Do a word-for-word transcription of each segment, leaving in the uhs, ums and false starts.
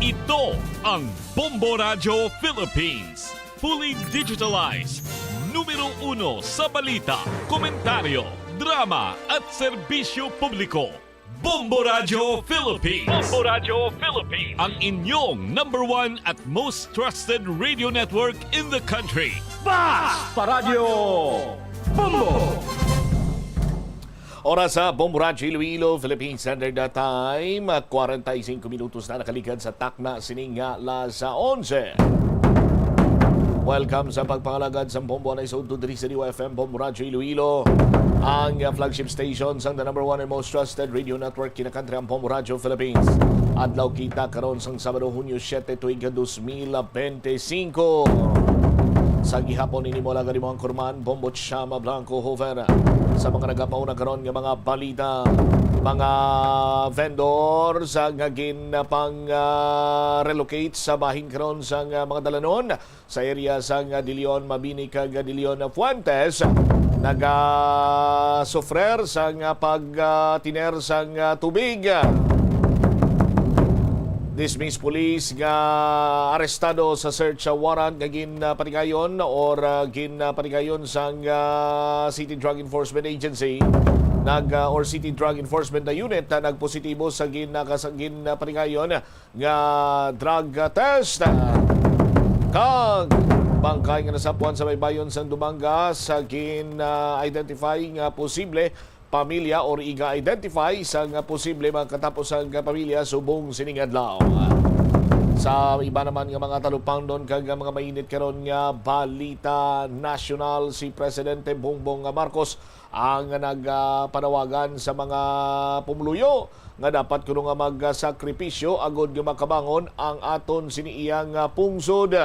Ito ang Bombo Radyo Philippines. Fully digitalized. Numero uno sa balita, komentaryo, drama at serbisyo publiko. Bombo Radyo Philippines. Bombo Radyo Philippines. Ang inyong number one at most trusted radio network in the country. Bas! Paradyo Bombo! Oras sa Bombo Radyo Iloilo, Philippine Standard Time, kwarenta y singko minutos na nakaligad sa takna sining alas onse. Welcome sa pagpangalagad sa Bombo na isugto diri sa D Y F M Bombo Radyo Iloilo, ang flagship station sang the number one and most trusted radio network kinakantri ang Bombo Radyo Philippines. Adlaw kita karon sang Sabado, Hunyo siete, tuig dos mil bente singko. Sa gihapon ini mo lagad mo ang kurman, Bombo Chama Blanco Hofer. Sa mga nagapauna karon nga mga balita, mga vendors nga ginapang, ah, relocate sa bahin karon sang, ah, mga dalanon sa area sang, ah, De Leon Mabini kag De Leon Fuentes, nagasufrer sang, ah, pag, ah, tiner sang, ah, tubig. Dismissed police nga arestado sa search warrant nga ginpatigayon or, ah, ginpatigayon sang, ah, City Drug Enforcement Agency nag, ah, or City Drug Enforcement Unit na nagpositibo sa gin-, sa ginpatigayon nga drug test. Kag bangkay nga nasapwan sa baybayon sang Dumangas sa gin-, ah, identify nga posible pamilya or iga-identify sang posible makatapos ang pamilya subong sining adlaw. Sa iba naman nga mga talupangnon kag mga mainit karon nga balita nasyonal, si Presidente Bongbong Marcos ang nagapanawagan sa mga pumuluyo nga dapat kuno nga magsakripisyo agod nga makabangon ang aton sini iyang, ah, pungsod.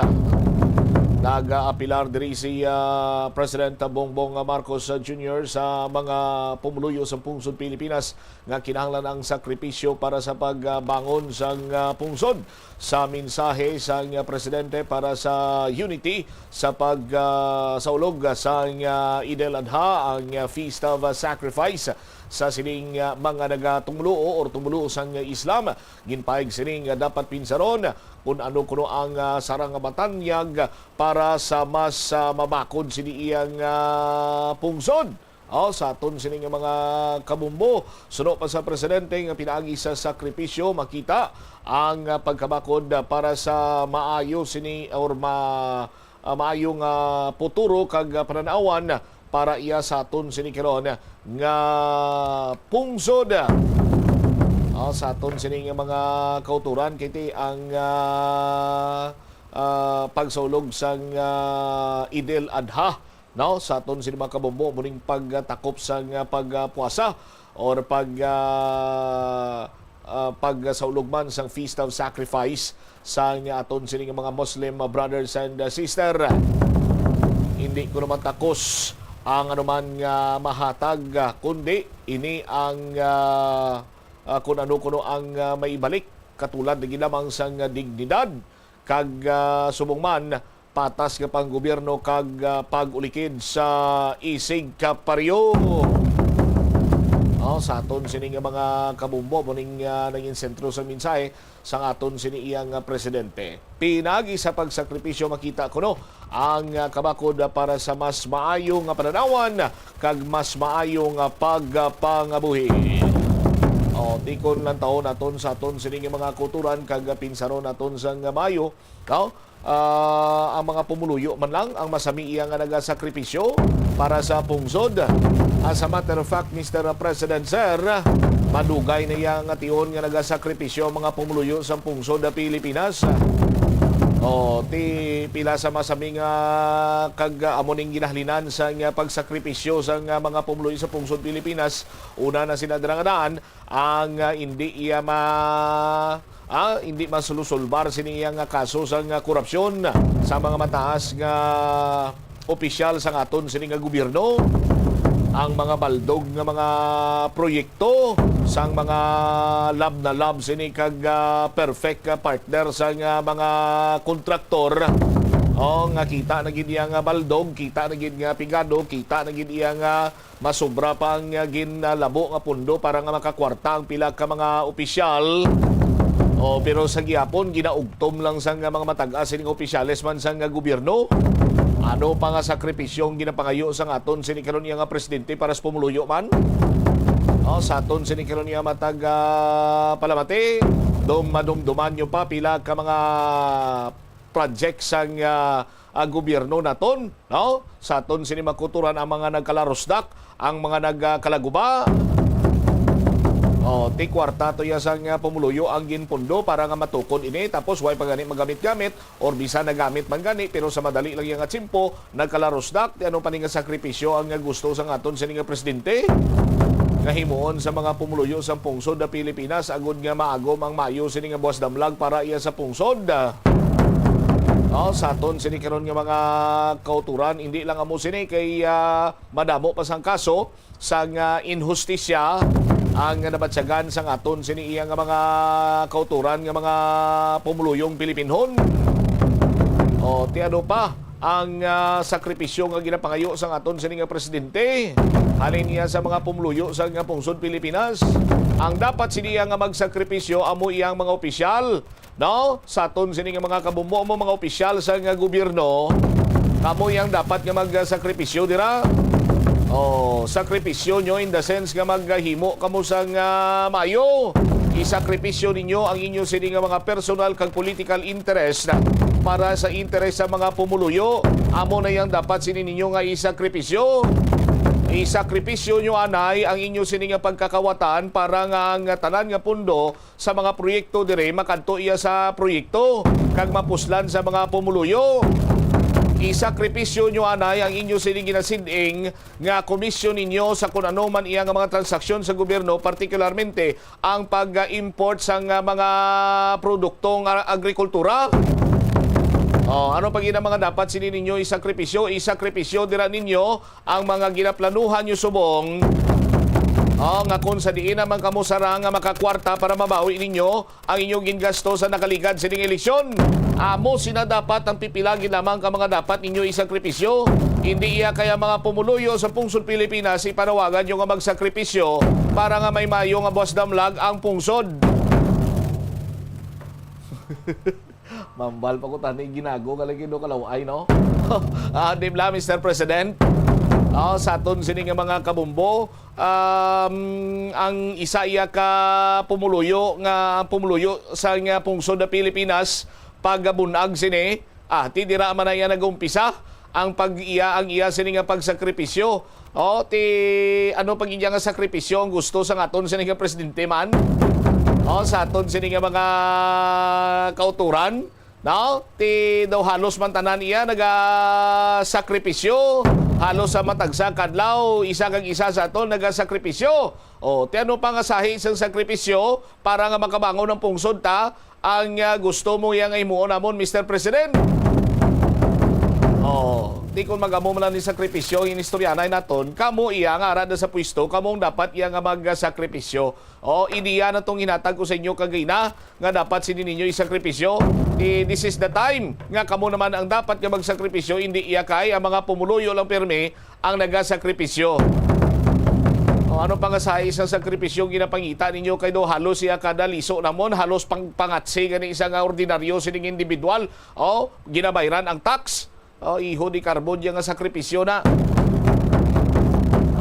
Nagaapilar diri si, ah, President Bongbong Marcos Junior sa mga pumuluyo sa pungsod Pilipinas nga kinahanglan ang sakripisyo para sa pagbangon sang, ah, pungsod. Sa mensahe sang, ah, Presidente para sa unity sa pag, ah, sa ulog sang, ah, Eid al-Adha, ang, ah, Feast of, ah, Sacrifice sa sining, ah, mga nagatumulo or tumulo sang Islam. Ginpahayag sini nga dapat pinsaron kun ano kuno ang, ah, sarang nga matanyag para sa mas, ah, mabakod sini iyang, ah, pungsod. Oh, sa aton sini nga mga kabumbo, suno pa sa presidente nga pinaagi sa sakripisyo, makita ang, ah, pagkabakod, ah, para sa maayo sini or ma-, ah, maayo nga futuro kag, ah, panan-awan para iya sa aton sini karon nga pungsod. Ah, sa aton sini nga mga kauturan, kay ti ang, ah, ah, pagsaulog sang, ah, Eid al-Adha, no? Sa aton sini mga kabumbo, muning pagtakop sang, ah, pagpuasa or pag, ah, ah, pagsaulog man sang Feast of Sacrifice sang aton sini nga mga Muslim brothers and, ah, sister. Hindi ko naman takos ang anuman nga mahatag, ah, kundi ini ang, ah, ah, kun ano kuno ang, ah, maibalik, katulad lagi lamang sang, ah, dignidad kag, ah, subong man patas nga panggobyerno kag, ah, pag-ulikid sa isig ka pareho. Oh, sa aton sini nga mga kabumbo, muning, ah, naging sentro sa mensahe sang aton sini iyang, ah, presidente. Pinagi sa pagsakripisyo makita kuno ang, ah, kabakod, ah, para sa mas maayo nga pananawan kag mas maayo nga pagpangabuhi. O, tikon lang taon naton sa aton sini nga mga kulturan kag pinsaron naton sang maayo, no? Ah, ang mga pumuluyo man lang ang masami iya nga nagasakripisyo para sa pungsod. As a matter of fact, Mister President, sir, madugay na iya nga tion nga nagasakripisyo ang mga pumuluyo sa pungsod sa Pilipinas. O, ti pila sa masami nga kag amo ning ginahalinan sa nga pagsakripisyo sa nga mga pumuluyo sa pungsod Pilipinas. Una na sila dira nga daan, ang, ah, hindi iya ma-, ah, hindi masulusulbar sini iya nga kaso sa nga korupsyon sa mga mataas nga opisyal sa aton sini nga gobyerno. Ang mga baldog nga mga proyekto sang mga lab na lab sini kag, ah, perfect, ah, partner sa nga mga kontraktor. O, nga kita na gid iya nga baldog, kita na gid nga pigado, kita na gid iya nga masobra pa ang, ah, ginlabo nga pondo para nga makakwarta ang pila ka mga opisyal. O, pero sa gihapon, ginaugtom lang sang mga matag-as sining opisyales man sang gobyerno. Ano pa nga sakripisyo ang ginapangayo sang aton sini karon iya nga presidente para sa pumuluyo man? O, sa aton sini karon iya matag, ah, palamati, dum-, madumduman nyo pa pila ka mga project sang, ah, ah, gobyerno naton, no? Sa aton sini mga kauturan ang mga nagkalarusdak, ang mga nagkalaguba. O, ti kwarta to iya sang, ah, pumuluyo ang ginpundo para nga matukod ini, tapos way pa gani magamit-gamit, or bisan nagamit man gani, pero sa madali lang iya nga tiyempo, nagkalarusdak. Ti ano pa ni nga sakripisyo ang, ah, gusto sang aton sini nga presidente? Nga himuon sa mga pumuluyo sa pungsod na Pilipinas, agud nga maagom ang maayo sini nga buwas damlag para iya sa pungsod. O, sa aton sini karon nga mga kauturan, hindi lang amo sini kay, ah, madamo pa sang kaso sang, ah, inhustisya ang nabatyagan sang aton sini iya nga mga kauturan nga mga pumuluyong Pilipinhon. O, ti ano pa ang, ah, sakripisyo nga ginapangayo sang aton sini nga presidente halin iya sa mga pumuluyo sa nga pungsod Pilipinas? Ang dapat sini iya nga magsakripisyo amo iyang mga opisyal, no? Sa aton sini nga mga kabumbo, amo mga opisyal sa nga gobyerno, kamo yang dapat nga magsakripisyo dira. O, sakripisyo nyo in the sense nga maghimo kamo sang, ah, maayo. Isakripisyo ninyo ang inyo sini nga mga personal kag political interest para sa interes sa mga pumuluyo. Amo na yang dapat sini ninyo nga isakripisyo. Isakripisyo nyo anay ang inyo sini nga pagkakawatan para nga ang tanan nga pundo sa mga proyekto diri makadto iya sa proyekto kag mapuslan sa mga pumuluyo. Isakripisyo nyo anay ang inyo sini ginasid-ing nga komisyon ninyo sa kun ano man iya nga mga transaksyon sa gobyerno, partikularmente ang pag-import sang, ah, mga produktong, ah, agrikultura. O, ano pa gid ang mga dapat sini ninyo isakripisyo? Isakripisyo dira ninyo ang mga ginaplanuhan nyo subong, o, nga kung sa diin naman kamo sarang nga makakwarta para mabawi ninyo ang inyong gingasto sa nakaligad sining eleksyon. Amo sina dapat ang pipila gid lamang ka mga dapat ninyo isakripisyo. Hindi iya kaya mga pumuluyo sa pungsod Pilipinas ipanawagan nyo nga magsakripisyo para nga may mayo nga buwas damlag ang pungsod. Mambal pa ko tani ginago ka lagi do kalaway, no? Ah, di bla, Mister President? Ah, sa aton sini nga mga kabumbo, um, ang isa iya ka pumuluyo nga pumuluyo sa nga pungsod na Pilipinas, pagabunag sini, ah, ti dira man na iya nag-umpisa ang pag-iya, ang iya sini nga pagsakripisyo. O, ti ano pag iya nga sakripisyo ang gusto sa aton sini nga presidente man? O, sa aton sini nga mga kauturan, no? Ti daw halos man tanan iya nagasakripisyo. Halos sa matag sa kadlaw, isa kag isa sa aton nagasakripisyo. O, ti ano pa nga sahi sang sakripisyo para nga makabangon ang pungsod ta? Ang, ah, gusto mo iya nga himuon namon, Mister President? O, di kon mag-amo man lang ni sakripisyo ang inistoryanay naton, kamo iya nga ara na sa pwesto, kamo ang dapat iya nga magsakripisyo. O, ideya na tong hinatag ko sa inyo kagina nga dapat sini ninyo isakripisyo. Di, this is the time nga kamo naman ang dapat nga magsakripisyo, hindi iya kay ang mga pumuluyo lang pirmi ang nagasakripisyo. O, ano pa nga sa isang sakripisyo ang ginapangita ninyo kay do halos siya kada liso namon, halos pang pangatsi gani isa nga ordinaryo sining individual. O, ginabayran ang tax. O, iho di karbon diya nga sakripisyo na.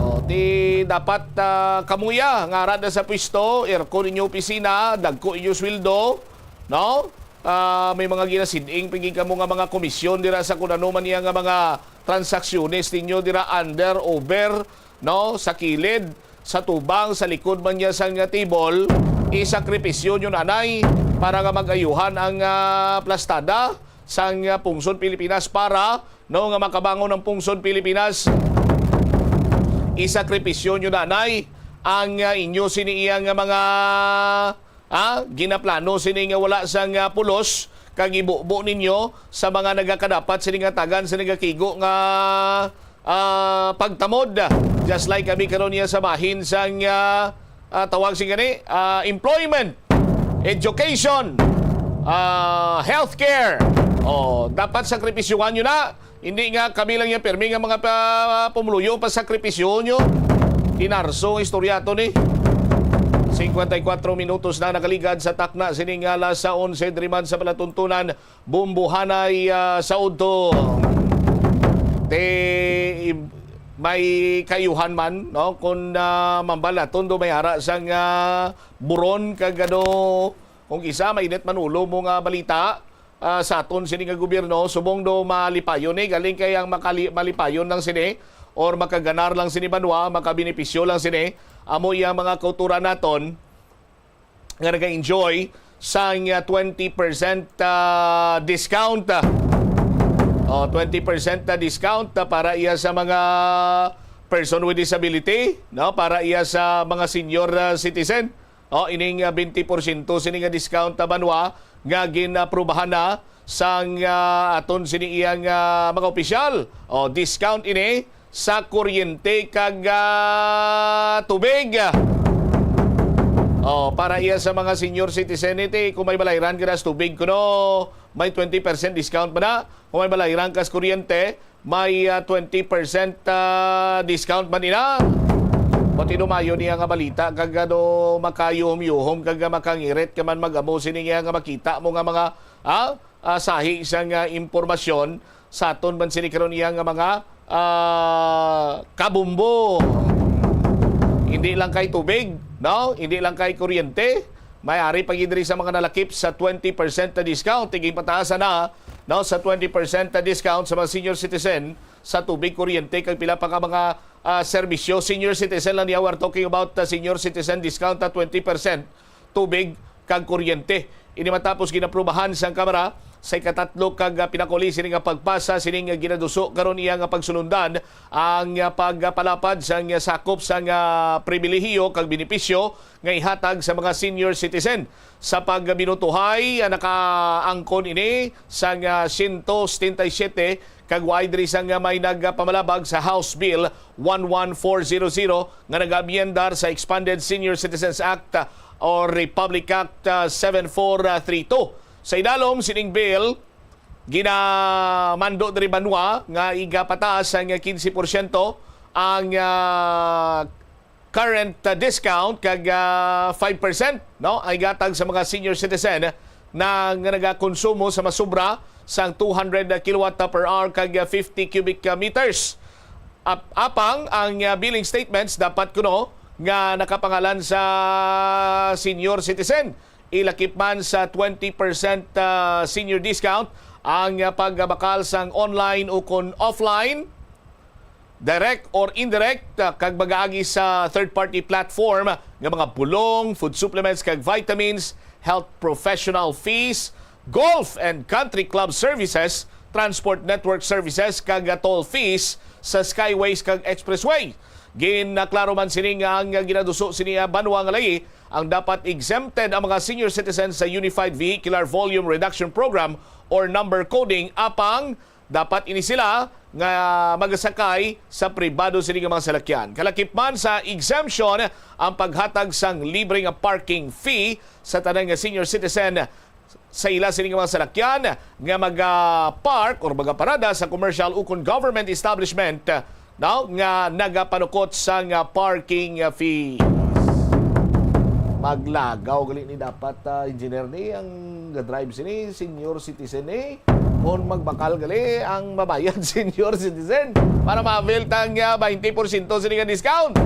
O, ti dapat, ah, kamuya nga ara na sa pwesto, aircon inyo opisina, dagko inyo sweldo, no? Ah, may mga ginasiding pigi kamo nga mga komisyon dira sa kun ano man niya nga mga transaksyones ninyo dira under, over, no, sa kilid, sa tubang, sa likod man niya sang table, isakripisyo nyo nanay para nga mag-ayuhan ang, ah, plastada sang, ah, pungsod Pilipinas para, no, nga makabangon ang pungsod Pilipinas. Isakripisyo nyo nanay ang, ah, inyo sini iya nga mga, ah, ginaplano sini nga wala sang, ah, pulos kag ibubo ninyo sa mga nagakadapat sini nga tagan sa nagakigo nga, ah, pagtamod. Just like kami karon niya sa bahin sang, ah, ah, tawag sing gani, ah, employment, education, ah, healthcare. O, dapat sakripisyohan nyo na. Hindi nga kami lang yung pirmi nga mga pa-, pumuluyo, pasakripisyo nyo. Inarso ang istorya to ni. Singkwenta y kuwatro minutos na nakaligad sa takna sining alas onse diri man sa palatuntunan, Bumbuhanay, ah, sa udto. Te, i-, may kaayuhan man, no? Kung, ah, mambal naton do may ara sang, ah, buron kag ano, kung isa, mainit man ulo mo nga balita, ah, sa aton sini nga gobyerno, subong do malipayon ni, galing kay ang makali-, malipayon lang sini or makaganar lang sini banwa, makabenepisyo lang sini, amo iya mga kauturan naton nga naga-enjoy sang, ah, twenty percent, ah, discount. Oh, twenty percent na discount, ah, para iya sa mga person with disability, no? Para iya sa mga senior, ah, citizen. Oh, ining, ah, twenty percent sini nga discount, ah, banwa nga ginaprubahan na sang, ah, aton sini iyang, ah, mga opisyal. Oh, discount ini sa kuryente kag, ah, tubig. Oh, para iya sa mga senior citizen iti, kung may balayran ka nas tubig kuno, may twenty percent discount pa na. Kung may balayran kas kuryente, may, ah, twenty percent, ah, discount man ina. Pati dumayo niya nga balita kag ano, makayuhom-yuhom kag makangirit ka man mag-amo sini nga makita mo nga mga, ah, ah, sahi sang, ah, impormasyon sa aton man sini karon iya nga mga, ah, kabumbo. Hindi lang kay tubig, no? Hindi lang kay kuryente. May ari pa gid diri sa mga nalakip sa twenty percent na discount. Tiging pataasa na, no, sa twenty percent na discount sa mga senior citizen sa tubig, kuryente, kag pila pa ka mga, ah, serbisyo. Senior citizen lang niya, we're talking about the senior citizen discount na twenty percent tubig kag kuryente. Ini matapos ginaprubahan sang Kamara sa ikatatlo kag, ah, pinakuli sini nga pagpasa sining, ah, ginaduso karon iya nga pagsulundan ang, ah, pagpalapad sang, ah, sakop sang, ah, pribilehiyo kag benepisyo nga ihatag sa mga senior citizen. Sa pagbinutuhay, ah, nakaangkon ini sang, ah, siyento setenta y siyete kag waay diri sang, ah, may nagpamalabag sa House Bill one one four zero zero nga nag-amyendar sa Expanded Senior Citizens Act, ah, or Republic Act, ah, seven four three two. Sa idalom sining bill, ginamando diri banwa nga igapataas ang quince porsyento ang, ah, current, ah, discount kag, ah, five percent, no, ang igatag sa mga senior citizen na nga nagakonsumo sa masubra sang two hundred kilowatt per hour kag, ah, fifty cubic, ah, meters. Ap-, apang ang, ah, billing statements dapat kuno nga nakapangalan sa senior citizen. Ilakip man sa twenty percent, ah, senior discount ang, ah, pagbakal sang online ukon offline, direct or indirect, ah, kag magaagi sa third-party platform nga mga bulong, food supplements kag vitamins, health professional fees, golf and country club services, transport network services, kag, ah, toll fees sa skyways kag expressway. Ginaklaro man sini nga ang ginaduso sini, ah, banwa nga layi ang dapat exempted ang mga senior citizens sa Unified Vehicular Volume Reduction Program or number coding, apang dapat ini sila nga magasakay sa pribado sini nga mga salakyan. Kalakip man sa exemption ang paghatag sang libre nga parking fee sa tanan nga senior citizen sa ila sini nga mga salakyan nga maga-park or magaparada sa commercial ukon government establishment, no, nga nagapanukot sang parking fees. Maglagaw gali ni dapat, ah, engineer ni ang ga-drive sini, senior citizen ni. Kon magbakal gali ang mabayad, senior citizen, para ma-avail ta ang, ah, twenty porsyento sini nga discount.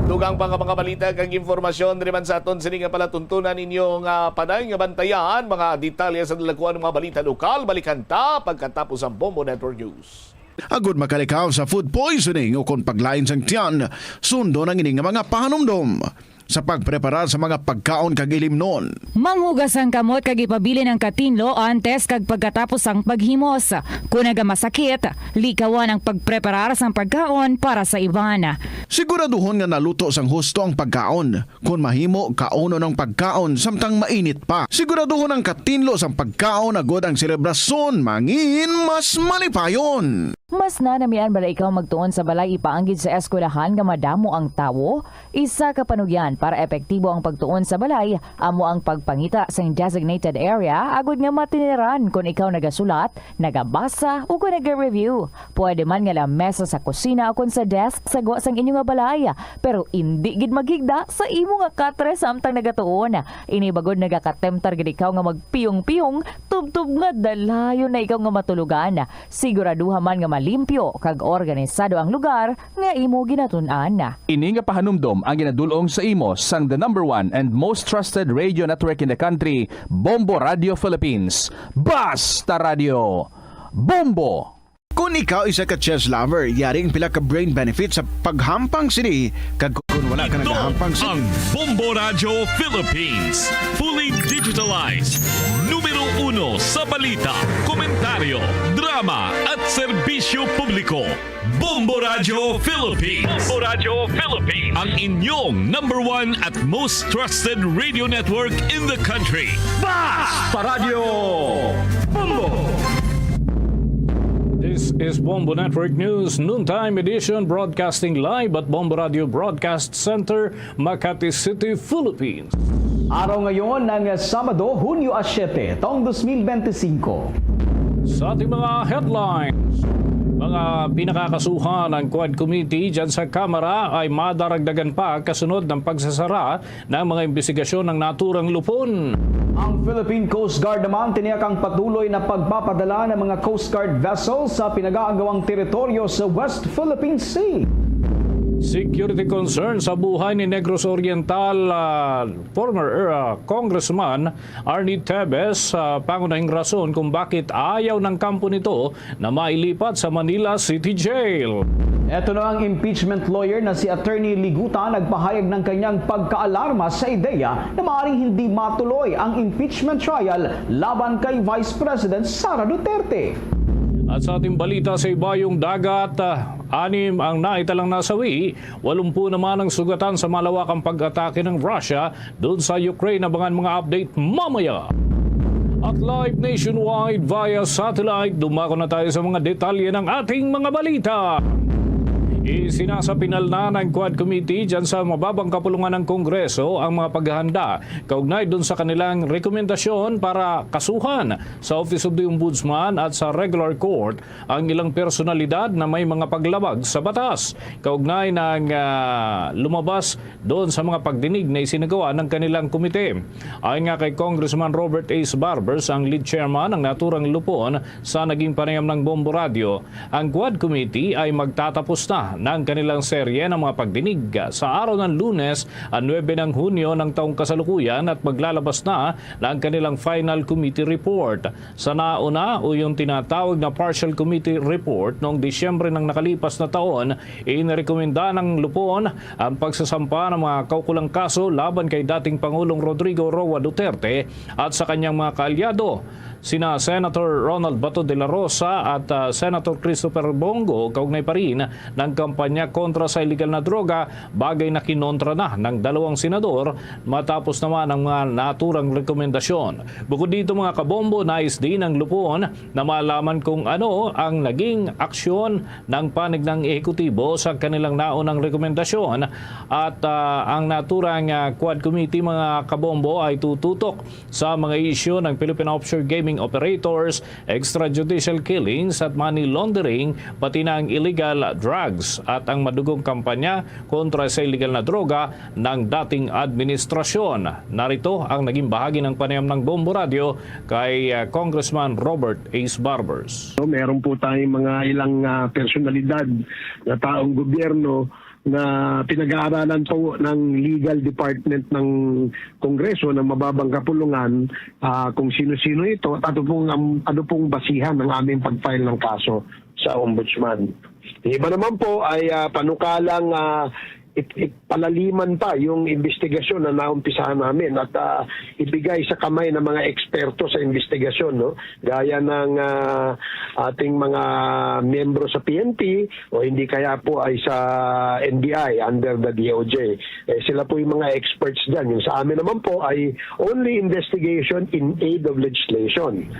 Dugang pa nga mga balita kag impormasyon diri man sa aton sini nga palatuntunan, inyo nga panay nga bantayan mga detalye sa dalakuan nga mga balita lokal. Balikan ta pagkatapos ang Bombo Network News. Agud makalikaw sa food poisoning o kon paglain sang tiyan, sundon ang ini nga mga pahanumdom sa pagpreparar sa mga pagkaon kag ilimnon. Manghugas ang kamot kag ipabilin ang katinlo antes kag pagkatapos sang paghimos. Kon nagamasakit, likawan ang pagpreparar sang pagkaon para sa iban. Siguraduhon nga naluto sang husto ang pagkaon. Kon mahimo, kaunon ang pagkaon samtang mainit pa. Siguraduhon ang katinlo sang pagkaon agud ang selebrasyon mangin mas malipayon. Mas nanamian bala ikaw magtuon sa balay ipaanggid sa eskwelahan nga madamo ang tawo? Isa ka panugyan para epektibo ang pagtuon sa balay amo ang pagpangita sang designated area agud nga matiniran kon ikaw nagasulat, nagabasa, o kon naga-review. Pwede man nga lamesa sa kusina o kon sa desk sa gwa sang inyo nga balay, pero indi gid maghigda sa imo nga katre samtang nagatuon. Ini bagod nagakatemtar gid ikaw nga magpiyong-piyong tubtob nga dalayon na ikaw nga matulogan. Siguraduha man nga malimpyo kag organisado ang lugar nga imo ginatun-an. Ini nga pahanumdom ang ginadul-ong sa imo sang the number one and most trusted radio network in the country, Bombo Radio Philippines. Basta Radio, Bombo! Kung ikaw isa ka chess lover, yari ang pila ka brain benefits sa paghampang sini, kag kung wala ka Ito nagahampang sini, ang Bombo Radyo Philippines. Fully digitalized. Numero uno sa balita, komentaryo, drama, at serbisyo publiko. Bombo Radyo Philippines. Bombo Radyo Philippines. Ang inyong number one at most trusted radio network in the country. Basta Radyo Bombo! This is Bombo Network News, noontime edition, broadcasting live at Bombo Radio Broadcast Center, Makati City, Philippines. Araw ngayon ng Sabado, Hunyo a siete, taong dos mil bente singko. Sa ating mga headlines, mga pinakakasuhan ng Quad Committee dyan sa Kamara ay madaragdagan pa kasunod ng pagsasara ng mga imbestigasyon ng naturang lupon. Ang Philippine Coast Guard naman tiniyak ang patuloy na pagpapadala ng mga Coast Guard vessels sa pinag-aagawang teritoryo sa West Philippine Sea. Security concern sa buhay ni Negros Oriental, ah, former, ah, Congressman Arnie Tevez, ah, pangunahing rason kung bakit ayaw ng kampo nito na mailipat sa Manila City Jail. Eto na ang impeachment lawyer na si Attorney Liguta nagpahayag ng kanyang pagkaalarma sa ideya na maaaring hindi matuloy ang impeachment trial laban kay Vice President Sara Duterte. At sa ating balita sa ibayong dagat, ah, anim ang naitalang nasawi, walumpu naman ang sugatan sa malawakang pag-atake ng Russia doon sa Ukraine. Abangan mga update mamaya. At live nationwide via satellite, dumako na tayo sa mga detalye ng ating mga balita. Isinasapinal na ng Quad Committee dyan sa mababang kapulungan ng Kongreso ang mga paghahanda kaugnay dun sa kanilang rekomendasyon para kasuhan sa Office of the Ombudsman at sa regular court ang ilang personalidad na may mga paglabag sa batas kaugnay ng, ah, lumabas doon sa mga pagdinig na isinagawa ng kanilang komite. Ayon nga kay Congressman Robert Ace Barbers, ang lead chairman ng naturang lupon sa naging panayam ng Bombo Radio, ang Quad Committee ay magtatapos na ng kanilang serye ng mga pagdinig sa araw ng Lunes, ang nuwebe ng Hunyo ng taong kasalukuyan, at maglalabas na ng kanilang final committee report. Sa nauna o yung tinatawag na partial committee report noong Disyembre ng nakalipas na taon, inirekomenda ng lupon ang pagsasampa ng mga kaukulang kaso laban kay dating Pangulong Rodrigo Roa Duterte at sa kanyang mga kaalyado, sina Senator Ronald Bato de la Rosa at, ah, Senator Christopher Bong Go, kaugnay pa rin ng kampanya kontra sa iligal na droga, bagay na kinontra na ng dalawang senador matapos naman ang mga naturang rekomendasyon. Bukod dito, mga kabombo, nais din ang lupon na malaman kung ano ang naging aksyon ng panig ng ehekutibo sa kanilang naunang rekomendasyon at, ah, ang naturang, ah, Quad Committee, mga kabombo, ay tututok sa mga isyu ng Philippine offshore gaming operators, extrajudicial killings at money laundering, pati na ang illegal drugs at ang madugong kampanya kontra sa iligal na droga ng dating administrasyon. Narito ang naging bahagi ng panayam ng Bombo Radio kay, ah, Congressman Robert Ace Barbers. So, meron po tayong mga ilang, ah, personalidad na taong gobyerno na pinag-aaralan po ng legal department ng Kongreso, ng mababang kapulungan, ah, kung sino-sino ito at ano pong, am-, ano pong basihan ng aming pag-file ng kaso sa Ombudsman. Yung iba naman po ay, ah, panukalang, ah, ip-, ipalaliman pa yung investigasyon na naumpisahan namin at, ah, ibigay sa kamay ng mga eksperto sa investigasyon, no? Gaya ng, ah, ating mga miyembro sa P N P o hindi kaya po ay sa N B I under the D O J. Eh, sila po yung mga experts dyan. Yung sa amin naman po ay only investigation in aid of legislation.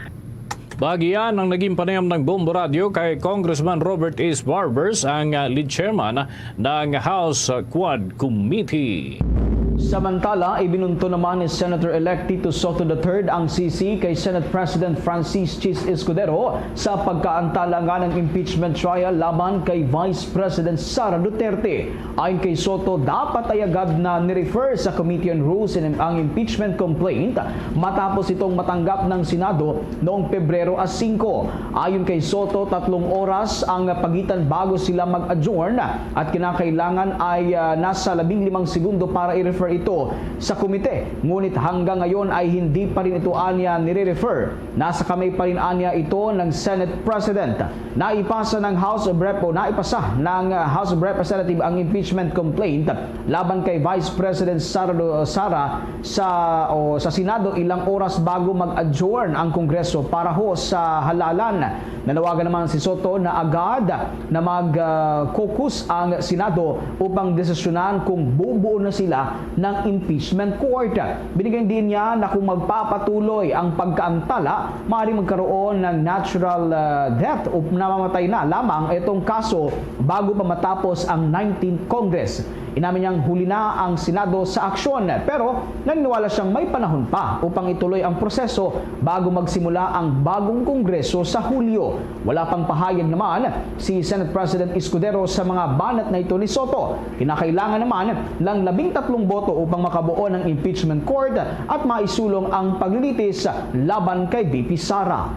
Bahagi yan ang naging panayam ng Bombo Radio kay Congressman Robert Ace Barbers, ang, ah, lead chairman ng House Quad Committee. Samantala, ibinunto naman ni Senator-elect Tito Soto the third ang sisi kay Senate President Francis Chiz Escudero sa pagkaantala nga ng impeachment trial laban kay Vice President Sara Duterte. Ayon kay Soto, dapat ay agad na ni-refer sa Committee on Rules in ang impeachment complaint matapos itong matanggap ng Senado noong Pebrero a singko. Ayon kay Soto, tatlong oras ang pagitan bago sila mag-adjourn at kinakailangan ay, ah, nasa labing limang segundo para i-refer ito sa komite. Ngunit hanggang ngayon ay hindi pa rin ito anya nire-refer. Nasa kamay pa rin anya ito ng Senate President. Naipasa ng House of Rep o naipasa ng, ah, House of Representative ang impeachment complaint laban kay Vice President Sara, Sara sa, o sa Senado ilang oras bago mag-adjourn ang Kongreso para ho sa halalan. Nanawagan naman si Soto na agad na mag, ah, caucus ang Senado upang desisyonan kung bubuo na sila ng impeachment court. Binigyan din niya na kung magpapatuloy ang pagkaantala, maaaring magkaroon ng natural, ah, death o namamatay na lamang itong kaso bago pa matapos ang nineteenth Congress. Inamin niyang huli na ang Senado sa aksyon, pero naniniwala siyang may panahon pa upang ituloy ang proseso bago magsimula ang bagong Kongreso sa Hulyo. Wala pang pahayag naman si Senate President Escudero sa mga banat na ito ni Soto. Kinakailangan naman ng labing tatlong boto upang makabuo ng impeachment court at maisulong ang paglilitis laban kay V P Sara.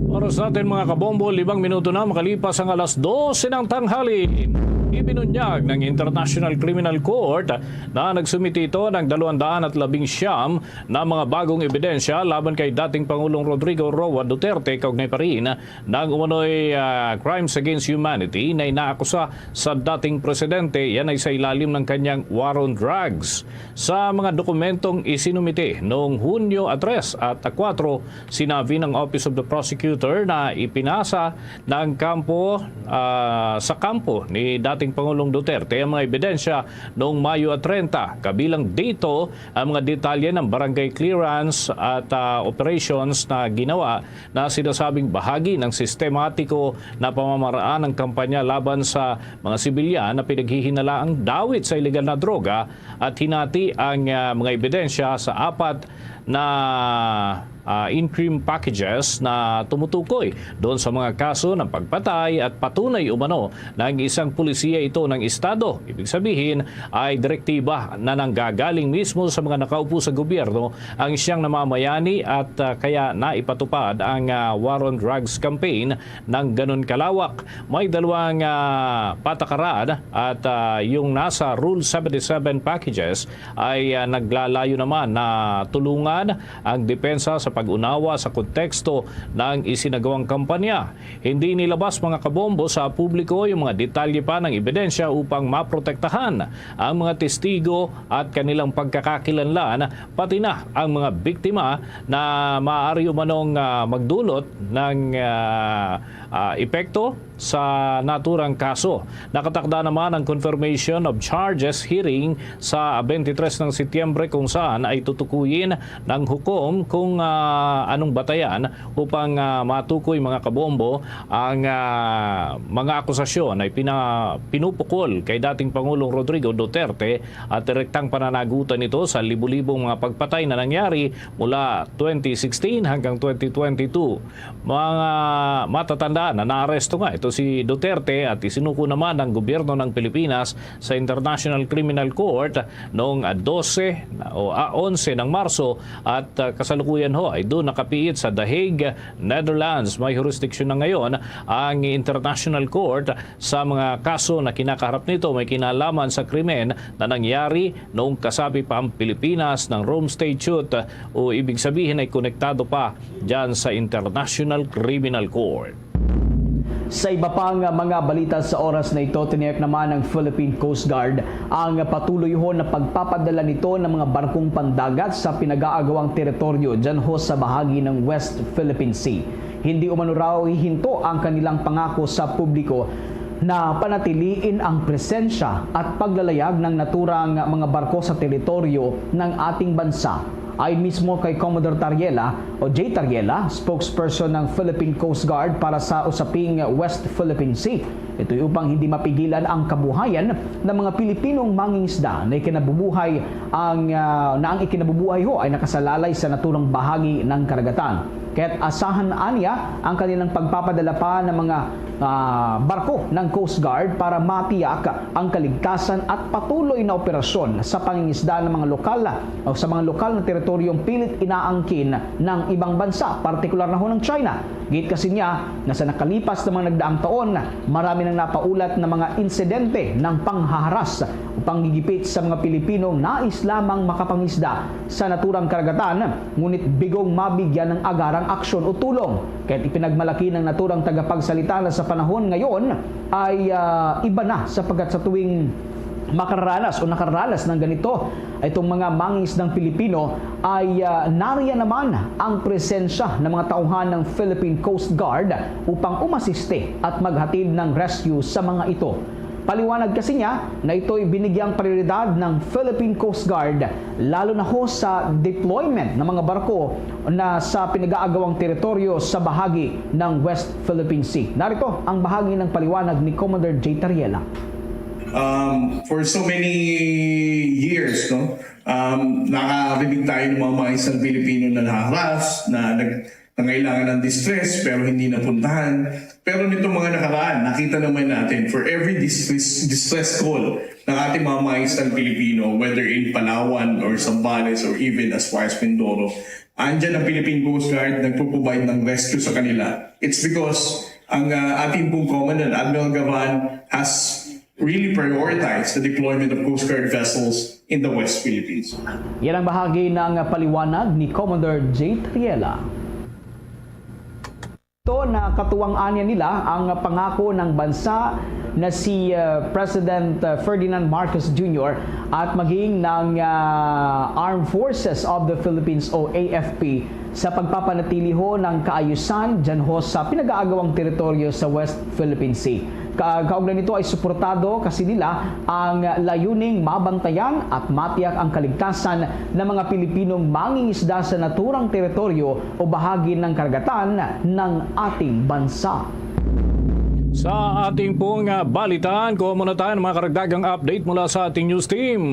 Oras natin, mga kabombo, limang minuto na makalipas ang alas dose ng tanghali. Ibinunyag ng International Criminal Court na nagsumiti ito ng dalawang daan at labing siyam na mga bagong ebidensya laban kay dating Pangulong Rodrigo Roa Duterte, kaugnay pa rin ng umano'y, ah, crimes against humanity na inaakusa sa dating presidente. Yan ay sa ilalim ng kanyang war on drugs. Sa mga dokumentong isinumite noong Hunyo a tres at a kuwatro, sinabi ng Office of the Prosecutor na ipinasa ng kampo, ah, sa kampo ni dating Pangulong Duterte ang mga ebidensya noong Mayo a treinta, kabilang dito ang mga detalye ng barangay clearance at, ah, operations na ginawa na sinasabing bahagi ng sistematiko na pamamaraan ng kampanya laban sa mga sibilyan na pinaghihinalaang dawit sa ilegal na droga at hinati ang, ah, mga ebidensya sa apat na, ah, in-crim packages na tumutukoy doon sa mga kaso ng pagpatay at patunay umano ng isang pulisiya ito ng estado. Ibig sabihin, ay direktiba na nanggagaling mismo sa mga nakaupo sa gobyerno ang siyang namamayani at, ah, kaya naipatupad ang, ah, war on drugs campaign ng ganun kalawak. May dalawang, ah, patakaran at, ah, yung nasa Rule seventy-seven packages ay, ah, naglalayo naman na tulungan ang depensa sa pag-unawa sa konteksto ng isinagawang kampanya. Hindi nilabas, mga kabombo, sa publiko yung mga detalye pa ng ebidensya upang maprotektahan ang mga testigo at kanilang pagkakakilanlan, pati na ang mga biktima na maaari umanong, ah, magdulot ng, ah, ah, epekto sa naturang kaso. Nakatakda naman ang confirmation of charges hearing sa twenty-three ng Setyembre, kung saan ay tutukuyin ng hukom kung, ah, anong batayan upang, ah, matukoy, mga kabombo, ang, ah, mga akusasyon ay pina-, pinupukol kay dating Pangulong Rodrigo Duterte at direktang pananagutan nito sa libu-libong mga pagpatay na nangyari mula twenty sixteen hanggang twenty twenty-two. Mga matatandaan na naaresto nga ito si Duterte at isinuko naman ng gobyerno ng Pilipinas sa International Criminal Court noong dose o, ah, onse ng Marso at, ah, kasalukuyan ho ay doon nakapiit sa The Hague, Netherlands. May jurisdiction na ngayon ang International Court sa mga kaso na kinakaharap nito may kinalaman sa krimen na nangyari noong kasapi pa ang Pilipinas ng Rome Statute, o ibig sabihin ay konektado pa dyan sa International Criminal Court. Sa iba pang mga balita sa oras na ito, tiniyak naman ng Philippine Coast Guard ang patuloy ho na pagpapadala nito ng mga barkong pandagat sa pinag-aagawang teritoryo dyan ho sa bahagi ng West Philippine Sea. Hindi umano raw hihinto ang kanilang pangako sa publiko na panatiliin ang presensya at paglalayag ng naturang mga barko sa teritoryo ng ating bansa. Ayon mismo kay Commodore Tariela o Jay Tariela, spokesperson ng Philippine Coast Guard para sa usaping West Philippine Sea, ito'y upang hindi mapigilan ang kabuhayan ng mga Pilipinong mangingisda na ikinabubuhay ang, ah, na ang ikinabubuhay ho ay nakasalalay sa naturang bahagi ng karagatan. Kaya't asahan anya ang kanilang pagpapadala pa ng mga, ah, barko ng Coast Guard para matiyak ang kaligtasan at patuloy na operasyon sa pangingisda ng mga lokal o sa mga lokal na teritoryong pilit inaangkin ng ibang bansa, partikular na ho ng China. Giit kasi niya na sa nakalipas na mga nagdaang taon, marami nang napaulat na mga insidente ng panghaharas o panggigipit sa mga Pilipinong nais lamang makapangisda sa naturang karagatan, ngunit bigong mabigyan ng agarang aksyon o tulong. Kaya't ipinagmalaki ng naturang tagapagsalita na sa panahon ngayon ay, ah, iba na, sapagkat sa tuwing makararanas o nakaranas ng ganito, itong mga mangingisdang Pilipino ay, ah, nariyan naman ang presensya ng mga tauhan ng Philippine Coast Guard upang umasiste at maghatid ng rescue sa mga ito. Paliwanag kasi niya na ito'y binigyang prioridad ng Philippine Coast Guard, lalo na ho sa deployment ng mga barko na sa pinag-aagawang teritoryo sa bahagi ng West Philippine Sea. Narito ang bahagi ng paliwanag ni Commander Jay Tariela. Um, for so many years, no, um, nakarinig tayo ng mga mangingisdang Pilipino na naharas, na nag nangailangan ng distress pero hindi napuntahan. Pero nitong mga nakaraan, nakita naman natin, for every distress, distress call ng ating mga mangingisdang Pilipino, whether in Palawan or Zambales or even as far as Mindoro, andyan ang Philippine Coast Guard nagpo-provide ng rescue sa kanila. It's because ang, ah, ating pong Commandant, Admiral Gavan, has really prioritized the deployment of Coast Guard vessels in the West Philippines. Yan ang bahagi ng paliwanag ni Commander Jay Tariela. Ito na katuwang-an nila ang pangako ng bansa na si, uh, President, uh, Ferdinand Marcos Junior at maging ng, uh, Armed Forces of the Philippines o A F P sa pagpapanatili ho ng kaayusan dyan ho sa pinag-aagawang teritoryo sa West Philippine Sea. Ka-, kaugnay nito ay suportado kasi nila ang layuning mabantayan at matiyak ang kaligtasan ng mga Pilipinong mangingisda sa naturang teritoryo o bahagi ng karagatan ng ating bansa. Sa ating pong, ah, balitaan, kuha muna tayo ng mga karagdagang update mula sa ating news team.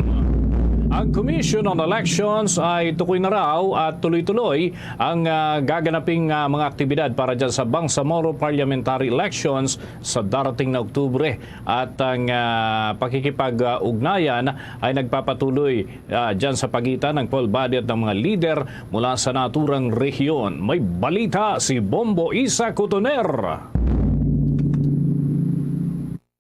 Ang Commission on Elections ay tukoy na raw at tuloy-tuloy ang, ah, gaganaping, ah, mga aktibidad para dyan sa Bangsamoro Parliamentary Elections sa darating na Oktubre. At ang, ah, pakikipag-ugnayan ay nagpapatuloy, ah, dyan sa pagitan ng poll body at ng mga lider mula sa naturang rehiyon. May balita si Bombo Isa Cotoner.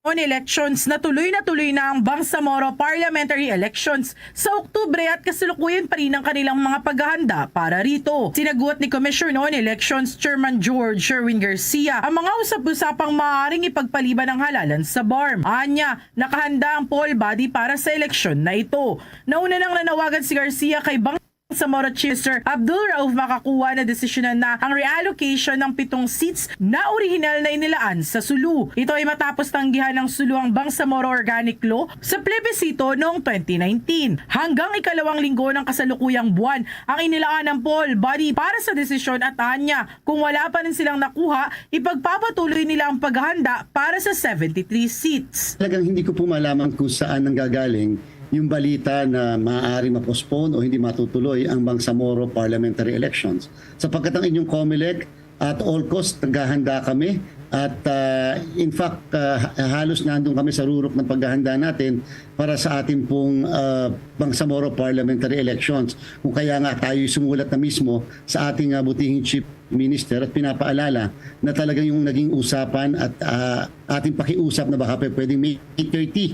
On elections, natuloy na tuloy na ang Bangsamoro Parliamentary Elections sa Oktubre at kasalukuyan pa rin ang kanilang mga paghahanda para rito. Sinagot ni Commission on Elections Chairman George Sherwin Garcia ang mga usap-usapang maaaring ipagpaliban ang halalan sa BARMM. Anya, nakahanda ang poll body para sa eleksyon na ito. Nauna nang nanawagan si Garcia kay Bang Samora Chief Mister Abdul Rauf Makakuwa na desisyonan na ang reallocation ng pitong seats na orihinal na inilaan sa Sulu. Ito ay matapos tanggihan ng Sulu ang Bangsamoro Organic Law sa plebisito noong twenty nineteen. Hanggang ikalawang linggo ng kasalukuyang buwan ang inilaan ng poll body para sa desisyon at anya, kung wala pa rin silang nakuha, ipagpapatuloy nila ang paghahanda para sa seventy-three seats. Talagang hindi ko po malaman kung saan nanggagaling yung balita na maaari ma-postpone o hindi matutuloy ang Bangsamoro parliamentary elections. Sapagkat ang inyong Comelec, at all cost, naghahanda kami. At, ah, in fact, ah, halos nandun kami sa rurok ng paghahanda natin para sa ating pong, ah, Bangsamoro parliamentary elections. Kung kaya nga tayo'y sumulat na mismo sa ating, ah, butihing Chief Minister at pinapaalala na talagang yung naging usapan at, ah, ating pakiusap na baka pa pwedeng May thirty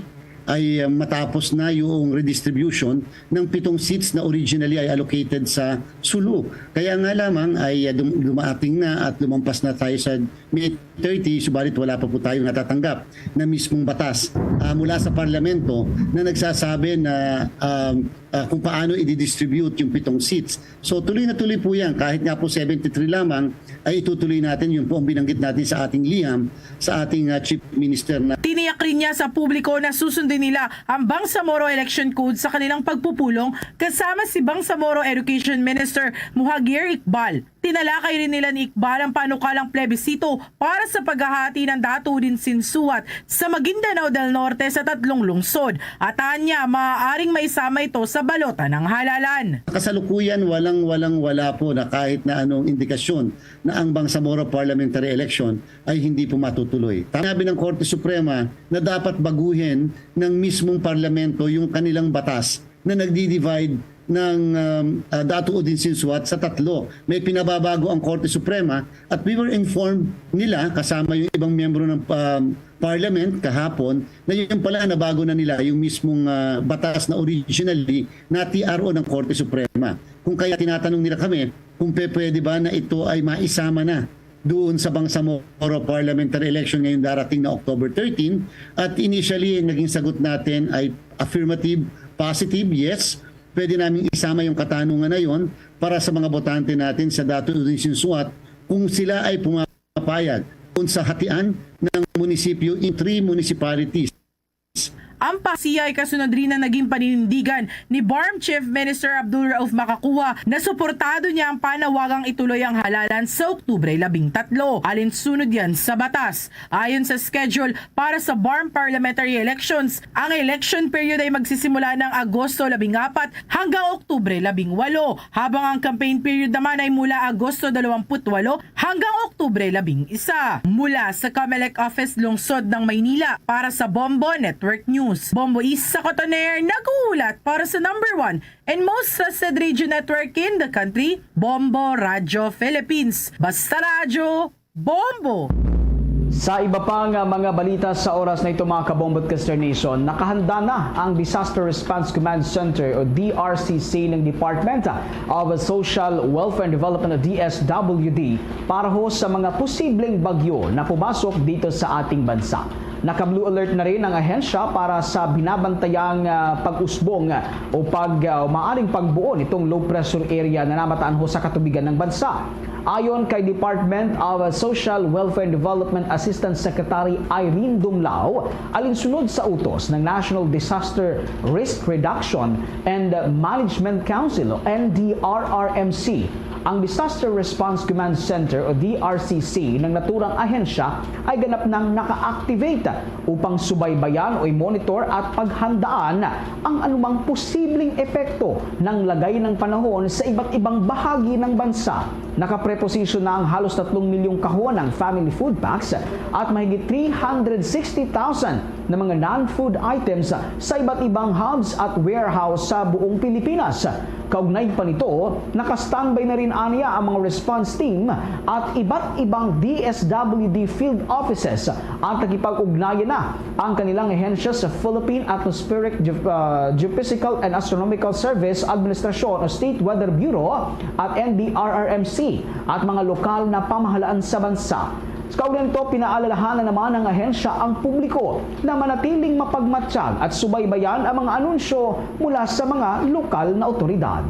ay, ah, matapos na yung redistribution ng pitong seats na originally ay allocated sa Sulu. Kaya nga lamang ay, ah, dum-, dumating na at lumampas na tayo sa May thirty, subalit wala pa po tayong natatanggap na mismong batas, ah, mula sa parlamento na nagsasabi na, um, ah, kung paano i-distribute yung pitong seats. So tuloy na tuloy po yan. Kahit nga po seventy-three lamang, ay itutuloy natin yung po ang binanggit natin sa ating liham, sa ating ah, Chief Minister na Tiniyak rin niya sa publiko na susundin nila ang Bangsamoro Election Code sa kanilang pagpupulong kasama si Bangsamoro Education Minister Muhagir Iqbal. Tinalakay rin nila ni Iqbal ang panukalang plebisito para sa paghahati ng Dato Udin Sin Suat sa Maguindanao del Norte sa tatlong lungsod. At anya, maaaring maisama ito sa balota ng halalan. Kasalukuyan, walang-walang wala po na kahit na anong indikasyon na ang Bangsamoro Parliamentary Election ay hindi po matutuloy. Sinabi ng Korte Suprema na dapat baguhin ng mismong parlamento yung kanilang batas na nagdi-divide ng um, uh, Dato Udin Sin Suat sa tatlo. May pinababago ang Korte Suprema at we were informed nila kasama yung ibang miyembro ng um, parliament kahapon na yung pala nabago na nila yung mismong uh, batas na originally na T R O ng Korte Suprema. Kung kaya tinatanong nila kami kung pe- pwede ba na ito ay maisama na doon sa Bangsamoro parliamentary election ngayong darating na October thirteen. At initially, naging sagot natin ay affirmative, positive, yes. Pwede namin isama yung katanungan na yon para sa mga botante natin sa Dato Udin Sin Suat kung sila ay pumapayag kung sa hatian ng munisipyo in three municipalities. Ang pasiya ay kasunod rin na naging paninindigan ni BARMM Chief Minister Abdul Rauf Makakuha na suportado niya ang panawagang ituloy ang halalan sa Oktubre labing tatlo. Alinsunod yan sa batas. Ayon sa schedule para sa BARMM parliamentary elections, ang election period ay magsisimula ng Agosto labing apat hanggang Oktubre labing walo, habang ang campaign period naman ay mula Agosto dalawampu't walo hanggang Oktubre labing isa. Mula sa Comelec Office Lungsod ng Maynila, para sa Bombo Network News, Bombo Isa Cotoner nag-uulat para sa number one and most trusted radio network in the country, Bombo Radyo Philippines. Basta Radyo, Bombo! Sa iba pang mga balita sa oras na ito, mga Kabombo at Kaster Nation, nakahanda na ang Disaster Response Command Center o D R C C ng Department of Social Welfare and Development o D S W D para ho sa mga posibleng bagyo na pumasok dito sa ating bansa. Naka-blue alert na rin ang ahensya para sa binabantayang ah, pag-usbong o pag ah, maaring pagbuo nitong low pressure area na namataan ho sa katubigan ng bansa. Ayon kay Department of Social Welfare and Development Assistant Secretary Irene Dumlao, alinsunod sa utos ng National Disaster Risk Reduction and Management Council o N D R R M C, ang Disaster Response Command Center o D R C C ng naturang ahensya ay ganap nang naka-activate upang subaybayan o i-monitor at paghandaan ang anumang posibleng epekto ng lagay ng panahon sa iba't ibang bahagi ng bansa. Nakapreposisyon na ang halos tatlong milyong kahon ng family food packs at mahigit three hundred sixty thousand na mga non-food items sa iba't ibang hubs at warehouse sa buong Pilipinas. Kaugnay pa nito, naka-standby na rin aniya ang mga response team at iba't ibang D S W D field offices at nakipag-ugnayan na ang kanilang ahensya sa Philippine Atmospheric Ge- uh, Geophysical and Astronomical Service Administration o State Weather Bureau at N D R R M C at mga lokal na pamahalaan sa bansa. Kaugnay nito, pinaalalahanan naman ng ahensya ang publiko na manatiling mapagmatsyag at subaybayan ang mga anunsyo mula sa mga lokal na otoridad.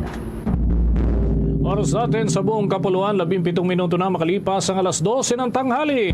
Oras natin sa buong kapuluan, labing pitong minuto na makalipas ang alas dose ng tanghali.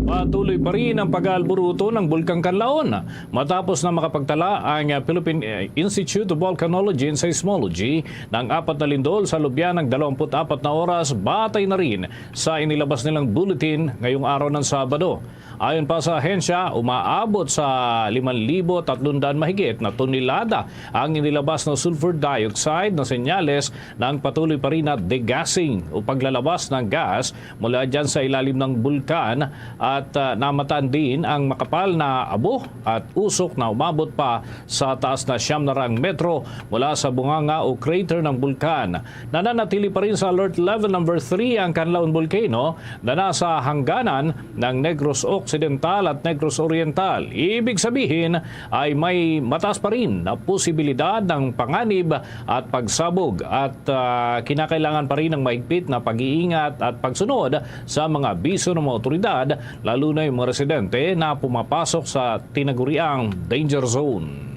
Patuloy pa rin ang pag-aalburuto ng Bulkang Kanlaon. Matapos na makapagtala ang Philippine Institute of Volcanology and Seismology ng apat na lindol sa lubyan ng dalawampu't apat na oras, batay na rin sa inilabas nilang bulletin ngayong araw ng Sabado. Ayon pa sa ahensya, umaabot sa lima libo tatlong daan mahigit na tonelada ang inilabas na sulfur dioxide na senyales ng patuloy pa rin na degassing o paglalabas ng gas mula dyan sa ilalim ng bulkan at uh, namataan din ang makapal na abo at usok na umabot pa sa taas na siyam na rang metro mula sa bunganga o crater ng bulkan. Nananatili pa rin sa alert level number three ang Canlaon Volcano na nasa hangganan ng Negros Occidental at Negros Oriental. Ibig sabihin ay may mataas pa rin na posibilidad ng panganib at pagsabog at uh, kinakailangan pa rin ng mahigpit na pag-iingat at pagsunod sa mga abiso ng mga otoridad, lalo na yung mga residente na pumapasok sa tinaguriang danger zone.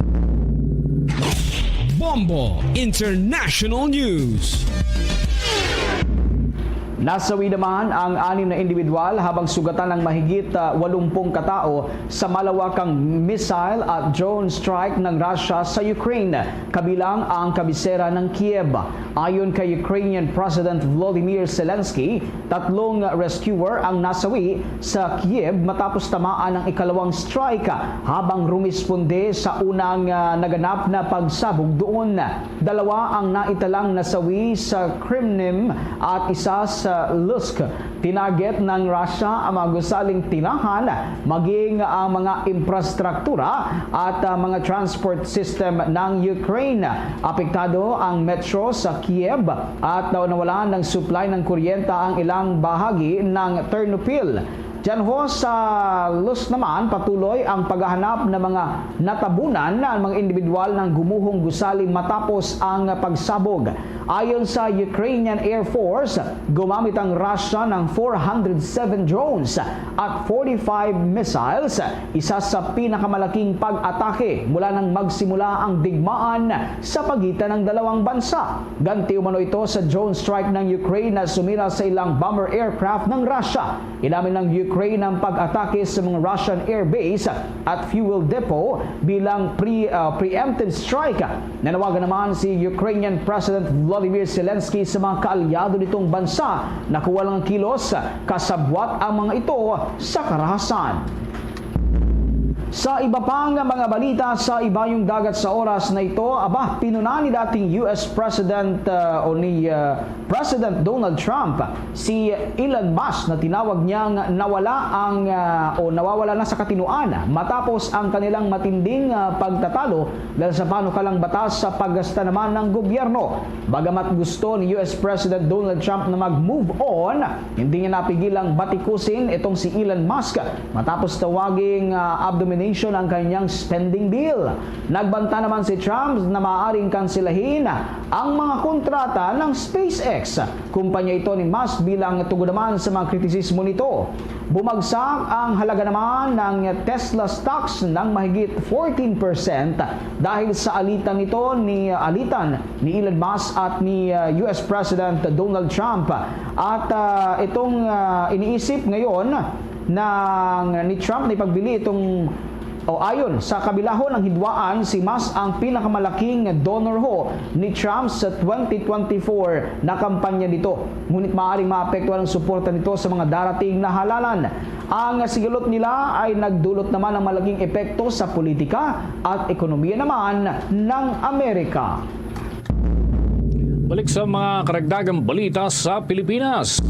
Bombo International News. Nasawi naman ang anim na individual habang sugatan ang mahigit, ah, walumpung katao sa malawakang missile at drone strike ng Russia sa Ukraine, kabilang ang kabisera ng Kiev. Ayon kay Ukrainian President Volodymyr Zelensky, tatlong rescuer ang nasawi sa Kiev matapos tamaan ang ikalawang strike habang rumisponde sa unang, ah, naganap na pagsabog doon. Dalawa ang naitalang nasawi sa Kremlin at isa sa Lusk. Tinarget ng Russia ang mga gusaling tirahan, maging ang mga infrastruktura at, ah, mga transport system ng Ukraine. Apektado ang metro sa Kiev at nawalan ng supply ng kuryente ang ilang bahagi ng Ternopil. Diyan ho sa Lusk naman, patuloy ang paghahanap ng mga natabunan ng mga individual ng gumuhong gusali matapos ang pagsabog. Ayon sa Ukrainian Air Force, gumamit ang Russia ng four hundred seven drones at forty-five missiles, isa sa pinakamalaking pag-atake mula nang magsimula ang digmaan sa pagitan ng dalawang bansa. Ganti umano ito sa drone strike ng Ukraine na sumira sa ilang bomber aircraft ng Russia. Inamin ng Ukraine ang pag-atake sa mga Russian airbase at fuel depot bilang pre-, ah, preemptive strike. Nanawagan naman si Ukrainian President Volodymyr Zelensky sa mga kaalyado nitong bansa na kuwang ang kilos, kasabwat ang mga ito sa karahasan. Sa iba pang mga balita sa ibayong dagat sa oras na ito, aba, pinuna ni dating U S President, ah, o ni, ah, President Donald Trump si Elon Musk na tinawag niyang nawala ang, ah, o nawawala na sa katinuan matapos ang kanilang matinding, ah, pagtatalo dahil sa panukalang batas sa paggasta naman ng gobyerno. Bagamat gusto ni U S President Donald Trump na mag-move on, hindi niya napigil ang batikusin itong si Elon Musk matapos tawaging, ah, abomination ang kanyang spending bill. Nagbanta naman si Trump na maaaring kanselahin ang mga kontrata ng SpaceX. Kumpanya ito ni Musk bilang tugon naman sa mga kritisismo nito. Bumagsak ang halaga naman ng Tesla stocks ng mahigit fourteen percent dahil sa alitan nito ni, alitan ni Elon Musk at ni, uh, U S President Donald Trump. At, uh, itong, uh, iniisip ngayon ng, ni Trump na ipagbili itong O ayon sa kabilahon, ang hidwaan, si Musk ang pinakamalaking donor ho ni Trump sa twenty twenty-four na kampanya nito. Ngunit maaaring maapektuhan ang suporta nito sa mga darating na halalan. Ang sigalot nila ay nagdulot naman ng malaking epekto sa politika at ekonomiya naman ng Amerika. Balik sa mga karagdagang balita sa Pilipinas.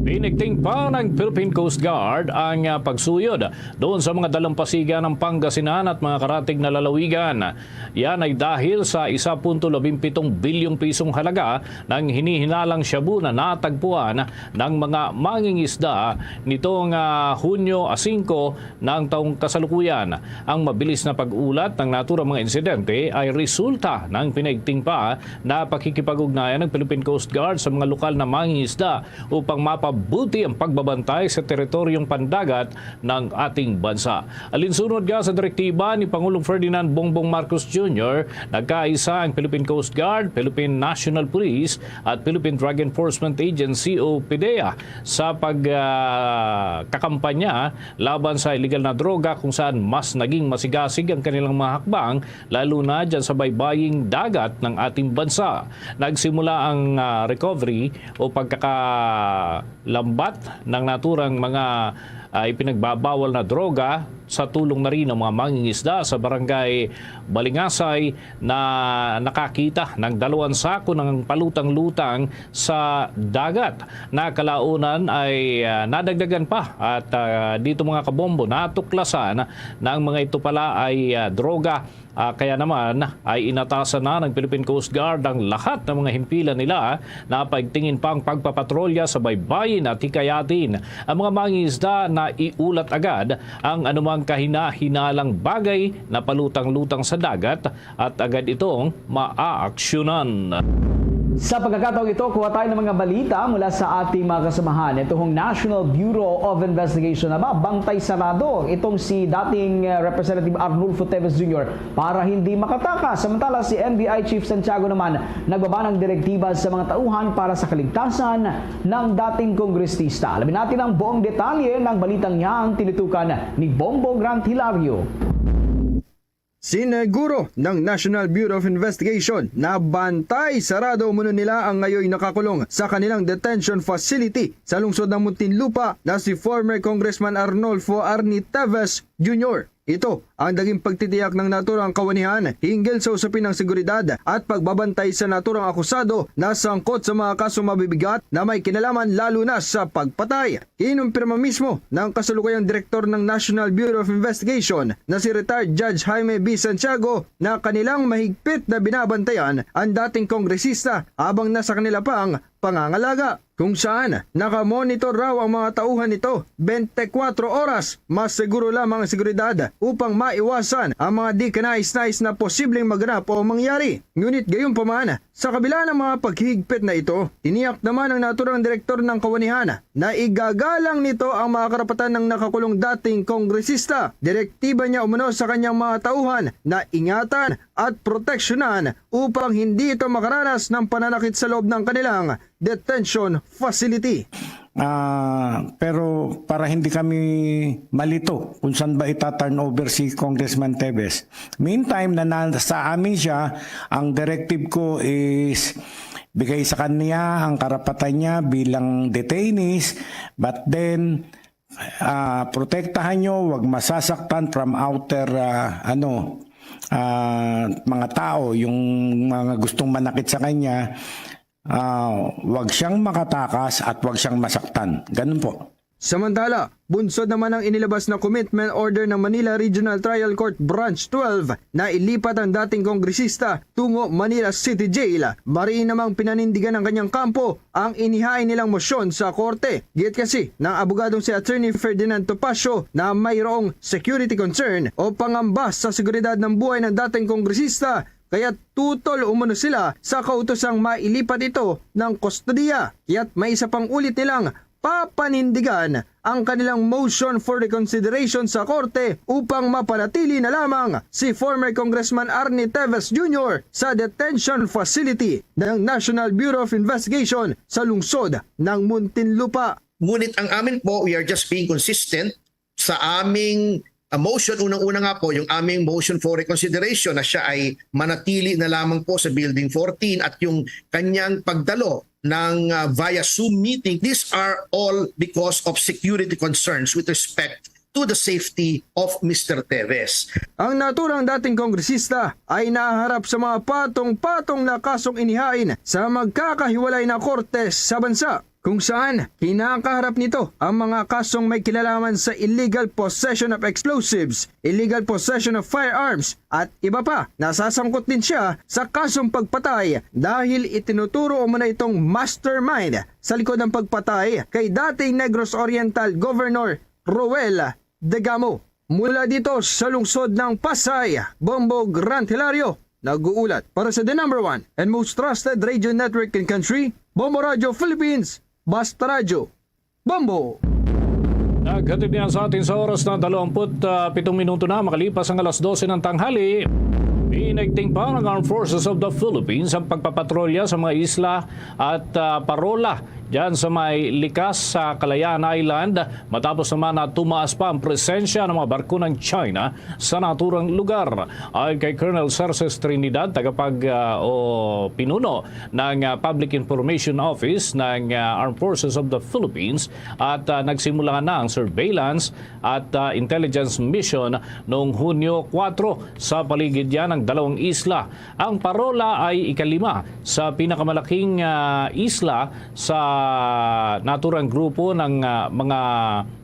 Pinigting pa ng Philippine Coast Guard ang, ah, pagsuyod doon sa mga dalampasigan ng Pangasinan at mga karatig na lalawigan. Yan ay dahil sa isa punto labing pitong bilyong pisong halaga ng hinihinalang shabu na natagpuan ng mga mangingisda nitong, ah, Hunyo singko ng taong kasalukuyan. Ang mabilis na pag-ulat ng naturang mga insidente ay resulta ng pinaigting pa na pakikipag-ugnayan ng Philippine Coast Guard sa mga lokal na mangingisda upang mapabuti ang pagbabantay sa teritoryong pandagat ng ating bansa. Alinsunod nga sa direktiba ni Pangulong Ferdinand Bongbong Marcos Junior, nagkaisa ang Philippine Coast Guard, Philippine National Police, at Philippine Drug Enforcement Agency o PDEA sa pag, ah, kakampanya laban sa iligal na droga, kung saan mas naging masigasig ang kanilang mga hakbang, lalo na dyan sa baybaying dagat ng ating bansa. Nagsimula ang, ah, recovery o pagkakalambat ng naturang mga, ah, ipinagbabawal na droga sa tulong na rin ng mga mangingisda sa Barangay Balingasay na nakakita ng dalawang sako ng palutang-lutang sa dagat. Na kalaunan ay, ah, nadagdagan pa at, ah, dito, mga kabombo, natuklasan na ang mga ito pala ay, ah, droga. Ah, kaya naman ay inatasan na ng Philippine Coast Guard ang lahat ng mga himpilan nila na paigtingin pa ang pagpapatrolya sa baybayin at hikayatin ang mga mangingisda na iulat agad ang anumang kahina-hinalang bagay na palutang-lutang sa dagat at agad itong maaaksyonan. Sa pagkakataong ito, kuha tayo ng mga balita mula sa ating mga kasamahan. Ito hong National Bureau of Investigation na ba, bantay sarado itong si dating, uh, Representative Arnulfo Teves Junior para hindi makatakas. Samantala, si N B I Chief Santiago naman nagbaba ng direktiba sa mga tauhan para sa kaligtasan ng dating kongresista. Alamin natin ang buong detalye ng balitang yan, tinutukan ni Bombo Grant Hilario. Siniguro ng National Bureau of Investigation na bantay sarado umano nila ang ngayoy nakakulong sa kanilang detention facility sa lungsod ng Muntinlupa na si former Congressman Arnulfo Arnie Teves Junior. Ito ang naging pagtitiyak ng naturang kawanihan hinggil sa usapin ng seguridad at pagbabantay sa naturang akusado na sangkot sa mga kasong mabibigat na may kinalaman, lalo na sa pagpatay. Kinumpirma mismo ng kasalukuyang direktor ng National Bureau of Investigation na si retired Judge Jaime B. Santiago na kanilang mahigpit na binabantayan ang dating kongresista habang nasa kanila pa ang pangangalaga, kung saan nakamonitor raw ang mga tauhan nito twenty-four oras. Mas siguro lamang ang seguridad upang maiwasan ang mga di kanais-nais na posibleng maganap o mangyari. Ngunit gayunpaman, sa kabila ng mga paghihigpit na ito, tiniyak naman ng naturang direktor ng kawanihan na igagalang nito ang mga karapatan ng nakakulong dating kongresista. Direktiba niya umano sa kanyang mga tauhan na ingatan at proteksyonan upang hindi ito makaranas ng pananakit sa loob ng kanilang detention facility. Ah, pero para hindi kami malito kung saan ba ita-turn over si Congressman Teves. Meantime, na nasa amin siya, ang directive ko is bigay sa kanya ang karapatan niya bilang detainees, but then, ah, protektahan niyo, wag masasaktan from outer, ah, ano, ah, mga tao, yung mga gustong manakit sa kanya, ah, wag siyang makatakas at wag siyang masaktan. Ganun po. Samantala, bunsod naman ang inilabas na commitment order ng Manila Regional Trial Court Branch twelve na ilipat ang dating kongresista tungo Manila City Jail. Mariin namang pinanindigan ng kanyang kampo ang inihain nilang mosyon sa korte. Giit kasi ng abogadong si Attorney Ferdinand Topacio na mayroong security concern o pangamba sa seguridad ng buhay ng dating kongresista, kaya tutol umano sila sa kautosang mailipat ito ng kustodiya. Kaya't may isa pang ulit nilang papanindigan ang kanilang motion for reconsideration sa korte upang mapanatili na lamang si former Congressman Arnie Teves Junior sa detention facility ng National Bureau of Investigation sa lungsod ng Muntinlupa. Ngunit ang amin po, we are just being consistent sa aming, ah, motion. Unang-una nga po, yung aming motion for reconsideration na siya ay manatili na lamang po sa Building fourteen at yung kanyang pagdalo ng, ah, via Zoom meeting. These are all because of security concerns with respect to the safety of Mister Teves. Ang naturang dating kongresista ay naharap sa mga patong-patong na kasong inihain sa magkakahiwalay na korte sa bansa, kung saan kinakaharap nito ang mga kasong may kinalaman sa illegal possession of explosives, illegal possession of firearms, at iba pa. Nasasangkot din siya sa kasong pagpatay dahil itinuturo umano itong mastermind sa likod ng pagpatay kay dating Negros Oriental Governor Roel Degamo. Mula dito sa lungsod ng Pasay, Bombo Grant Hilario nag-uulat para sa the number one and most trusted radio network in country, Bombo Radio Philippines, Basta Radyo, Bombo! Naghatid niya sa atin sa oras na dalawampu't pitong minuto na makalipas ang alas dose ng tanghali. Pinigting pa ng Armed Forces of the Philippines ang pagpapatrolya sa mga isla at, ah, parola dyan sa may likas sa Kalayaan Island, matapos naman na tumaas pa ang presensya ng mga barko ng China sa naturang lugar. Ayon kay Colonel Cerces Trinidad, tagapag, ah, o pinuno ng, ah, Public Information Office ng, ah, Armed Forces of the Philippines, at, ah, nagsimula na ang surveillance at, ah, intelligence mission noong Hunyo kuwatro sa paligid yan ng dalawang isla. Ang parola ay ikalima sa pinakamalaking, ah, isla sa naturang grupo ng, ah, mga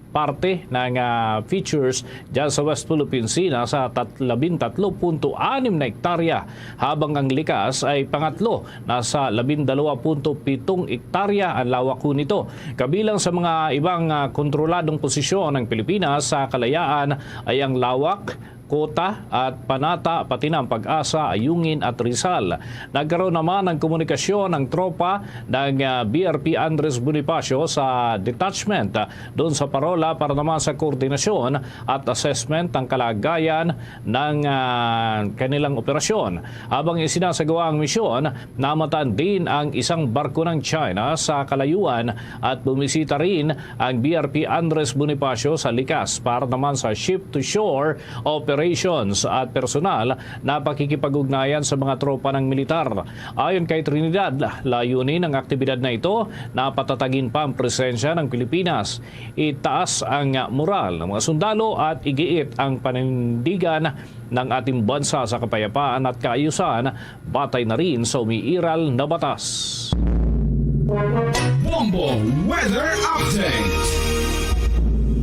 parte ng, ah, features dyan sa West Philippine Sea. Nasa tat-, labintatlo punto anim na hektarya, habang ang likas ay pangatlo, nasa labindalawa punto pitong hektarya ang lawak ho nito. Kabilang sa mga ibang, ah, kontroladong posisyon ng Pilipinas sa Kalayaan ay ang lawak Kota at Panata, pati na ang Pag-asa, Ayungin at Rizal. Nagkaroon naman ng komunikasyon ang tropa ng, ah, B R P Andres Bonifacio sa detachment, ah, doon sa Parola para naman sa koordinasyon at assessment ng kalagayan ng, ah, kanilang operasyon. Habang isinasagawa ang misyon, namataan din ang isang barko ng China sa kalayuan at bumisita rin ang B R P Andres Bonifacio sa Likas para naman sa ship-to-shore operations at personal na pakikipag-ugnayan sa mga tropa ng militar. Ayon kay Trinidad, layunin ng aktibidad na ito na patatagin pa ang presensya ng Pilipinas, itaas ang moral ng mga sundalo at igiit ang panindigan ng ating bansa sa kapayapaan at kaayusan, batay na rin sa umiiral na batas. Bombo Weather Update.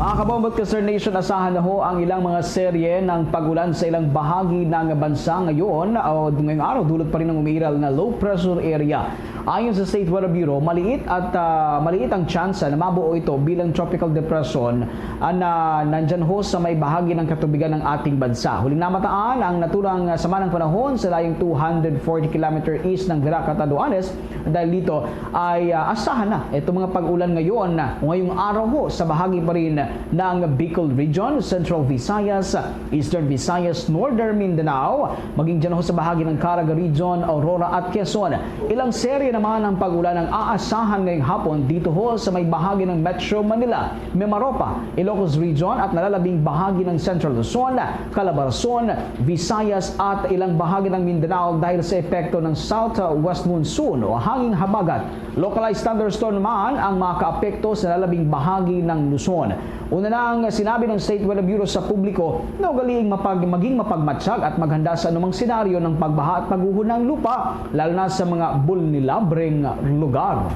Mga kabombo at ka-Star Nation, asahan na ho ang ilang mga serye ng pag-ulan sa ilang bahagi ng bansa ngayon, o ngayong araw, dulot pa rin ang umiiral na low pressure area. Ayon sa State Weather Bureau, maliit at, ah, maliit ang tsansa na mabuo ito bilang tropical depression, ah, na nandyan ho sa may bahagi ng katubigan ng ating bansa. Huling namataan ang naturang, ah, sama ng panahon sa layong two hundred forty kilometer east ng Virac, Catanduanes. Dahil dito ay, ah, asahan na itong mga pag-ulan ngayon, ah, ngayong araw ho sa bahagi pa rin ng Bicol Region, Central Visayas, Eastern Visayas, Northern Mindanao, maging dyan ho sa bahagi ng Caraga Region, Aurora at Quezon. Ilang serye naman ng pag-ulan ang aasahan ngayong hapon dito ho sa may bahagi ng Metro Manila, Mimaropa, Ilocos Region at nalalabing bahagi ng Central Luzon, Calabarzon, Visayas at ilang bahagi ng Mindanao dahil sa epekto ng southwest monsoon o hanging habagat. Localized thunderstorm naman ang makaapekto sa nalalabing bahagi ng Luzon. Una nang sinabi ng State Weather Bureau sa publiko na ugaliing mapag-, maging mapagmatsyag at maghanda sa anumang senaryo ng pagbaha at pagguho ng lupa, lalo na sa mga bulnelabreng lugar.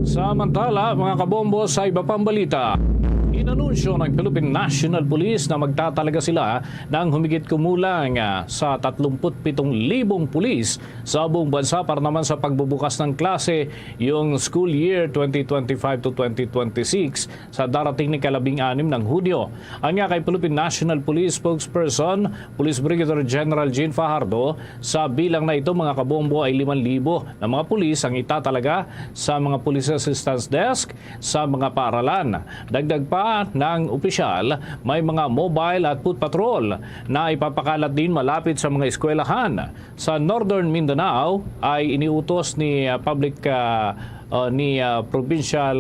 Samantala, mga kabombo, sa iba pang balita, inanunsyo ng Philippine National Police na magtatalaga sila ng humigit kumulang, ah, sa tatlumpu't pitong libong pulis sa buong bansa para naman sa pagbubukas ng klase yung school year twenty twenty-five to twenty twenty-six sa darating na ikalabing-anim ng Hunyo. Anya kay Philippine National Police spokesperson, Police Brigadier General Jean Fajardo, sa bilang na ito, mga kabombo, ay limang libo na mga pulis ang itatalaga sa mga Police Assistance Desk sa mga paaralan. Dagdag pa ng opisyal, may mga mobile at foot patrol na ipapakalat din malapit sa mga eskwelahan. Sa Northern Mindanao ay iniutos ni, ah, public, ah, ah, ni, ah, Provincial,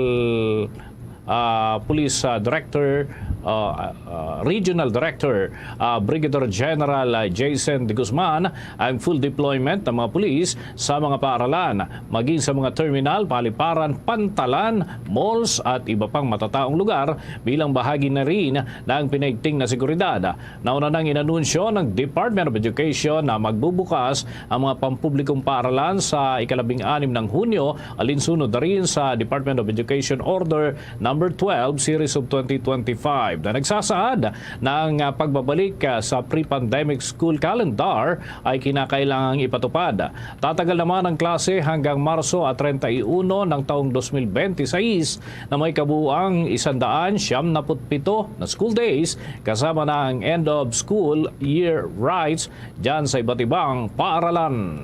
ah, Police, ah, Director, ah, ah, Regional Director, ah, Brigadier General, ah, Jason de Guzman ang full deployment ng mga pulis sa mga paaralan, maging sa mga terminal, paliparan, pantalan, malls at iba pang matataong lugar bilang bahagi na rin ng pinaigting na seguridad. Nauna nang inanunsyo ng Department of Education na magbubukas ang mga pampublikong paaralan sa ikalabing-anim ng Hunyo, alinsunod na rin sa Department of Education Order Number twelve, Series of twenty twenty-five, na nagsasaad na ang, ah, pagbabalik, ah, sa pre-pandemic school calendar ay kinakailangang ipatupad. Tatagal naman ang klase hanggang Marso treinta y uno ng taong dos mil bente seis, na may kabuuang isandaan siyam naput pito na school days, kasama na ang end of school year rites dyan sa iba't ibang paaralan.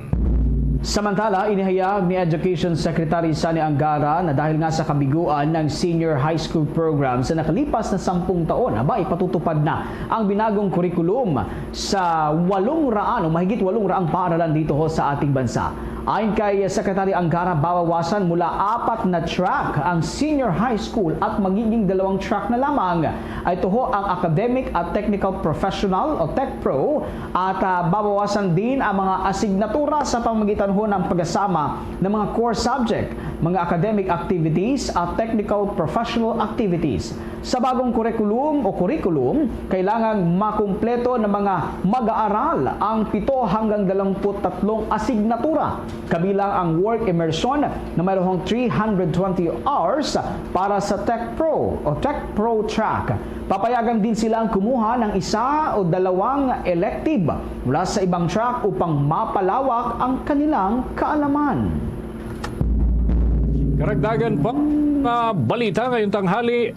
Samantala, inihayag ni Education Secretary Sonny Angara na dahil nga sa kabiguan ng senior high school program sa nakalipas na sampung taon, aba, ipatutupad na ang binagong kurikulum sa walong raan o mahigit walong raang paaralan dito ho sa ating bansa. Ayon kay Secretary Angara, babawasan mula apat na track ang senior high school at magiging dalawang track na lamang. Ito ho ang academic at technical professional o tech pro at, ah, babawasan din ang mga asignatura sa pamamagitan ho ng pagsasama ng mga core subject, mga academic activities at technical professional activities. Sa bagong kurikulum o kurikulum, kailangang makumpleto ng mga mag-aaral ang pito hanggang dalawampu't tatlong asignatura, kabilang ang work immersion na mayroong three hundred twenty hours para sa Tech Pro o Tech Pro track. Papayagan din silang kumuha ng isa o dalawang elective mula sa ibang track upang mapalawak ang kanilang kaalaman. Karagdagan pa na balita ngayong tanghali.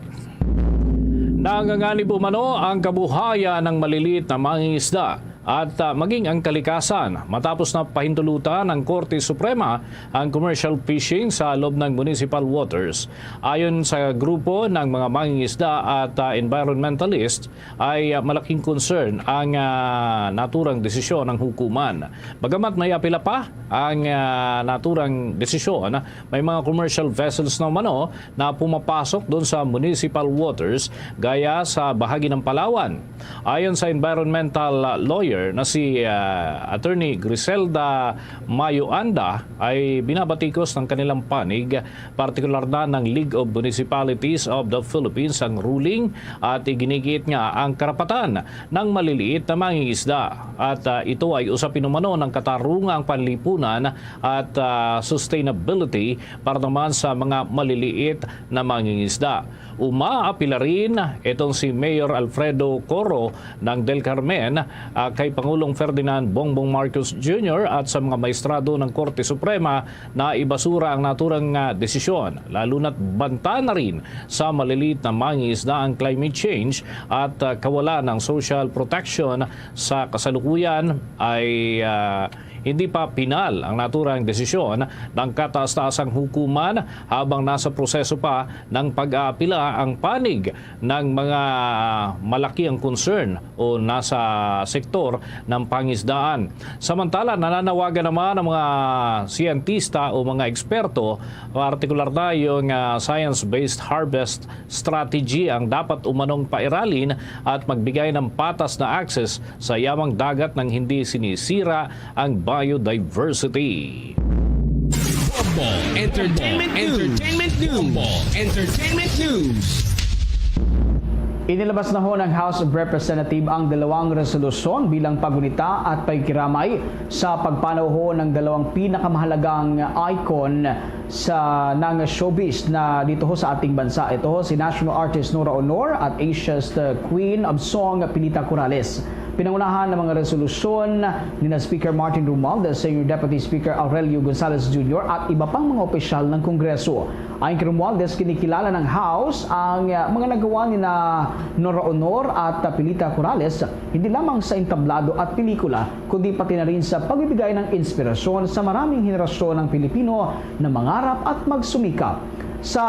Nanganganib umano ang kabuhayan ng maliliit na mangingisda at, ah, maging ang kalikasan matapos na pahintulutan ng Korte Suprema ang commercial fishing sa loob ng municipal waters. Ayon sa grupo ng mga mangingisda at, ah, environmentalist, ay, ah, malaking concern ang, ah, naturang desisyon ng hukuman. Bagamat may apila pa ang, ah, naturang desisyon, may mga commercial vessels na umano na pumapasok doon sa municipal waters gaya sa bahagi ng Palawan. Ayon sa environmental lawyer na si, ah, Attorney Griselda Mayo Anda, ay binabatikos ng kanilang panig, partikular na ng League of Municipalities of the Philippines ang ruling at iginigiit nga ang karapatan ng maliliit na mangingisda at, ah, ito ay usapin umano ng katarungang panlipunan at, ah, sustainability para naman sa mga maliliit na mangingisda. Umaapila rin itong si Mayor Alfredo Coro ng Del Carmen, ah, kay Pangulong Ferdinand Bongbong Marcos Junior at sa mga maestrado ng Korte Suprema na ibasura ang naturang, ah, desisyon, lalo na't banta na rin sa maliliit na mangingisda ang climate change at, ah, kawalan ng social protection sa kasalukuyan ay, ah, hindi pa pinal ang naturang desisyon ng kataas-taasang hukuman habang nasa proseso pa ng pag-aapila ang panig ng mga malaki ang concern o nasa sektor ng pangisdaan. Samantala, nananawagan naman ang mga siyentista o mga eksperto, partikular na yung, ah, science-based harvest strategy ang dapat umanong pairalin at magbigay ng patas na access sa yamang dagat nang hindi sinisira ang biodiversity. Bombo Entertainment News. Entertainment News. Bombo Entertainment News. Inilabas na ho ng House of Representative ang dalawang resolusyon bilang pagunita at pagkiramay sa pagpanaw ho ng dalawang pinakamahalagang icon sa ng showbiz na dito ho sa ating bansa. Ito ho si National Artist Nora Honor at Asia's Queen of Song Pilita Corrales. Pinangunahan ng mga resolusyon ni na Speaker Martin Romualdez, Senior Deputy Speaker Aurelio Gonzalez Junior at iba pang mga opisyal ng Kongreso. Ayon kay Romualdez, kinikilala ng House ang, ah, mga nagawa ni na Nora Honor at, ah, Pilita Corrales, hindi lamang sa entablado at pelikula, kundi pati na rin sa pagbibigay ng inspirasyon sa maraming henerasyon ng Pilipino na mangarap at magsumikap. Sa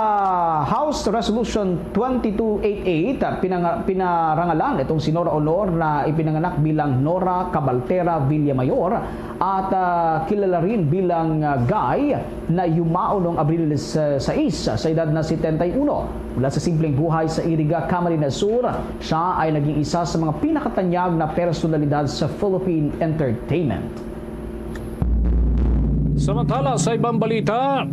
House Resolution twenty-two eighty-eight, ah, pinanga-, pinarangalan itong si Nora Honor na ipinanganak bilang Nora Cabaltera Villamayor at, ah, kilala rin bilang, ah, Guy na yumao noong Abril sais, sa edad na setenta y uno. Mula sa simpleng buhay sa Iriga, Camarines Sur, siya ay naging isa sa mga pinakatanyag na personalidad sa Philippine entertainment. Samantala, sa ibang balita,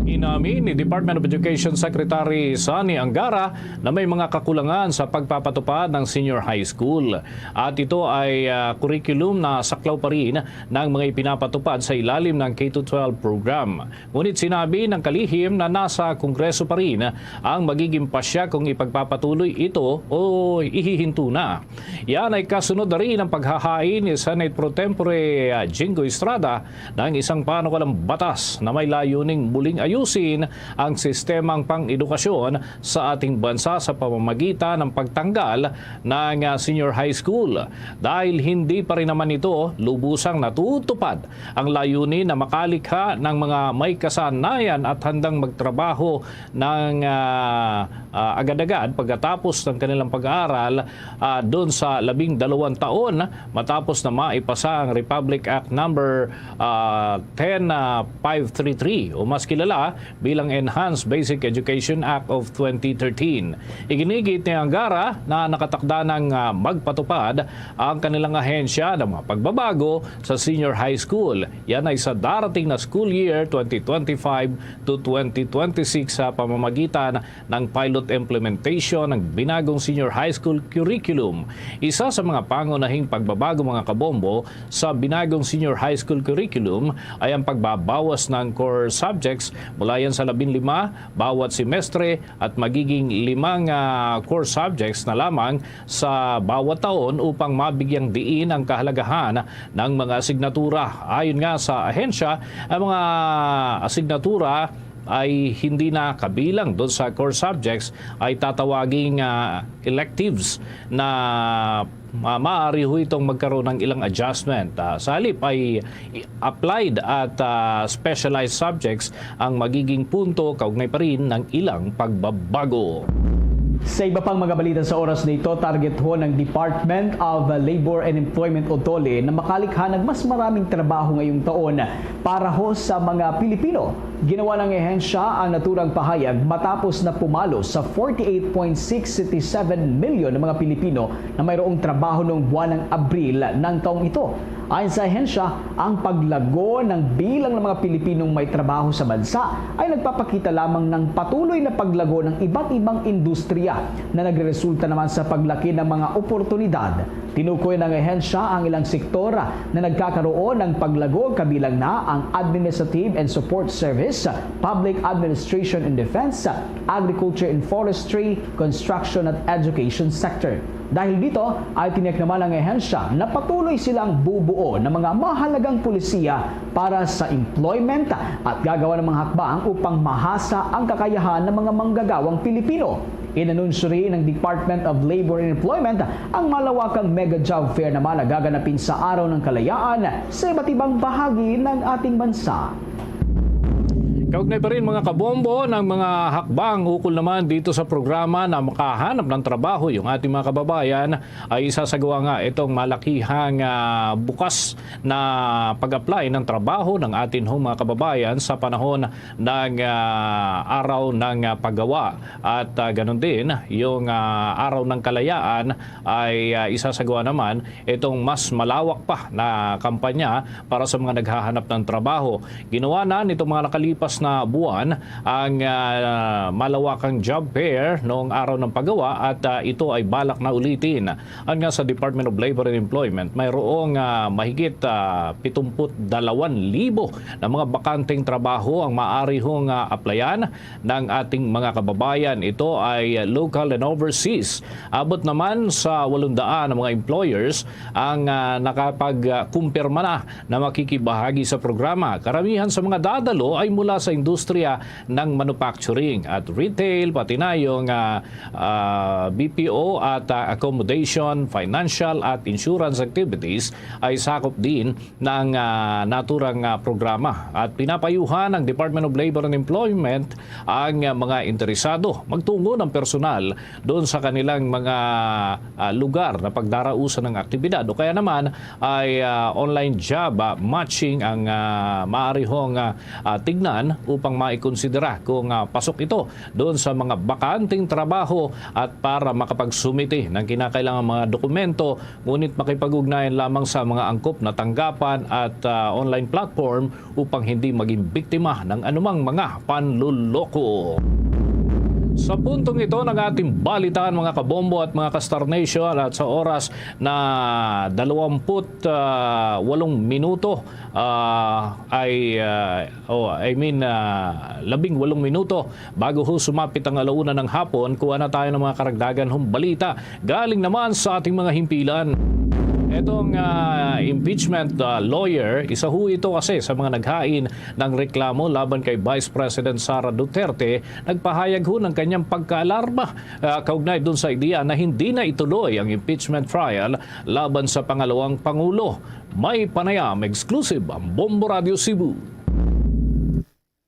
inamin ni Department of Education Secretary Sonny Angara na may mga kakulangan sa pagpapatupad ng senior high school at ito ay, ah, curriculum na saklaw pa rin ng mga ipinapatupad sa ilalim ng K to twelve program. Ngunit sinabi ng kalihim na nasa Kongreso pa rin ang magiging pasya kung ipagpapatuloy ito o ihihinto na. Yan ay kasunod na rin ang paghahain ni Senate Pro Tempore, ah, Jingo Estrada ng isang panukalang batas na may layuning muling ayusin ang sistemang pang-edukasyon sa ating bansa sa pamamagitan ng pagtanggal ng, ah, senior high school, dahil hindi pa rin naman ito lubusang natutupad ang layunin na makalikha ng mga may kasanayan at handang magtrabaho ng, ah, ah, agad-agad pagkatapos ng kanilang pag-aaral, ah, doon sa labing dalawang taon matapos na maipasa ang Republic Act Number, ah, ten five three three, o mas kilala bilang Enhanced Basic Education Act of twenty thirteen. Iginigiit ni Angara na nakatakda ng, ah, magpatupad ang kanilang ahensya ng mga pagbabago sa senior high school. Yan ay sa darating na school year twenty twenty-five to twenty twenty-six sa pamamagitan ng pilot implementation ng binagong senior high school curriculum. Isa sa mga pangunahing pagbabago, mga kabombo, sa binagong senior high school curriculum ay ang pagbabawas ng core subjects mula yan sa labing lima bawat semestre at magiging limang, ah, core subjects na lamang sa bawat taon upang mabigyang diin ang kahalagahan ng mga asignatura. Ayon nga sa ahensya, ang mga asignatura ay hindi na kabilang doon sa core subjects, ay tatawaging, ah, electives na ma-, maaari ho itong magkaroon ng ilang adjustment. Ah, sa halip ay i-, applied at, ah, specialized subjects ang magiging punto kaugnay pa rin ng ilang pagbabago. Sa iba pang mga balita sa oras na ito, target ho ng Department of Labor and Employment o DOLE na makalikha ng mas maraming trabaho ngayong taon para ho sa mga Pilipino. Ginawa ng ehensya ang naturang pahayag matapos na pumalo sa forty-eight point six seven million na mga Pilipino na mayroong trabaho noong buwan ng Abril ng taong ito. Ayon sa ahensya, ang paglago ng bilang ng mga Pilipinong may trabaho sa bansa ay nagpapakita lamang ng patuloy na paglago ng iba't ibang industriya na nagreresulta naman sa paglaki ng mga oportunidad. Tinukoy ng ahensya ang ilang sektor na nagkakaroon ng paglago, kabilang na ang administrative and support service, public administration and defense, agriculture and forestry, construction at education sector. Dahil dito ay tiniyak naman ng ahensya na patuloy silang bubuo ng mga mahalagang polisiya para sa employment at gagawa ng mga hakbang upang mahasa ang kakayahan ng mga manggagawang Pilipino. Inanunsyo rin ng Department of Labor and Employment ang malawakang mega job fair naman na gaganapin sa Araw ng Kalayaan sa iba't ibang bahagi ng ating bansa. Kaugnay pa rin, mga kabombo, ng mga hakbang ukol naman dito sa programa na makahanap ng trabaho yung ating mga kababayan, ay isasagawa nga itong malakihang, ah, bukas na pag-apply ng trabaho ng atin hong mga kababayan sa panahon ng, ah, Araw ng, ah, Paggawa. At, ah, ganun din, yung, ah, Araw ng Kalayaan ay, ah, isasagawa naman itong mas malawak pa na kampanya para sa mga naghahanap ng trabaho. Ginawa na nitong mga nakalipas na buwan ang, ah, malawakang job fair noong Araw ng Paggawa at, ah, ito ay balak na ulitin. Ayon nga sa Department of Labor and Employment, mayroong, ah, mahigit, ah, pitungput dalawan libo na mga bakanteng trabaho ang maaari hong, ah, applyan ng ating mga kababayan. Ito ay local and overseas. Abot naman sa walong daan na mga employers ang, ah, nakapagkumpirma na na makikibahagi sa programa. Karamihan sa mga dadalo ay mula sa industriya ng manufacturing at retail, pati na yung, ah, ah, B P O at, ah, accommodation, financial at insurance activities ay sakop din ng, ah, naturang, ah, programa. At pinapayuhan ng Department of Labor and Employment ang, ah, mga interesado magtungo ng personal doon sa kanilang mga, ah, lugar na pagdarausan ng aktibidad, o kaya naman ay, ah, online job, ah, matching ang, ah, maaari hong, ah, ah, tignan upang maikonsidera kung, ah, pasok ito doon sa mga bakanteng trabaho at para makapagsumite ng kinakailangang mga dokumento, ngunit makipag-ugnayan lamang sa mga angkop na tanggapan at, ah, online platform upang hindi maging biktima ng anumang mga panluloko. Sa puntong ito ng ating balitaan, mga kabombo at mga ka-Star Nation, at sa oras na dalawamput, ah, walong minuto, ah, ay, ah, oh, I mean, ah, labing walong minuto bago ho sumapit ang alauna ng hapon, kuha na tayo ng mga karagdagan hong balita galing naman sa ating mga himpilan. Itong, ah, impeachment, ah, lawyer, isa ho ito kasi sa mga naghain ng reklamo laban kay Vice President Sara Duterte, nagpahayag ho ng kanyang pagkaalarma, ah, kaugnay dun sa ideya na hindi na ituloy ang impeachment trial laban sa pangalawang pangulo. May panayam exclusive ang Bombo Radio Cebu.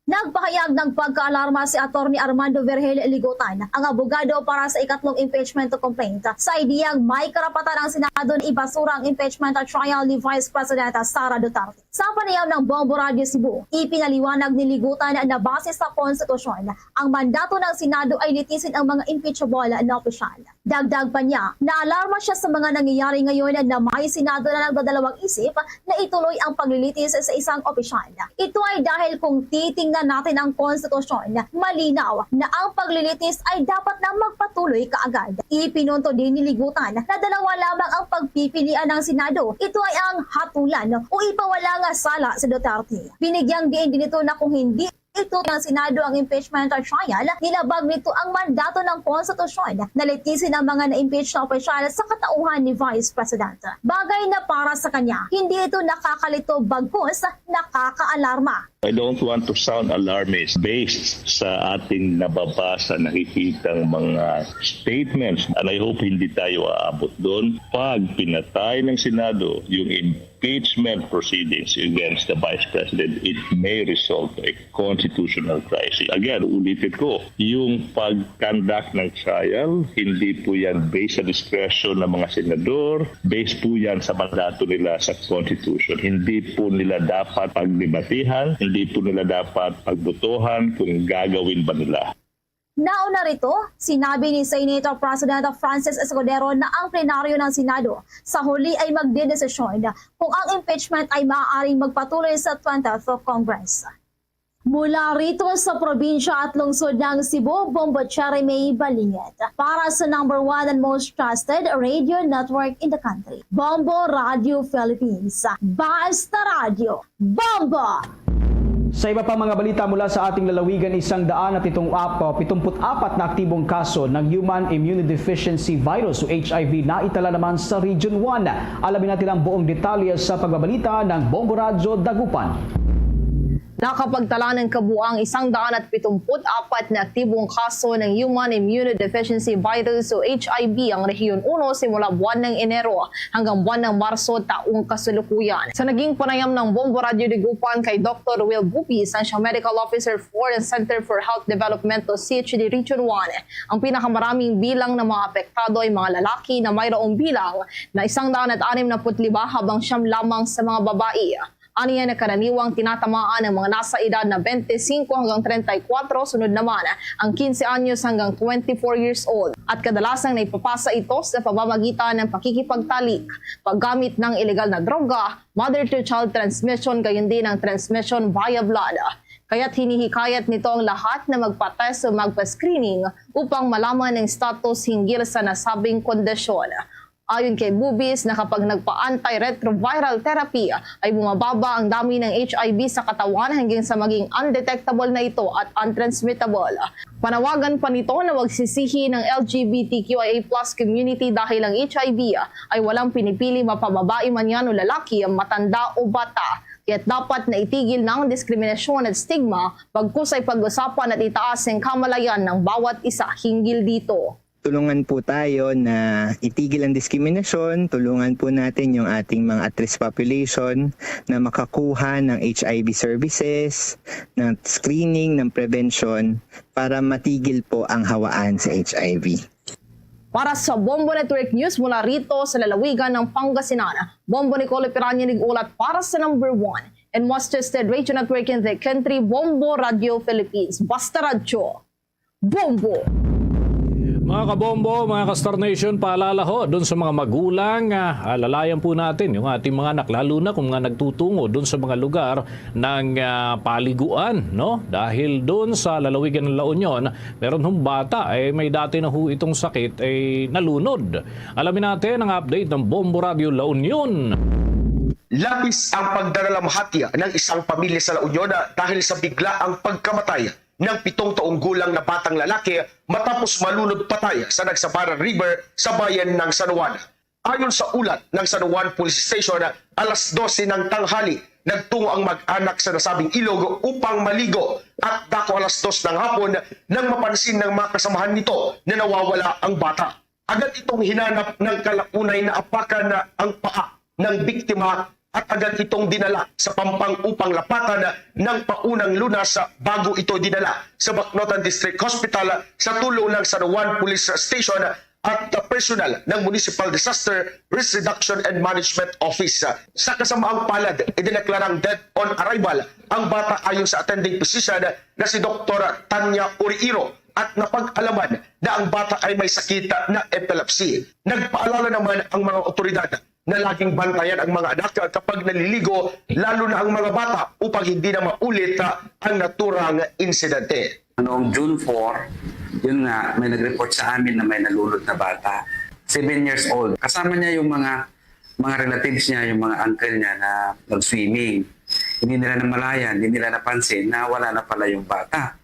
Nagpahayag ng pagkaalarma si Attorney Armando Vergel Ligutan, ang abogado para sa ikatlong impeachment complaint, sa ideyang may karapatan ang Senado na ibasura ang impeachment trial ni Vice President Sara Duterte. Sa panayam ng Bombo Radio Cebu, ipinaliwanag ni Ligutan na base sa konstitusyon, ang mandato ng Senado ay litisin ang mga impeachable na opisyal. Dagdag pa niya, naalarma siya sa mga nangyayari ngayon na may Senado na nagdadalawang isip na ituloy ang paglilitis sa isang opisyal. Ito ay dahil kung titingnan natin ang konstitusyon, malinaw na ang paglilitis ay dapat na magpatuloy kaagad. Ipinunto din ni Ligutan na dalawa lamang ang pagpipilian ng Senado. Ito ay ang hatulan o ipawala nga sala si Duterte. Binigyang diin din ito na kung hindi Itutuloy ng Senado ang impeachment trial, nilabag nito ang mandato ng konstitusyon na litisin ang mga na-impeach na opisyal sa katauhan ni Vice President. Bagay na para sa kanya, hindi ito nakakalito bagkus nakakaalarma. I don't want to sound alarmist based sa ating nababasa, nakikitang mga statements, and I hope hindi tayo aabot doon. Pag pinatay ng Senado yung impeachment proceedings against the Vice President, it may result to a constitutional crisis. Again, ulitin ko, yung pag-conduct ng trial, hindi po yan based sa discretion ng mga senador, based po yan sa mandato nila sa Constitution. Hindi po nila dapat pagdebatehan, hindi po nila dapat pagbotohan kung gagawin ba nila. Nauna rito, sinabi ni Senator President Francis Escudero na ang plenaryo ng Senado sa huli ay magdedesisyon kung ang impeachment ay maaaring magpatuloy sa twentieth Congress. Mula rito sa probinsya at lungsod ng Cebu, Bombo Cherry May Balingit. Para sa number one and most trusted radio network in the country, Bombo Radio Philippines. Basta Radio, Bombo! Sa iba pa mga balita mula sa ating lalawigan, isang daan at itong ap-, pitumput apat na aktibong kaso ng Human Immunodeficiency Virus o H I V na itala naman sa Region one. Alamin natin ang buong detalye sa pagbabalita ng Bombo Radyo Dagupan. Nakapagtala ng kabuang isang daan at pitumput apat na aktibong kaso ng Human Immunodeficiency Virus o H I V ang Rehiyon uno simula buwan ng Enero hanggang buwan ng Marso taong kasalukuyan. Sa naging panayam ng Bombo Radyo Dagupan kay Doktor Will Bubis, ang siyang Medical Officer for the Center for Health Development o C H D Region one, ang pinakamaraming bilang ng mga apektado ay mga lalaki na mayroong bilang na isang daan at anim na put lima, habang siyam lamang sa mga babae. Aniya na karaniwang tinatamaan ang mga nasa edad na twenty-cinco hanggang treinta y cuatro, sunod naman ang quince anyos hanggang twenty-four years old, at kadalasang naipapasa ito sa pamamagitan ng pakikipagtalik, paggamit ng ilegal na droga, mother-to-child transmission, gayon din ang transmission via blood. Kaya't hinihikayat nito ang lahat na magpa-test o magpa-screening upang malaman ang status hinggil sa nasabing kondisyon. Ayon kay Bubis, na kapag nagpa-antiretroviral therapy, ay bumababa ang dami ng H I V sa katawan hanggang sa maging undetectable na ito at untransmittable. Panawagan pa nito na wag sisihin ang L G B T Q I A plus community dahil ang H I V ay walang pinipili, mapababae man yan o lalaki, matanda o bata. Kaya't dapat na itigil na ang diskriminasyon at stigma, bagkus ay pag-usapan at itaas ang kamalayan ng bawat isa hinggil dito. Tulungan po tayo na itigil ang diskriminasyon. Tulungan po natin yung ating mga at-risk population na makakuha ng H I V services, ng screening, ng prevention para matigil po ang hawaan sa H I V. Para sa Bombo Network News mula rito sa lalawigan ng Pangasinan, Bombo Nicole Piranha nag-ulat para sa number one and most trusted radio network in the country, Bombo Radio Philippines. Basta Radyo, Bombo! Mga kabombo, mga ka-Star Nation, paalala ho dun sa mga magulang, ah, alalayan po natin yung ating mga anak, lalo na kung mga nagtutungo dun sa mga lugar ng, ah, paliguan, no? Dahil dun sa lalawigan ng La Union, meron hong bata, eh, may dati na ho itong sakit, eh, nalunod. Alamin natin ang update ng Bombo Radio La Union. Labis ang pagdaralamhati ng isang pamilya sa La Union dahil sa biglaang pagkamatay ng pitong taong gulang na batang lalaki matapos malunod patay sa Nagsabaran River sa bayan ng San Juan. Ayon sa ulat ng San Juan Police Station, alas dose ng tanghali, nagtungo ang mag-anak sa nasabing ilog upang maligo at dako alas dos ng hapon nang mapansin ng mga kasamahan nito na nawawala ang bata. Agad itong hinanap ng kalaunay na apakan ang paa ng biktima at agad itong dinala sa Pampang upang lapatan ng paunang lunas bago ito dinala sa Bacnotan District Hospital sa tulong ng San Juan Police Station at the personnel ng Municipal Disaster Risk Reduction and Management Office. Sa kasamaang palad, idineklarang dead on arrival ang bata ayon sa attending physician na si Doktor Tanya Uriiro at napag-alaman na ang bata ay may sakit na epilepsy. Nagpaalala naman ang mga otoridad na laging bantayan ang mga anak kapag naliligo, lalo na ang mga bata, upang hindi na maulit ang naturang insidente. Noong June four, yun nga, may nag-report sa amin na may nalunod na bata. Seven years old. Kasama niya yung mga mga relatives niya, yung mga uncle niya na nag-swimming. Hindi nila namalayan, hindi nila napansin na wala na pala yung bata.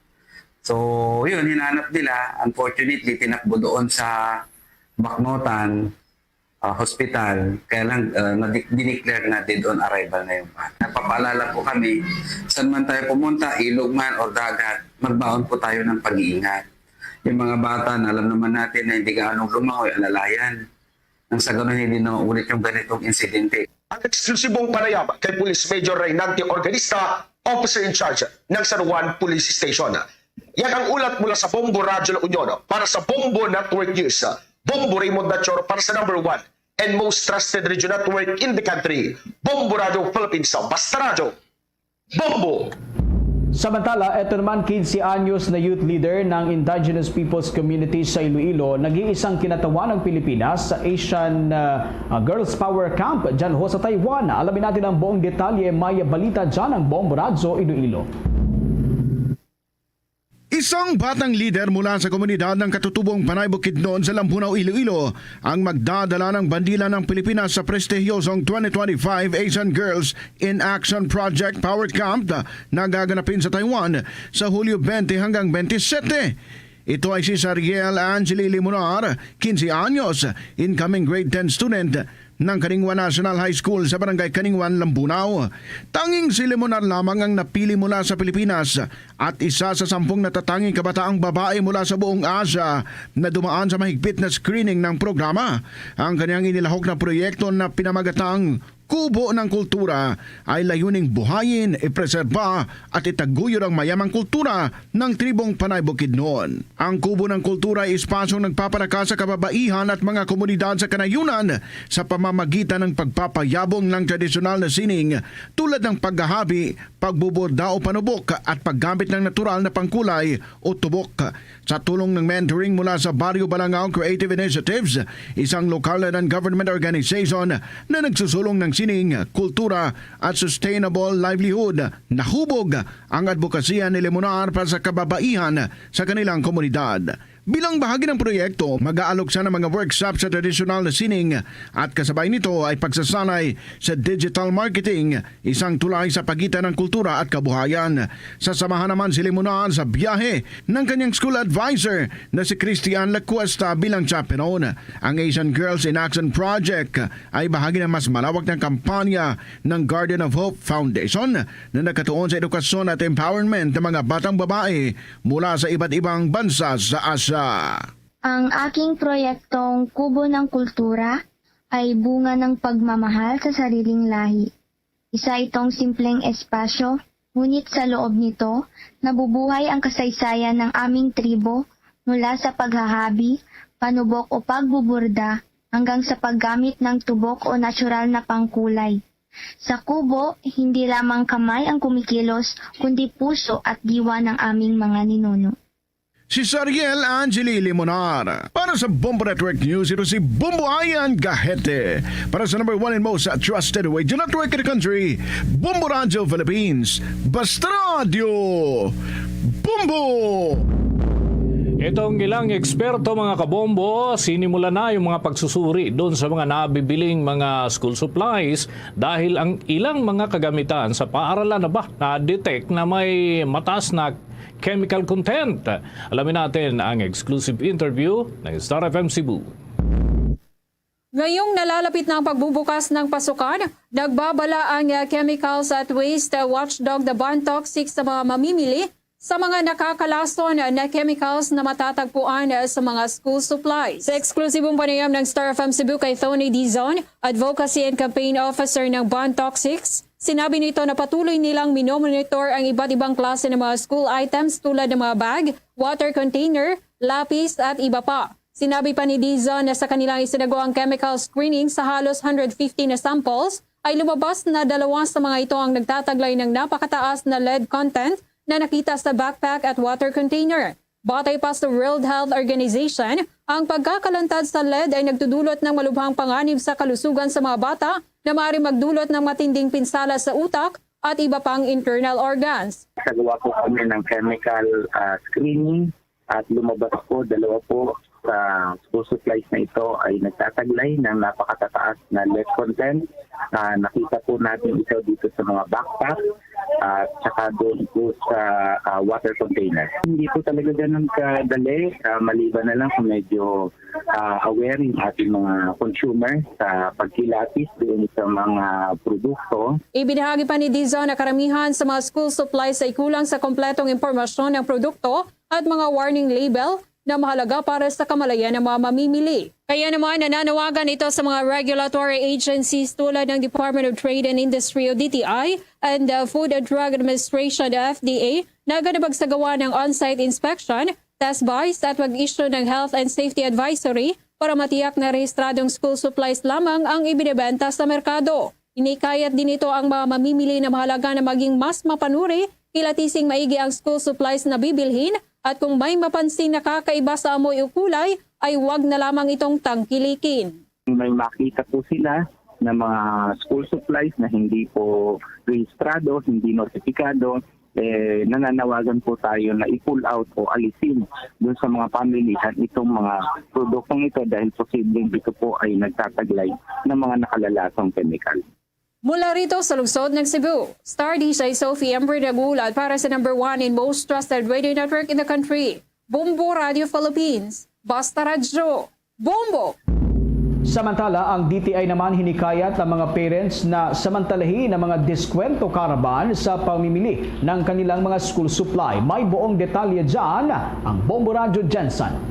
So, yun, hinanap nila. Unfortunately, tinakbo doon sa Baknotan ah, hospital, kaya lang, ah, nadi-, dineclare na dead on arrival na yung bata. Nagpapaalala po kami, saan man tayo pumunta, ilog man or dagat, magbaon po tayo ng pag-iingat. Yung mga bata na alam naman natin na hindi gaano lumangoy, alalayan. Nang sa ganun, hindi na maulit yung ganitong insidente. Ang eksklusibong panayam kay Police Major Reynante Organista, Officer in Charge ng San Juan Police Station. Yan ang ulat mula sa Bombo Radyo La Union para sa Bombo Network News. Bombo Raymond Nachor para sa number one and most trusted radio network in the country, Bombo Radyo Philippines. Basta Radyo, Bombo! Samantala, eto naman, quince anyos na youth leader ng Indigenous Peoples Community sa Iloilo, nag-iisang kinatawan ng Pilipinas sa Asian, ah, ah, Girls Power Camp dyan ho sa Taiwan. Alamin natin ang buong detalye, may balita dyan ang Bombo Radyo Iloilo. Isang batang lider mula sa komunidad ng Katutubong Panay Bukidnon sa Lambunao, Iloilo, ang magdadala ng bandila ng Pilipinas sa prestihiyosong twenty twenty-five Asian Girls in Action Project Power Camp na gaganapin sa Taiwan sa Hulyo twenty hanggang twenty-seven. Ito ay si Sariel Angeli Limonar, quince anyos, incoming grade ten student ng Caningwan National High School sa Barangay Caningwan, Lambunao. Tanging si Limonar lamang ang napili mula sa Pilipinas at isa sa sampung natatanging kabataang babae mula sa buong Asia na dumaan sa mahigpit na screening ng programa. Ang kanyang inilahok na proyekto na pinamagatang Kubo ng Kultura ay layuning buhayin, ipreserba at itaguyod ang mayamang kultura ng tribong Panay Bukidnon. Ang Kubo ng Kultura ay espasyong nagpapalakas sa kababaihan at mga komunidad sa kanayunan sa pamamagitan ng pagpapayabong ng tradisyonal na sining tulad ng paghahabi, pagbuborda o panubok at paggamit ng natural na pangkulay o tubok. Sa tulong ng mentoring mula sa Barrio Balangao Creative Initiatives, isang lokal na non-government organization na nagsusulong ng sining, kultura at sustainable livelihood, nahubog ang adbokasya ni Limonar para sa kababaihan sa kanilang komunidad. Bilang bahagi ng proyekto, mag-aalok siya ng mga workshop sa tradisyonal na sining at kasabay nito ay pagsasanay sa digital marketing, isang tulay sa pagitan ng kultura at kabuhayan. Sasamahan naman si Limonar sa biyahe ng kanyang school advisor na si Christian Lacuesta bilang chaperone. Ang Asian Girls in Action Project ay bahagi ng mas malawak na kampanya ng Garden of Hope Foundation na nakatuon sa edukasyon at empowerment ng mga batang babae mula sa iba't ibang bansa sa Asia. Ang aking proyektong Kubo ng Kultura ay bunga ng pagmamahal sa sariling lahi. Isa itong simpleng espasyo, ngunit sa loob nito, nabubuhay ang kasaysayan ng aming tribo, mula sa paghahabi, panubok o pagbuburda, hanggang sa paggamit ng tubok o natural na pangkulay. Sa kubo, hindi lamang kamay ang kumikilos, kundi puso at diwa ng aming mga ninuno. Si Sariel Angeli Limonar. Para sa Bombo Network News, ito si Bombo Ayan Gahete. Para sa number one and most trusted radio network in the country, Bombo Radio Philippines. Basta Radio, Bombo! Itong ilang eksperto, mga kabombo, sinimulan na yung mga pagsusuri doon sa mga nabibiling mga school supplies dahil ang ilang mga kagamitan sa paaralan na ba na-detect na may mataas na chemical content. Alamin natin ang exclusive interview ng Star F M Cebu. Ngayong nalalapit na ang pagbubukas ng pasukan, nagbabala ang, ah, Chemicals at Waste, ah, Watchdog The Ban Toxic sa mga mamimili sa mga nakakalason na chemicals na matatagpuan, ah, sa mga school supplies. Sa eksklusibong panayam ng Star F M Cebu kay Tony Dizon, Advocacy and Campaign Officer ng Ban Toxics, sinabi nito na patuloy nilang minomonitor ang iba't ibang klase ng mga school items tulad ng mga bag, water container, lapis at iba pa. Sinabi pa ni Dizon na sa kanilang isinagawa ang chemical screening sa halos hundred fifty na samples, ay lumabas na dalawa sa mga ito ang nagtataglay ng napakataas na lead content na nakita sa backpack at water container. Batay pa sa World Health Organization, ang pagkakalantad sa lead ay nagdudulot ng malubhang panganib sa kalusugan sa mga bata na maaaring magdulot ng matinding pinsala sa utak at iba pang internal organs. Nagagawa po kami ng chemical, ah, screening at lumabas po, dalawa po sa school supplies na ito ay nagtataglay ng napakatataas na lead content. Ah, nakita po natin ito dito sa mga backpack at saka doon po sa, ah, water container. Hindi po talaga ganun kadali, ah, maliban na lang kung medyo, ah, aware yung ating mga consumer sa pagkilatis doon sa mga produkto. Ibinahagi pa ni Dizon na karamihan sa mga school supplies ay kulang sa kompletong impormasyon ng produkto at mga warning label na mahalaga para sa kamalayan ng mga mamimili. Kaya naman, nananawagan ito sa mga regulatory agencies tulad ng Department of Trade and Industry o D T I and the Food and Drug Administration o F D A na agad na magsagawa ng on-site inspection, test buys at mag-issue ng health and safety advisory para matiyak na rehistradong school supplies lamang ang ibinebenta sa merkado. Hinikayat din ito ang mga mamimili na mahalaga na maging mas mapanuri, kilati sing maigi ang school supplies na bibilhin, at kung may mapansin na kakaiba sa amoy o kulay, ay wag na lamang itong tangkilikin. May makita po sila na mga school supplies na hindi po rehistrado, hindi notifikado, eh, nananawagan po tayo na i-pull out o alisin dun sa mga pamilihan itong mga produktong ito dahil posibleng dito po ay nagtataglay ng mga nakalalasang kemikal. Mula rito sa lungsod ng Cebu, Star D J Sophie Ember nag-uulat para sa number one and most trusted radio network in the country, Bombo Radio Philippines. Basta Radyo, Bombo! Samantala, ang D T I naman hinikayat ang mga parents na samantalahin ang mga diskwento caravan sa pamimili ng kanilang mga school supply. May buong detalye dyan ang Bombo Radyo Jensen.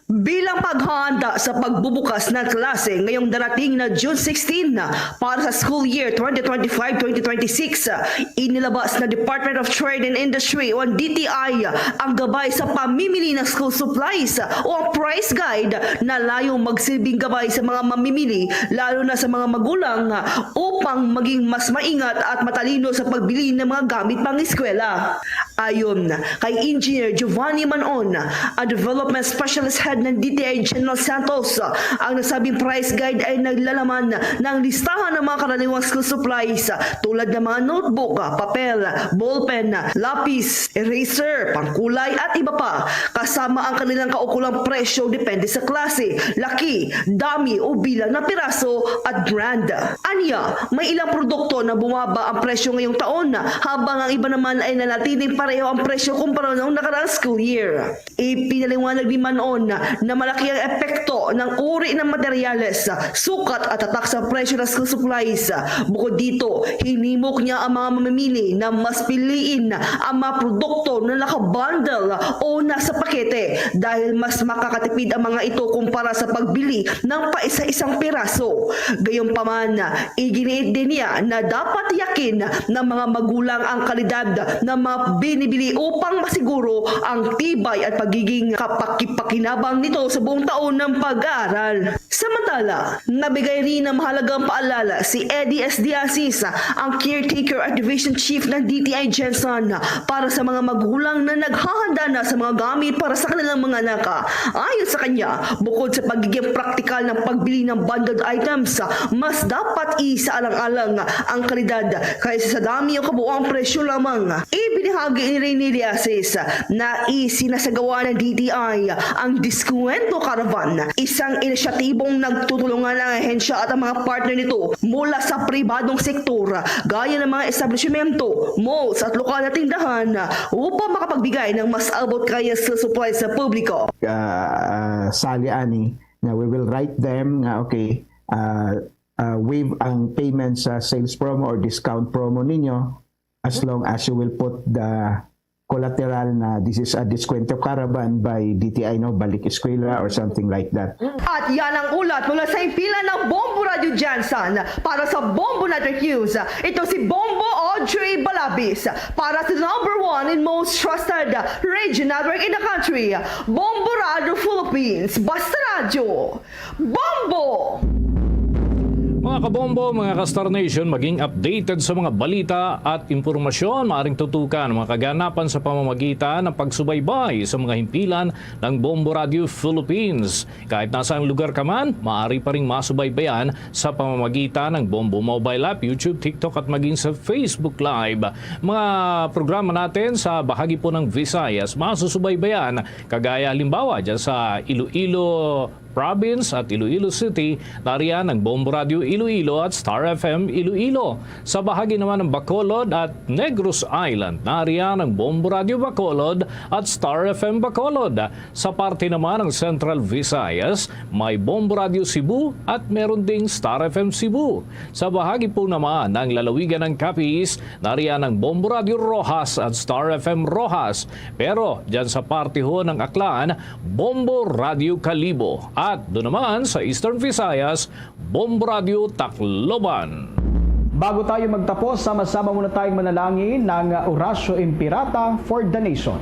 Bilang paghahanda sa pagbubukas ng klase ngayong darating na June sixteen para sa school year twenty twenty-five twenty twenty-six, inilabas ng Department of Trade and Industry o ang D T I ang gabay sa pamimili ng school supplies o ang price guide na layong magsilbing gabay sa mga mamimili, lalo na sa mga magulang, upang maging mas maingat at matalino sa pagbili ng mga gamit pang-eskwela. Ayon kay Engineer Giovanni Manon, ang Development Specialist Head ng D T I General Santos, ang nasabing price guide ay naglalaman ng listahan ng mga karaniwang school supplies tulad ng mga notebook, papel, ballpen, lapis, eraser, pangkulay at iba pa, kasama ang kanilang kaukulang presyo depende sa klase, laki, dami o bilang ng piraso at brand. Anya, may ilang produkto na bumaba ang presyo ngayong taon, habang ang iba naman ay nanatiling pareho ang presyo kumpara noong nakaraang school year. Ipinaliwanag ni Manon na malaki ang epekto ng uri ng materyales, sukat at tatak sa presyo ng school supplies. Bukod dito, hinimok niya ang mga mamimili na mas piliin ang mga produkto na nakabundle o nasa pakete dahil mas makakatipid ang mga ito kumpara sa pagbili ng paisa-isang piraso. Gayunpaman, iginiit din niya na dapat tiyakin ng mga magulang ang kalidad ng mga binibili upang masiguro ang tibay at pagiging kapakipakinabang nito sa buong taon ng pag-aaral. Samantala, nabigay rin ang mahalagang paalala si Eddie S. Diasis, ang caretaker at division chief ng D T I Gensan, para sa mga magulang na naghahanda na sa mga gamit para sa kanilang mga anak. Ayon sa kanya, bukod sa pagiging praktikal ng pagbili ng bundled items, mas dapat isaalang-alang ang kalidad kaysa sa dami o kabuoang presyo lamang. Ibinahagi ni Rene Diasis na isinasagawa ng D T I ang Diskwento Caravan, isang inisyatibong nagtutulungan ang ahensya at ang mga partner nito mula sa pribadong sektor, gaya ng mga establisimento, malls at lokal na tindahan, upang makapagbigay ng mas abot kaya sa supply sa publiko. Ah, ah, sali ani nga we will write them nga, okay, ah, ah, waive ang payment sa sales promo or discount promo ninyo as long as you will put the collateral na this is a Diskwento Caravan by D T I, no, Balik Eskwela or something like that. At yan ang ulat mula sa himpilan ng Bombo Radyo Gensan. Para sa Bombo Network News, ito si Bombo Audrey Balabis. Para sa number one and most trusted radio network in the country, Bombo Radyo Philippines. Basta Radyo, Bombo! Mga kabombo, mga ka-Star Nation, maging updated sa mga balita at impormasyon. Maaring tutukan ang mga kaganapan sa pamamagitan ng pagsubaybay sa mga himpilan ng Bombo Radio Philippines. Kahit nasang lugar ka man, maaari pa ring masubaybayan sa pamamagitan ng Bombo Mobile App, YouTube, TikTok at maging sa Facebook Live. Mga programa natin sa bahagi po ng Visayas, masusubaybayan, kagaya halimbawa dyan sa Iloilo Province at Iloilo City, nariyan ang Bombo Radio Iloilo at Star F M Iloilo. Sa bahagi naman ng Bacolod at Negros Island, nariyan ang Bombo Radio Bacolod at Star F M Bacolod. Sa parte naman ng Central Visayas, may Bombo Radio Cebu at meron ding Star F M Cebu. Sa bahagi po naman ng lalawigan ng Capiz, nariyan ang Bombo Radio Roxas at Star F M Roxas. Pero dyan sa parte ho ng Aklan, Bombo Radio Kalibo. At doon naman sa Eastern Visayas, Bombo Radio Tacloban. Bago tayo magtapos, sama-sama muna tayong manalangin ng Oratio Imperata for the Nation.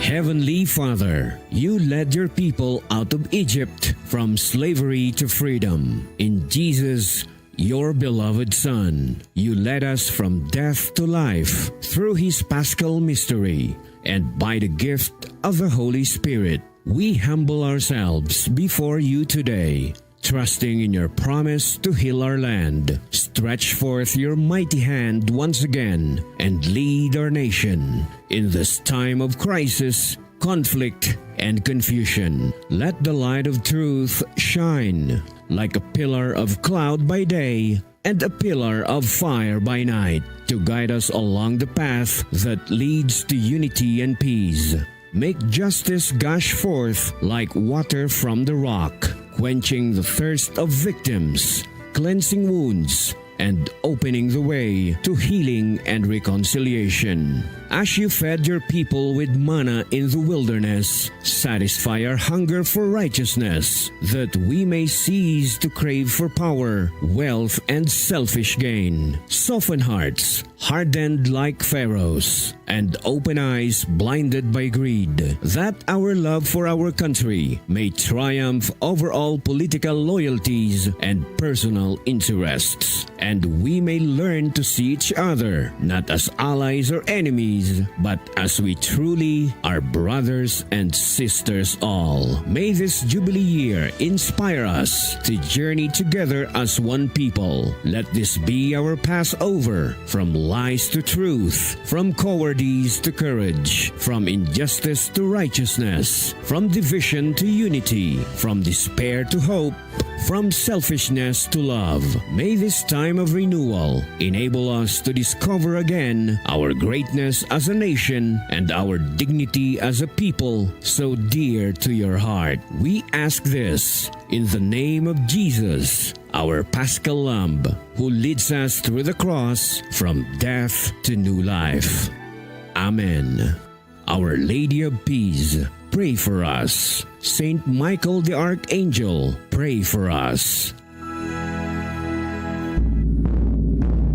Heavenly Father, you led your people out of Egypt from slavery to freedom. In Jesus, your beloved Son, you led us from death to life through his Paschal mystery and by the gift of the Holy Spirit. We humble ourselves before you today, trusting in your promise to heal our land. Stretch forth your mighty hand once again and lead our nation in this time of crisis, conflict, and confusion. Let the light of truth shine like a pillar of cloud by day and a pillar of fire by night to guide us along the path that leads to unity and peace. Make justice gush forth like water from the rock, quenching the thirst of victims, cleansing wounds, and opening the way to healing and reconciliation. As you fed your people with manna in the wilderness, satisfy our hunger for righteousness, that we may cease to crave for power, wealth, and selfish gain. Soften hearts hardened like Pharaoh's, and open eyes blinded by greed, that our love for our country may triumph over all political loyalties and personal interests, and we may learn to see each other not as allies or enemies, but as we truly are, brothers and sisters all. May this Jubilee year inspire us to journey together as one people. Let this be our Passover, from lies to truth, from cowardice to courage, from injustice to righteousness, from division to unity, from despair to hope, from selfishness to love. May this time of renewal enable us to discover again our greatness as a nation and our dignity as a people so dear to your heart. We ask this in the name of Jesus, our Paschal Lamb, who leads us through the cross from death to new life. Amen. Our Lady of Peace, pray for us. Saint Michael the Archangel, pray for us.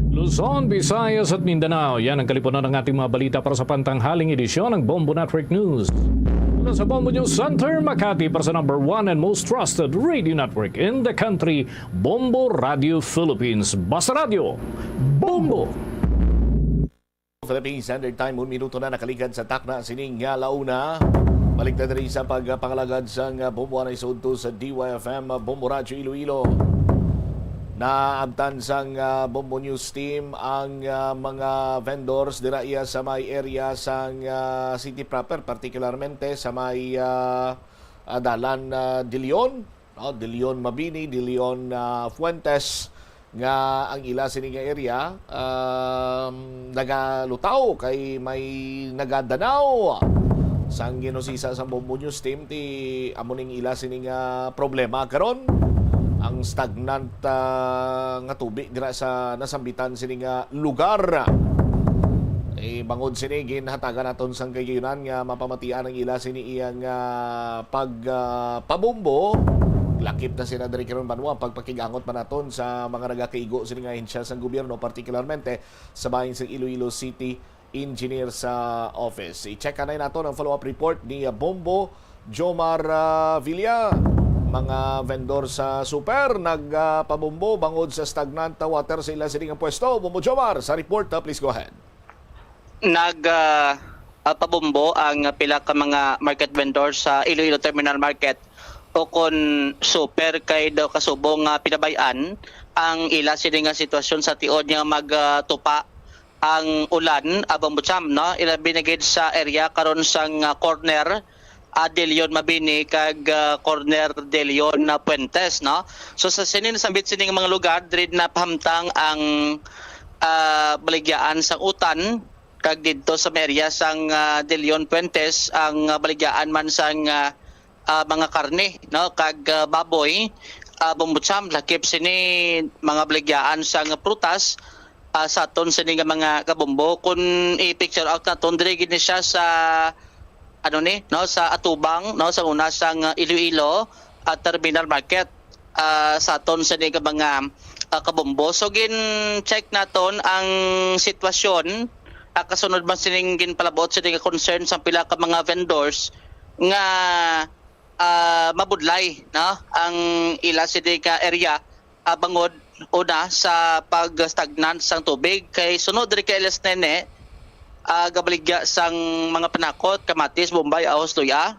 Luzon, Visayas at Mindanao, yan ang kalipunan ng ating mga balita para sa pantanghaling edisyon ng Bombo Network News. Mula sa Bombo News Center, Makati, para sa number one and most trusted radio network in the country, Bombo Radio Philippines. Basta Radio, Bombo! Philippine Standard Time, un minuto na nakaligad sa takna sining nga launa. Balik na diri sa pagpangalagad sang Bombo anay sa udto sa D Y F M, Bombo Radyo Iloilo. Naabtan sang, ah, Bombo News Team ang, ah, mga vendors dira iya sa may area sang, ah, city proper, partikularmente sa may, ah, ah, dalan, ah, De Leon, no? De Leon Mabini, De Leon, ah, Fuentes, nga ang ila sini nga area, um, nagalutaw kay may nagadanaw. Sang ginusisa sang Bombo News Team, ti amo ning ila sini nga problema karon, ang stagnant, ah, nga tubig dira sa nasambitan sini nga lugar. Eh, bangod sini, ginhatagan naton sang kagayunan nga mapamatian ang ila sini iya nga pag, ah, pabombo. Lakip na sila diri karon, banwa, pagpakigangot pa naton sa mga nagakaigo sini nga ahensya sang gobyerno, partikularmente sa bahin sang Iloilo City Engineer sa Office. I-check anay naton ang follow-up report ni, ah, Bombo Jomar, ah, Villa. Mga vendor sa super nagpabombo bangod sa stagnant water sa ila sini nga pwesto. Bombo Jomar, sa report, ah, please go ahead. Nag, ah, ah, pabombo ang pila ka mga market vendor sa Iloilo Terminal Market o kon super kay daw kasubong nga pinabay-an ang ila sini nga sitwasyon sa tiod nga magtupa ang ulan, ah, Bombo Jam, no? Ilabi na gid sa area karon sang, ah, corner, ah, De Leon Mabini kag, ah, corner De Leon na Puentes, no? So, sa sini nasambit sini nga mga lugar, diri napahamtang ang, ah, baligyaan sang utan, kag didto sa may area sang, ah, De Leon Puentes ang, ah, baligyaan man sang, ah, ah, mga karne, no, kag, ah, baboy, ah, Bombo Jam, lakip sini mga baligyaan sang prutas, ah, sa aton sini nga mga kabombo. Kung i-picture out naton, diri gid ni siya sa, ano ni, no, sa atubang, no, sa una sang, ah, Iloilo, ah, Terminal Market, ah, sa aton sini nga mga, ah, kabombo. So, gin-check naton ang sitwasyon, ah, kasunod man sining ginpalabot sini nga concern sa pila ka mga vendors nga, ah, mabudlay, no, ang ila sini ka area, ah, bangod una sa pag-stagnant sang tubig. Kay sunod diri kay Elias Nene, ah, gabaligya sang mga panakot, kamatis, bombay, ahos, luya,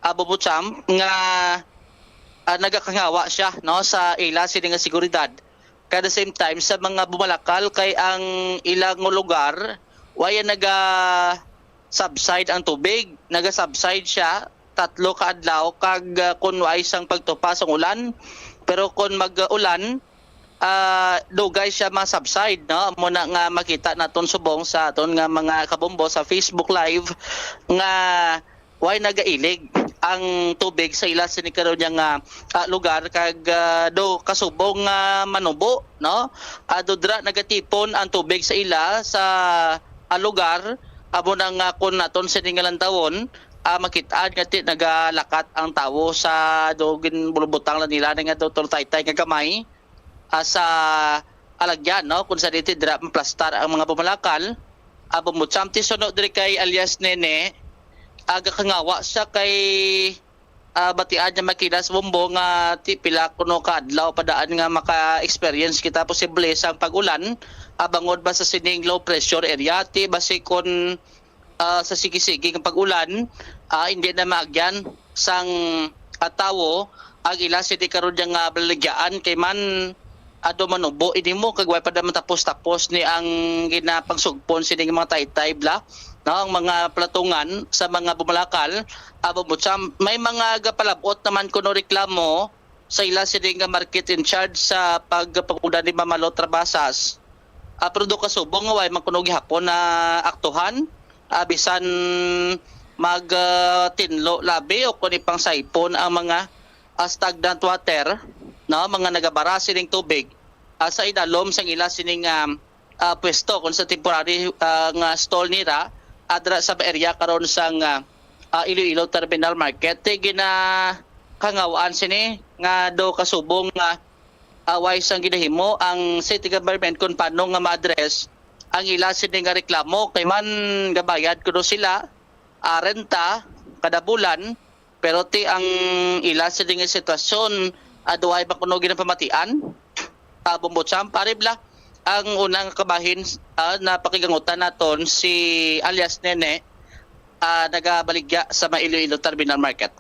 ah, Bombo Jam, nga, ah, nagakangawa siya, no, sa ila sini nga seguridad. At the same time, sa mga bumalakal, kay ang ilang lugar, waya naga subside ang tubig. Naga-subside siya tatlo ka adlaw kag, ah, kun waay sang pagtupa sang ulan. Pero kun mag-ulan, ah, dugay siya ma-subside, no? Amo na nga makita naton subong sa aton nga mga kabombo sa Facebook Live nga way nagailig ang tubig sa ila sini karon nga, ah, lugar kag, ah, do kasubong nga manubo, no? Ah, do dira nagatipon ang tubig sa ila sa, ah, lugar. Amo na nga kun naton sini nga lantawon, ah, makit-an nga ti nagalakat ang tawo sa do ginbulbutang lang nila nga do taytay nga gamay, ah, sa alagyan, no? Kung sa diti dira maplastar ang mga bumalakal, ah, Bombo Jam, ti suno diri kay alias Nene, ah, gakangawa siya kay, ah, batian niya makilas Bombo nga ti pila kuno ka adlaw pa daan nga maka-experience kita posible sang pag-ulan, ah, bangod ba sa sining low pressure area, ti basi kon ah, sa sige-sige nga pag-ulan, ah, hindi na maagyan sang, ah, tawo ang ila sini karon nga baligyaan kay man ado manubo ini mo kag way pa naman tapos-tapos ni ang ginapagsugpon sini nga mga taytay bla, no, ang mga palatungan sa mga bumalakal, ah, Bombo Jam, may mga gapalabot naman kuno reklamo sa ila sini nga market in charge sa pagpanguda ni Mamalot Trabasas. Ah, pero do kasubong nga way man kuno gihapon na aktuhan, ah, bisan mag, ah, tinlo labi o kun ipangsaypon ang mga, ah, stagnant water, no, mga nagabara sining tubig, ah, sa idalom sang ila sining, ah, ah, pwesto kun sa temporary, ah, nga stall nira, ah, dira sa area karon sang, ah, ah, Iloilo Terminal Market. Ti ginakangawaan sini nga do kasubong nga away sang ginahimo ang city government kung paano nga ma-address ang ila sini nga reklamo kay man gabayad kuno sila, ah, renta kada bulan, pero ti ang ila sini nga sitwasyon, ah, duhay ba kuno ginapamatian? Ah, Bombo Jam, pare bla, ang unang kabahin, ah, na pakigangutan naton si alias Nene, ah, nagabaligya sa may Iloilo Terminal Market.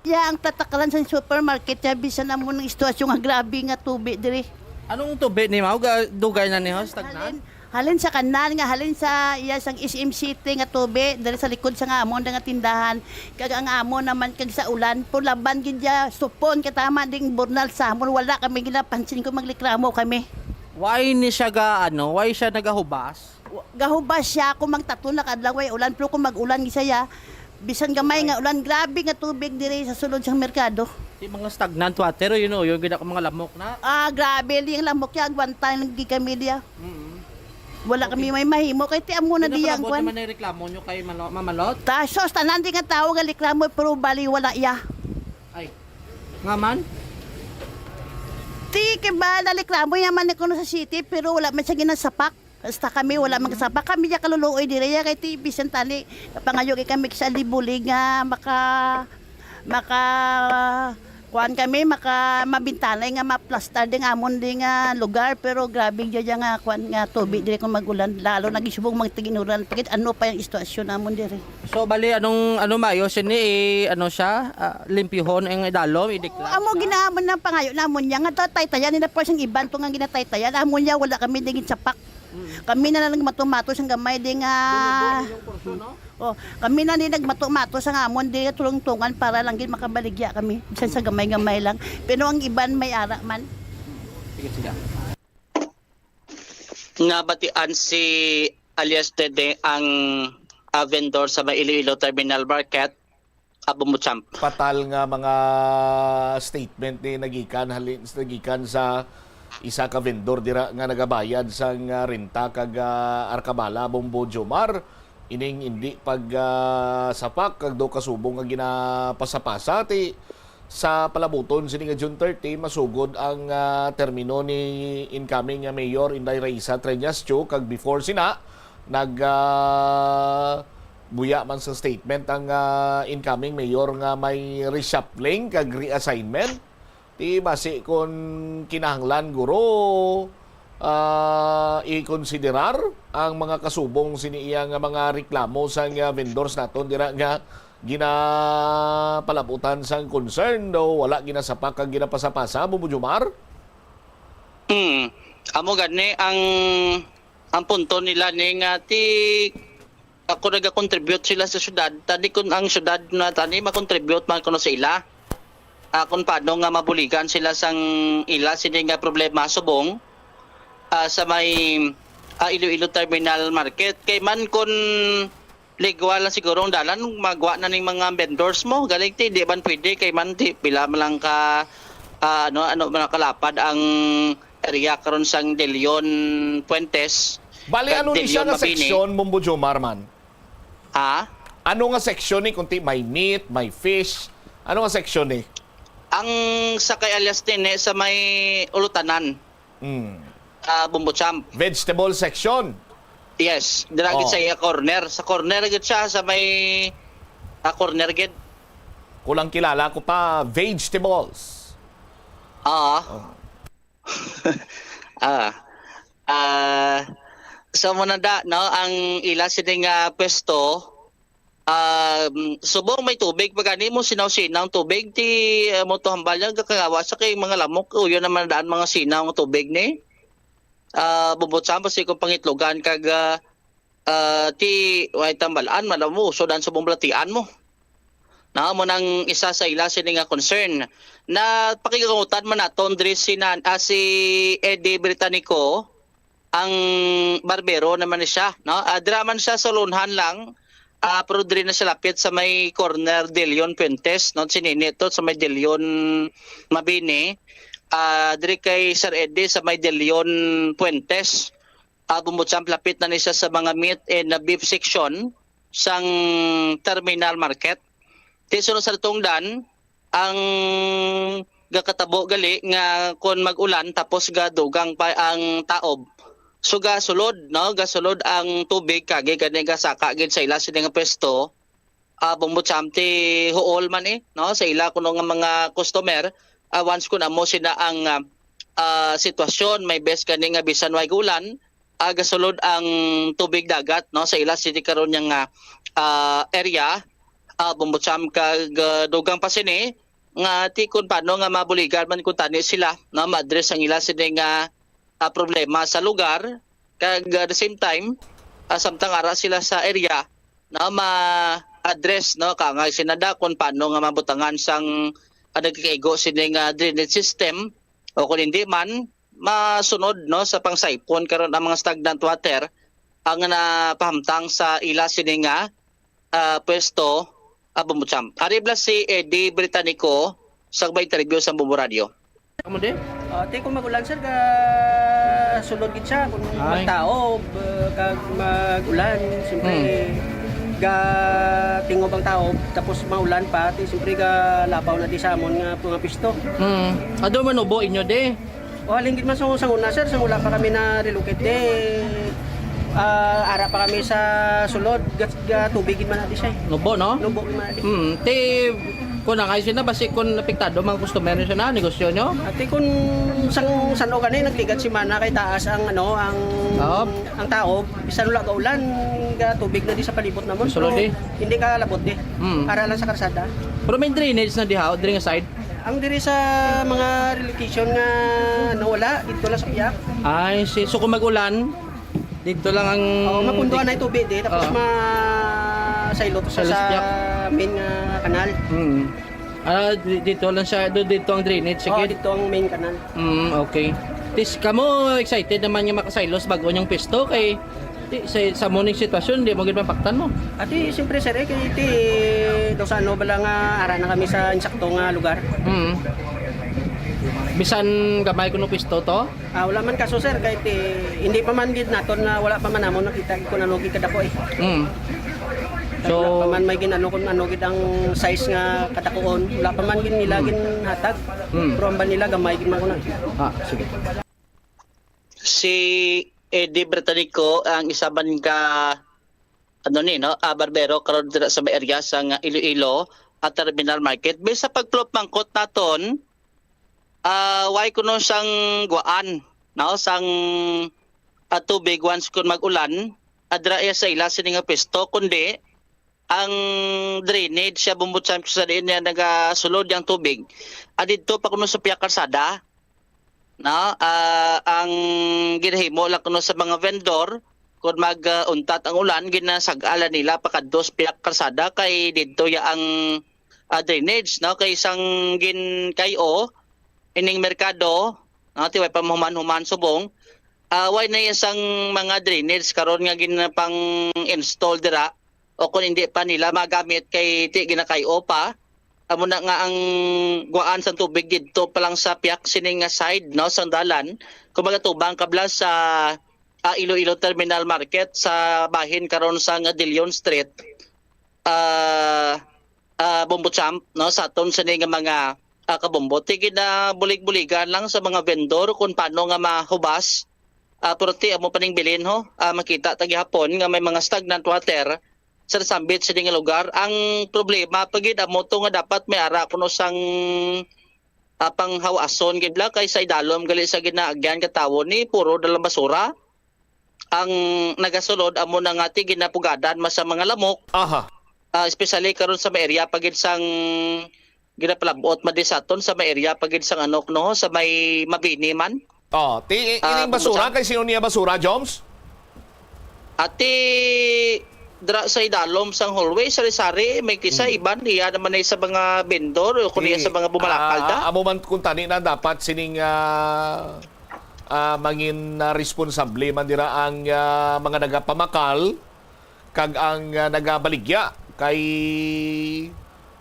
Ya, ang tatakalan sa supermarket, ya, bisan amo nang istorya nga grabe nga tubi diri. Anong tubi ni mao? Ga-, dugay na ni, ho, stagnan? Halin, halin sa kanal nga, halin sa iya sang S M City nga tubi, diri sa likod sa nga amon nga tindahan. Kag ang amon naman kag sa ulan, pulaban gid ya, supon katama ding burnal sa amon, wala kami ginapansin kung maglikramo kami. Why ni siya ga, ano, why siya nagahubas? Wa-, gahubas siya kung magtatlo na ka adlaw, way ulan, pero kung mag-ulan gid siya, bisan gamay nga ulan, grabe nga tubig diri sa sulod sang merkado. Ti mga stagnant water, you know, yung gina-, mga lamok na. Ah, grabe, di ang lamok ya, agwanta lang gid kami diya. Mm. Wala kami may mahimo, kay ti amo na diya ang kwan. Naman ang reklamo nyo kay Malo-, Mamalot? Ta, sos, tanan di nga tao nga reklamo, pero bali wala ya. Ay, nga man? Ti, kay ba, naliklamo ya man kuno sa city, pero wala man siya ginasapak. Basta kami, wala man kasaba. Kami diya kaluluoy diri, ya, kay ti bisan tani, pangayo kay kami sa libulig nga maka-, maka-, Kuan kami, maka-, mabintanay nga maplastar din amon di nga lugar, pero grabe dyan nga kuan nga tubig diri kung mag-ulan, lalo nag-isubong magtiginuran, pagit ano pa yung istasyon namon diri. So, bali, anong, ano, mayo, sini, eh, ano siya, ah, limpyuhon ang idalom, idikla Amo siya? Ginaamon ng pangayo namon niya, nga tataytayan nila po siyang iban to nga ginataytayan, amo niya, wala kami dingin sapak. Kami na lang nagmato-mato sang gamay di nga Bumubo yung kurso, no? Oh, kami na ni nagmato-mato sa nga amon di tulong-tungan para lang gid makabaligya kami bisan sa gamay-gamay lang. Pero ang iban may ara man. Sige, sige. Nabatian si alias Dede ang, ah, vendor sa may Iloilo Terminal Market, Abombo Champ. Patal nga mga statement ni nagikan halin nagikan sa isa ka vendor dira nga nagabayad sang, ah, renta kag, ah, arkabala, Bombo Jomar. Ining indi pag, ah, sapak kag do kasubong nga ginapasapasa ti sa palabuton sini nga June thirty masugod ang, ah, termino ni incoming nga Mayor Inday Raisa Treñas Cho kag before sina nag, ah, buya man sa statement ang, ah, incoming mayor nga may reshuffling kag reassignment. Ti basi kon kinahanglan guro, ah, ikonsiderar ang mga kasubong sini iya nga mga reklamo sang, ah, vendors naton dira nga ginapalabutan sang concern, do wala ginasapak kag ginapasapasa, Bubo Jomar? Hmm. Amo gani ang, ang punto nila ni nga ti ako nagakontribute sila sa syudad, tani kun ang syudad na tani makontribute man kuno sa ila. Ah, kung paano nga mabuligan sila sang ila sini nga problema subong, ah, sa may, ah, Iloilo Terminal Market. Kay man kun ligwa lang siguro ang dalan, magwa na ning mga vendors mo. Galing ti, di man pwede kay man ti, pila man lang ka, ah, ano, ano man kalapad ang area karon sang De Leon Fuentes, Bali, kag ano De ni siya Leon nga Mabini. Seksyon, Bombo Jomar man? Ha? Ano nga seksyon ni? Kunti may meat, may fish. Ano nga seksyon ni? Ang sa kay alias nini sa may Ulutanan. Mm. Ah, Bombo Champ. Vegetable section. Yes, dira gid Oh. sa iya corner. Sa corner gid siya, sa may, ah, corner gid. Kulang kilala ko pa, vegetables. Oo. Oh. Ah. Ah, so mo na da, no, ang ila sini nga pwesto, um, subong may tubig, pag ani mo sinaw-sinaw ang tubig, ti, ah, mo to hambal yan, kakangawa sa kay mga lamok, uyo naman daan mga sinaw ang tubig ni. Ah, bubot sa, basi kung pangitlogan kag, ah, ah, ti, way tambalan, man mo, so dan subong balatian mo. Na, mo nang isa sa ila sini nga concern. Na, pakigangutan man naton diri si nan-, ah, si Eddie Britannico, ang barbero naman ni siya, no? Ah, dira man siya sa Lunhan lang, ah, pero diri na siya lapit sa may corner De Leon Fuentes, no? Si Nini to sa may De Leon Mabini. Ah, diri kay Sir Eddie sa may De Leon Fuentes. Ah, bumutsamp lapit na ni siya sa mga meat and, ah, beef section sang terminal market. Ti sunod sa tungdan, ang gakatabo gali nga kon mag-ulan tapos gadugang pa ang taob. So gasulod, no, gasulod ang tubig kagi gani gasaka gid sa ila sini nga pwesto. Ah, bumbo champ ti huol man, eh, no, sa ila kuno nga mga customer, ah, once kun amo sina ang, ah, ah, sitwasyon, may best gani nga bisan way ulan, ah, gasulod ang tubig dagat, no, sa ila sini karon nga, ah, area, ah, bumbo champ kag, ah, dugang pa sini nga ti kun paano nga mabuligan man kun tani sila, no, ma-address ang ila sini nga, ah, problema sa lugar, kag, ah, the same time, ah, samtang ara sila sa area, no, ma-address, no, kaangay sinada kung paano nga mabutangan sang, ah, nagkakaigo sini nga drainage system, o kung hindi man, masunod, no, sa pangsaipon karon ang mga stagnant water ang napahamtang sa ila sini nga, ah, pwesto, ah, bumutsamp. Ari bala si Eddie Britannico sa may interview sa Bumbo Radio. Amo di? Ah, ti kung mag-ulan, sir, ga sulod gid siya. Kung Ay. magtaob, eh, kag mag-ulan, siyempre, Hmm. ga tingob ang taob, tapos maulan pa, ti siyempre ga labaw na di sa amon nga mga pisto. Hmm. Ado man ubo inyo di? O, halin gid man sa, sa una, sir, sa wala pa kami na-relocate di, ah, ara pa kami sa sulod, ga, ga tubig gid man na di siya, eh. Nubo, no? Nubo gid man na di. Hmm. Ti Kung ang I C na, basi kung apektado mga customer nyo siya na, negosyo nyo? Ati, kung sang, san-o gani, nagligad semana kay taas ang, ano, ang, Oo. ang tao, bisan wala gaulan, ga tubig na di sa palibot namon. Sulod Pero di. Hindi ka labot di. Mm. Ara lang sa karsada. Pero may drainage na diha, o diri nga side? Ang diri sa mga relocation nga nawala, dito lang sa piyak. Ay, si, so kung mag-ulan, dito lang ang Oo, mapunduan na yung tubig di. Tapos Oo. ma-silo to sa, Silo sa sa piyak. main nga kanal. Mm. Ah, di-, dito lang siya, do-, dito ang drainage, Oo, sige. Dito ang main kanal. Mm, okay. Tis, kamo excited naman nga makasaylo sa bago niyong pwesto kay di, sa, sa mo ning sitwasyon, di mo gid mapaktan mo. Ati, siyempre, sir, eh, kay ti, daw sa ano bala nga ara na kami sa insakto nga lugar. Mm. Bisan gamay kuno pwesto to? Ah, wala man kaso, sir, kay ti, hindi pa man gid naton na wala pa man namon nakita kung ano gid kadako eh. Mm. Wala So pa man may ginano kung ano gid ang size nga kadakuon. Wala pa man gid nila Hmm. ginhatag. Hmm. Pero ang ba nila gamay gid man kuno. Ah, sige. Si Eddie Bretanico ang isa man ka, ano ni, no, ah, barbero karon dira sa may area sa nga Iloilo at Terminal Market. Bisan pag-pull up mangkot naton, ah, why kuno sang guaan, no, sang, ah, tubig once kun mag-ulan, adra iya sa ila sini nga pwesto, kundi ang drainage siya, Bombo Champ, sa diin niya nagasulod yang tubig. Ah, didto pa kuno sa piyak karsada, no? Ah, ang ginahimo lang kuno sa mga vendor, kung mag, ah, untat ang ulan, ginasag-ala nila pakadto sa piyak karsada kay didto ya ang, ah, drainage, no? Kay sang gin-K O, ining merkado, no? Ti way pa mahuman-human subong, ah, way na ya sang mga drainage karon nga ginapang-install dira. O kung hindi pa nila magamit kay ti ginakay-o pa, amo na nga ang guwaan sang tubig didto pa lang sa piyak sini nga side, no, sang dalan, kung magatubang kabla sa, ah, Iloilo Terminal Market sa bahin karon sang Dilion Street, ah, ah, Bombo Champ, no, sa aton sini nga mga, ah, kabombo. Ti ginabulig-buligan lang sa mga vendor kung paano nga mahubas. Ah, pero ti amo pa ning bilin, ho. Ah, makita ta gihapon nga may mga stagnant water sa nasambit sini nga lugar. Ang problema pa gid amo to nga dapat may ara kuno sang, ah, panghawason gid bala kay sa idalom gali sa ginaagyan ka tawo ni puro na lang basura. Ang nagasulod amo na nga ti ginapugadan man sa mga lamok. Aha. Ah, especially karon sa may area pa gid sang ginapalabot man di sa aton sa may area pa gid sang ano, no, sa may Mabini man. Oh, ti, Ah, ining basura, Bumbusan. Kay sino niya basura, Joms? Ati, dra sa idalom sang hallway, sari-sari, may kisa Hmm. iban, iya naman ay sa mga vendor, o kung iya Ti, sa mga bumalakal ah, da. Amo man kung tani na dapat sining, ah, ah, mangin, ah, responsable man dira ang, ah, mga nagapamakal kag ang, ah, nagabaligya kay,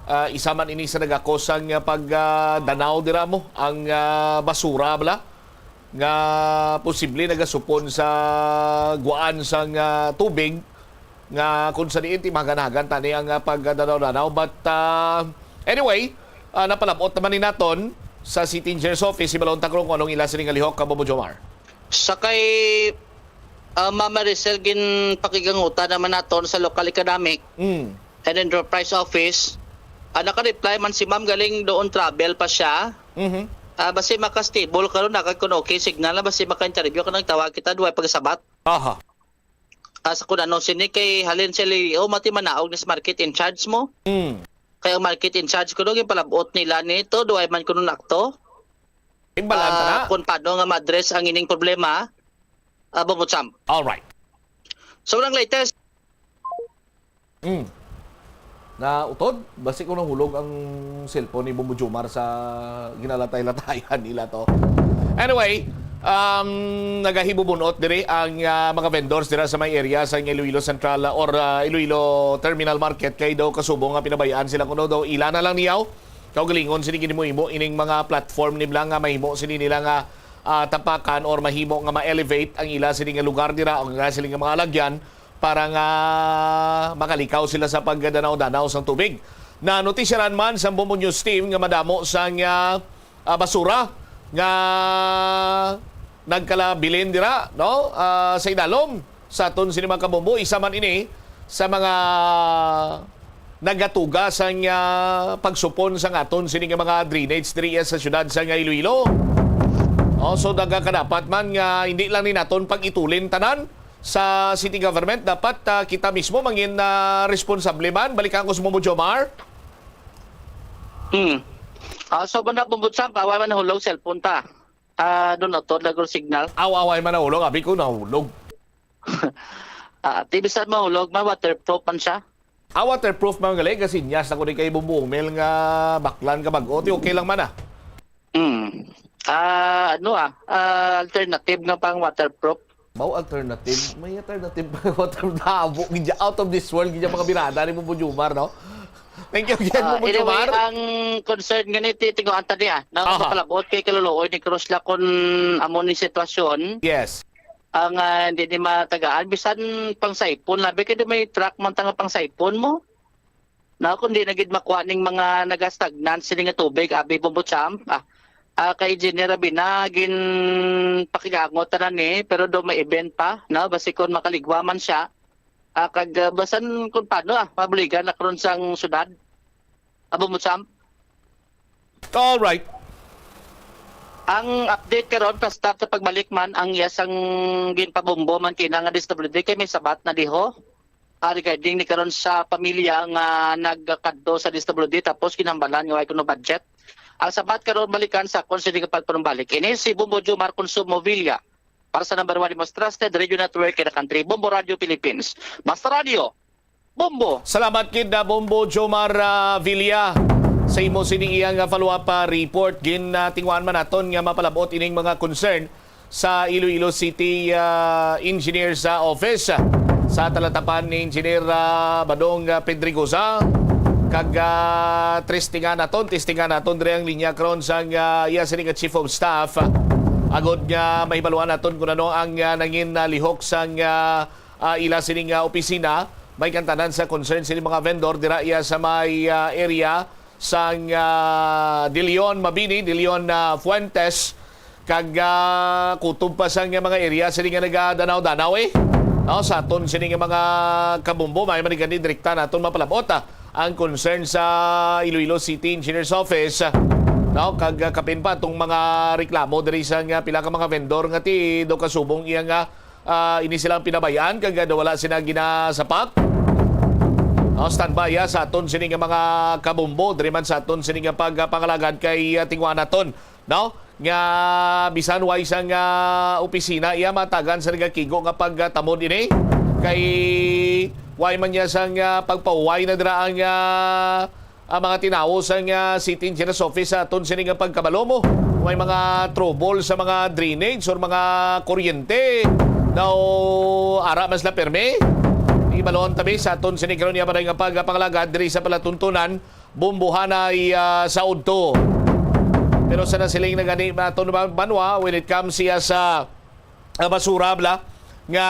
ah, isa man ini sa nagakos ang, ah, pag, ah, danaw dira mo ang, ah, basura bala nga posible nagasupon sa guwaan sang, ah, tubig nga kung sa diin ti mahagan-hagan tani ang, ah, pagdanaw-danaw. But, ah, anyway, ah, napalabot naman ni naton sa City Engineer's Office, si Balon Takrong, kung anong ila sini nga lihok, Kabobo Jomar. Sa kay, ah, Ma'am Maricel, ginpakigangutan naman naton sa local economic Mm. and enterprise office. Ah, naka-reply man si Ma'am, galing doon travel pa siya. Mhm. Ah, basi maka-stable karon na kag kung okay signal na, basi maka-interview ka, nagtawag kita, duwa pagsabat. Aha. Ah, sa kung ano sini kay halin sa Leo, mati manaog ni sa market in charge mo. Mm. Kay ang market in charge kuno ginpalabot nila ni to, duwa man kuno nakto. Imbalan ta Ah, na. Kung paano nga ma-address ang ining problema, ah, Bobo Champ. All right. So, ang latest. Mm. Na utod, basi ko nahulog ang cellphone ni Bombo Jomar sa ginalatay-latayan nila to. Anyway, um, nagahibubunot diri ang, ah, mga vendors dira sa may area sa Iloilo Central, ah, or, ah, Iloilo Terminal Market kay daw kasubo nga pinabayaan sila kuno daw ila na lang niyaw. Kaugalingon sini ginhimo-himo ining mga platform nila nga mahimo sini nila nga, ah, tapakan or mahimo nga ma-elevate ang ila sini nga lugar dira, ang ila sini nga mga alagyan para nga makalikaw sila sa pagdanaw-danaw sang tubig. Nanotisyaran man sang Bombo News Team nga madamo sang, ah, ah, basura nga nagkalabilin dira, no? Ah, sa idalom sa aton sini mga kabombo, isa man ini sa mga nagatuga sang, ah, pagsupon sang aton sini nga mga drainage diri sa siyudad sang Iloilo. Oh, so nagakadapat man nga hindi lang ni naton pag-itulin tanan sa city government, dapat, ah, kita mismo mangin, ah, responsable man. Balikan ko si Bombo Jomar. Hmm. Ah, so, banda, Bombo Champ, awa man nahulog cellphone ta. Ah, doon na to, lagor signal. Aw, away man nahulog, abi ko nahulog. Ah, ti bisan mahulog, ma waterproof man siya. Ah, waterproof man gali, kasinyas na ko ni kay Bombo Mel nga baklan ka bag-o. Ti okay lang man, ah. Hmm. Ah, ano ah, ah, alternative nga pang waterproof. Mao alternative, may alternative pa water, nabo gid, out of this world gid ang mga birada ni Bombo Jomar, no? Thank you again, Ah, Bombo anyway, Jomar. Ang concern nga ni Tito Anthony ah, na Aha. Mapalabot kay kaluluoy ni Cruz la kun amo ni sitwasyon, Yes. ang ah, hindi ni matagaan, bisan pang saipon, labi kay may truck man ta nga pang saipon mo. Na kung di na gid makuha ning mga nagastagnan sini nga tubig, abi, Bombo Champ, ah, ah, kay Engineer Rabina, gin pakigangot tanan ni, pero do may event pa, no? Basi kung makaligwa man siya, ah, kag ah, basan kung paano, ah, mabuligan na karon sang syudad. Ah, Bombo Champ. All right. Ang update karon, pa-stop sa pagbalik man, ang iya sang ginpabombo man kina nga D S W D kay may sabat na diho. Ah, regarding ni karon sa pamilya nga nagkadto sa D S W D tapos kinambalan nga way kuno budget. Ang sabat karon, balikan sa konsehal nga pagpanumbalik. Ini si Bombo Jomar Consumo Villa para sa number one, the most trusted radio network in the country, Bombo Radio Philippines. Basta Radio, Bombo. Salamat kid na Bombo Jomar, ah, Villa, sa imo sini iyang, ah, follow-up, ah, report. Gin, ah, tingwaan man naton nga mapalabot ining mga concern sa Iloilo City, ah, Engineer's, ah, Office, ah, sa talatapan ni Engineer, ah, Badong, ah, Pedregosa. Kag, ah, testingan naton, testingan naton diri ang linya karon sang, ah, iya sini nga Chief of Staff, ah, agod nga mahibaluan naton kung ano ang, ah, nangin, ah, lihok sang, ah, ah, ila sining, ah, opisina. May kantanan sa concern sini mga vendor dira iya sa may, ah, area sang, ah, De Leon, Mabini, De Leon, ah, Fuentes, kag, ah, kutob pa sang mga area sini nga nagadanaw-danaw, eh. No, sa aton sini nga mga kabombo, may man gani direkta naton mapalabot, ah, ang concern sa Iloilo City Engineer's Office, ah, no, kag, ah, kapin pa tong mga reklamo diri sa nga pila ka mga vendor nga ti do kasubong iya nga ah, ini silang pinabayaan kag, ah, wala sila ginasapak. Oh, standby, ah, sa aton sini nga mga kabombo, diri man sa aton sini nga pagpangalagad kay, ah, tingwa naton, no? Nga bisan way sang, ah, opisina iya matagan sa nagakigo nga pagtamod ini kay way man niya sang, ah, pagpahuway na dira ang, ah, ang mga tinawo sang, ah, City Engineer's Office sa aton sini nga pagkabalo mo. May mga trouble sa mga drainage or mga kuryente daw ara mas la permi. Ibalon tabi sa aton sini karon nga pagpangalagad diri sa palatuntunan, Bombohanay, ah, sa udto. Pero sa nasiling na gani aton ba-, banwa, when it comes siya sa, ah, basura, bla, nga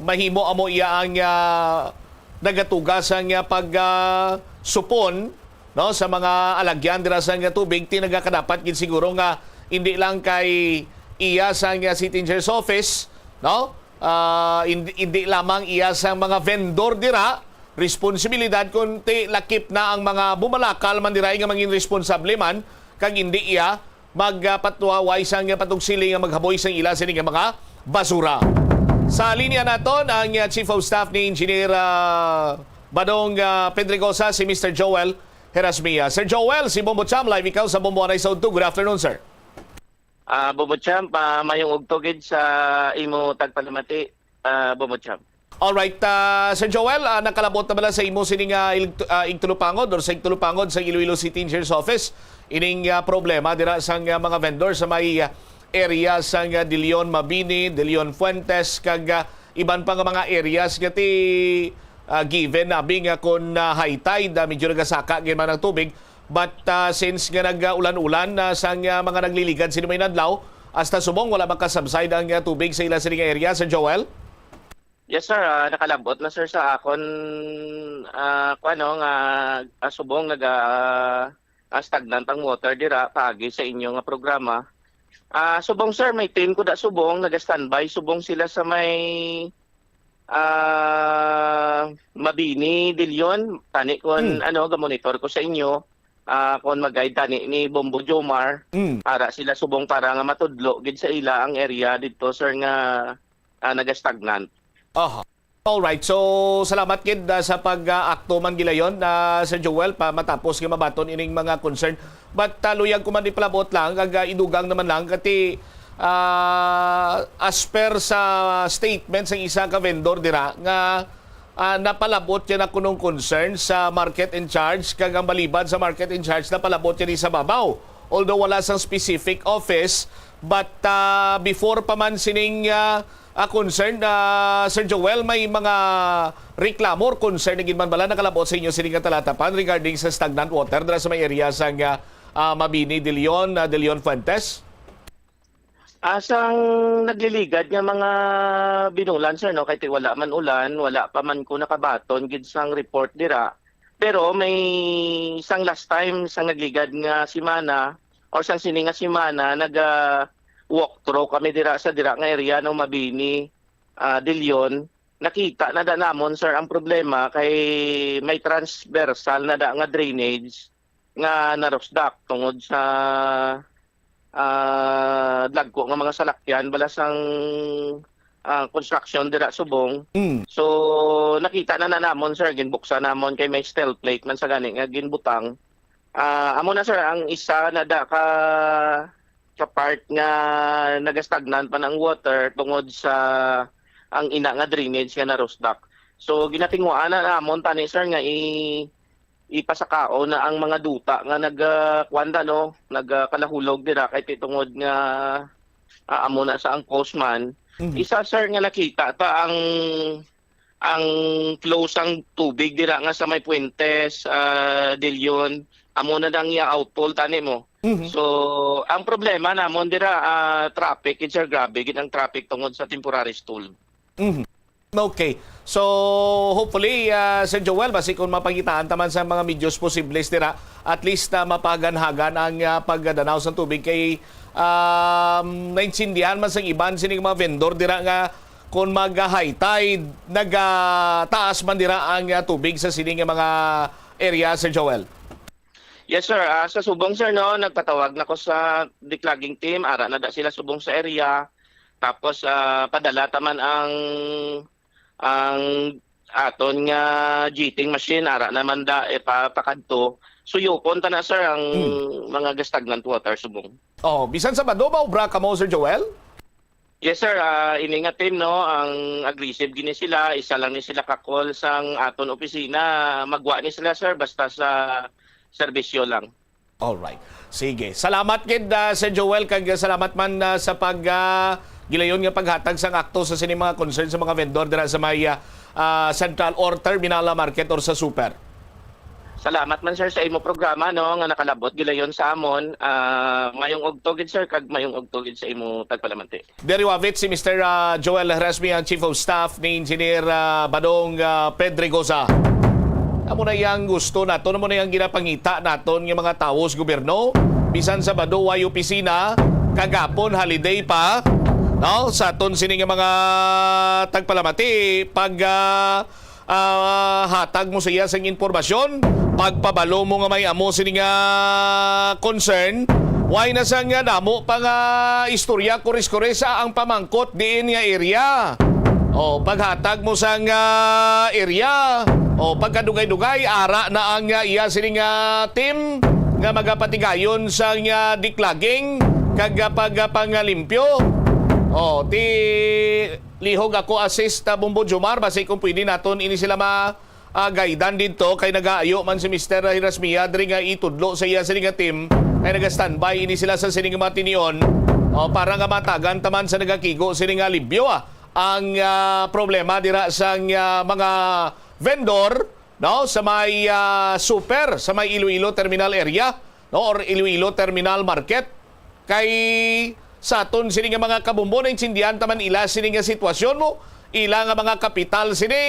mahimo amo iya ang, ah, nagatuga sang, ah, pag, ah, supon, no, sa mga alagyan dira sang tubig, ti nagakadapat gid siguro nga hindi lang kay iya sang, ah, City Engineer's Office, no? Ah, hindi, hindi lamang iya sang mga vendor dira, responsibilidad, kundi lakip na ang mga bumalakal man dira nga mangin responsable man, kag hindi iya magpatuway sang patugsiling nga maghaboy sang ila sini nga mga basura. Sa linya naton ang, ah, Chief of Staff ni Engineer, ah, Badong, ah, Pedregosa, si Mister Joel Herasmia. Sir Joel, si Bombo Cham, live ikaw sa Bombo Anay sa Udto. Good afternoon, sir. Ah, Bombo Cham, ah, mayong udto gid sa imo tagpalamati, ah, Bombo Cham. Alright, ah, Sir Joel, ah, nakalabot na bala sa imo sini nga il-, ah, igtulupangod or sa igtulupangod sa Iloilo City Engineer's Office ining, ah, problema dira sang, ah, mga vendor sa may, ah, area sang, ah, De Leon Mabini, De Leon Fuentes, kag, ah, iban pa nga mga areas nga ti, ah, given nabi nga kon, ah, high tide, ah, medyo nagasaka gid man ang tubig, but, ah, since nga nag-ulan-ulan na sang, ah, mga nagliligad sini may adlaw, hasta subong wala makasubside ang, ah, tubig sa ila sini nga area, Sir Joel? Yes, sir. Ah, nakalabot na, sir, sa akon, ah, kuwan, no, nga, ah, subong naga, ah, stagnant ang water dira paagi sa inyo nga programa. Ah, subong, sir, may team ko da subong, naga-standby subong sila sa may, ah, Bini, Dilion, tani kon, hmm, ano, gamonitor ko sa inyo, ah, kon mag-guide tani ni Bombo Jomar, hmm, ara sila subong para nga matudlo gid sa ila ang area didto, sir, nga, ah, nagastagnant. Aha. Alright. So, salamat gid, ah, sa pag-akto man gilayon, ah, Sir Joel, pa matapos nga mabaton ining mga concern. But, ah, luyag ko man ipalabot lang, kag, ah, idugang naman lang, kati, ah, as per sa statement sang isa ka vendor dira, nga, ah, napalabot niya na kunong concern sa market in charge, kag ang balibad sa market in charge, napalabot niya ni sa babaw. Although wala sang specific office, but, ah, before pa man sining, ah, ah, concern, ah, Sir Joel, may mga reklamo or concern na gid man bala nakalabot sa inyo sini nga talatapan regarding sa stagnant water dira sa may area sang, ah, ah, Mabini, De Leon, ah, De Leon Fuentes? Ah, sang nagliligad nga mga binulan, sir, no, kay ti wala man ulan, wala pa man ko nakabaton gid sang report dira. Pero may sang last time, sang nagligad nga semana, or sang sini nga semana, naga walk through kami dira sa dira nga area, no, Mabini, ah, De Leon. Nakita na da namon, sir, ang problema kay may transversal na da nga drainage nga narusdak tungod sa, ah, dagko nga mga salakyan bala sang, ah, construction dira subong. Mm. So, nakita na na namon, sir, ginbuksan namon kay may steel plate man sa gani nga ginbutang. Ah, amo na, sir, ang isa na da ka, ka part nga nagastagnant man ang water tungod sa ang ina nga drainage nga narusdak. So, ginatinguhaan na namon tani, sir, nga i-, ipasakao na ang mga duta nga nag, ah, kuwan da, no, nag, ah, kalahulog dira kay ti tungod nga, ah, amo na sa ang cause man. Mhm. Isa, sir, nga nakita ta ang, ang flow sang tubig dira nga sa may Puentes, ah, De Leon, amo na dang iya outfall tani mo. Mhm. So, ang problema namon dira, ah, traffic, gid, sir, grabe gid ang traffic tungod sa temporary stall. Mhm. Okay. So, hopefully, ah, Sir Joel, basi kung mapangitaan ta man sa mga medios posibles dira, at least, ah, mapaganhagan ang, ah, pagdanaw sa tubig kay, um, naintindihan man sang iban sining mga vendor dira nga kung mag-high tide, nagataas man dira ang, ah, tubig sa sini nga mga area, Sir Joel. Yes, sir. Ah, sa subong, sir, no, nagpatawag na ko sa declogging team, ara na da sila subong sa area. Tapos, ah, padala ta man ang, ang aton nga jetting machine, ara naman da, eh, pa-, pakadto. Suyupon ta na, sir, ang, hmm, mga stagnant water subong. Oh, bisan Sabado ba obra kamo, Sir Joel? Yes, sir. Ah, ini nga team, no, ang aggressive gini sila. Isa lang ni sila ka-call sang aton opisina. Magwa ni sila, sir, basta sa serbisyo lang. Alright. Sige. Salamat gid, ah, Sir Joel, kag salamat man, ah, sa pag, ah, gilayon nga paghatag sang akto sa sini mga concern sa mga vendor dira sa may, ah, ah, central or terminal, ah, market or sa super. Salamat man, sir, sa imo programa, no, nga nakalabot gilayon sa amon. Ah, mayong ugto gid, sir, kag mayong ugto gid sa imo tagpalamanti. Diri wavit si Mister, ah, Joel Resmi, ang Chief of Staff ni Engineer, ah, Badong, ah, Pedregosa. Amo na yang gusto naton, amo na yang ginapangita naton nga mga tawo sa gobyerno. Bisan Sabado way opisina, kagapon holiday pa, no? Sa aton sini nga mga tagpalamati, pag, ah, ah, hatag mo sa iya sing impormasyon, pagpabalo mo nga may amo sini nga concern, way na sang nga damo pa nga istorya, kuris-kuris sa ang pamangkot diin nga area. O, paghatag mo sang, ah, area, o, pagkadugay-dugay, ara na ang, ah, iya sini nga team nga magapatigayon sang, ah, declogging kag, ah, pagpangalimpyo. O, ti lihog ako assist, ah, Bombo Jomar, basi kung pwede naton ini sila ma, ah, gaidan didto, kay nagaayo man si Mister Hirasmia diri nga itudlo sa iya sini nga team, kay naga-standby ini sila sa sini nga mga tinion, oh, para nga matagan taman sa nagakigo sini nga alibyo, ah, ang, ah, problema dira sang, ah, mga vendor, no, sa may, ah, super, sa may Iloilo Terminal Area, no, or Iloilo Terminal Market. Kay sa aton sini nga mga kabombo, naintindihan ta man ila sini nga sitwasyon mo, ila nga mga kapital sini,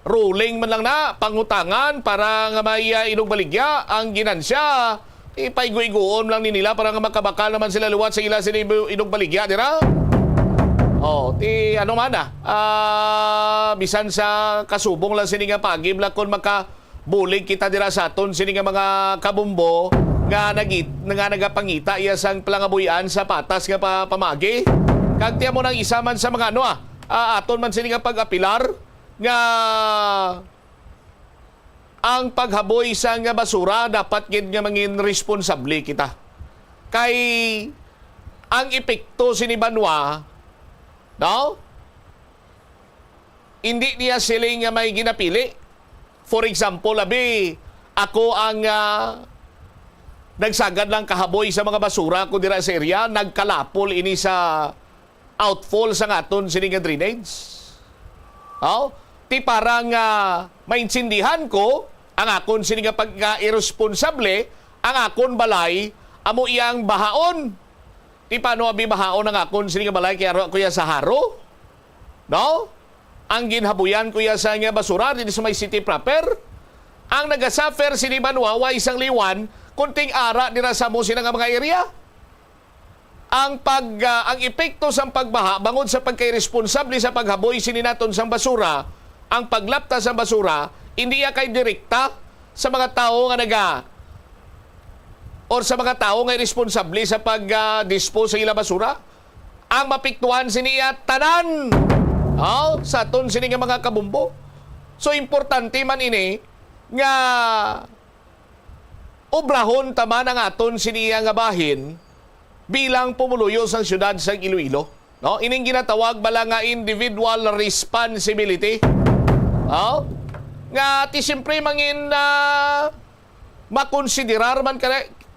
ruling man lang na, pangutangan para nga may, ah, inugbaligya ang ginansya. Ipaigo-igoon lang ni nila para nga makabakal naman sila liwat sa ila sini inugbaligya dira. Oh, ti ano man, ah, ah, bisan sa kasubong lang sini nga pagim lang, kung makabulig kita dira sa aton sini nga mga kabumbo nga nagit-, nga nagapangita iya sang palangabuy-an sa patas nga pa-, pamagi. Kag ti amo nang isa man sa mga ano, ah, ah, aton man sini nga pag-apilar nga ang paghaboy sang basura, dapat gid nga mangin responsable kita. Kay ang epekto sini banwa, no? Hindi niya siling nga may ginapili. For example, abi, ako ang, ah, nagsagad lang kahaboy sa mga basura ko dira sa area, nagkalapol ini sa outfall sang aton sini nga drainage. Oh, ti para nga maintindihan ko ang akon sini nga pagka-irresponsable, ang akon balay amo iyang bahaon. Ti paano abi bahaon ang akon sini nga balay kay aro ko iya sa haro? No? Ang ginhabuyan ko iya sa nga basura dito sa may city proper. Ang nagasuffer sini banwa, way sang liwan, kunting ara dira sa mo sila nga mga area. Ang pag, ah, ang epekto sang pagbaha bangod sa pagkairesponsable sa paghaboy sini naton sang basura, ang paglapta sang basura, hindi iya kay direkta sa mga tawo nga naga or sa mga tawo nga responsable sa pag, ah, dispose sa ila basura. Ang mapiktuhan sini iya tanan, oh, sa aton sini nga mga kabumbo. So, importante man ini nga obrahon ta man ang aton sini iya nga bahin bilang pumuluyo sang siyudad sang Iloilo, no? Ining ginatawag bala nga individual responsibility, no? Nga ti siyempre mangin, ah, makonsiderar man ka,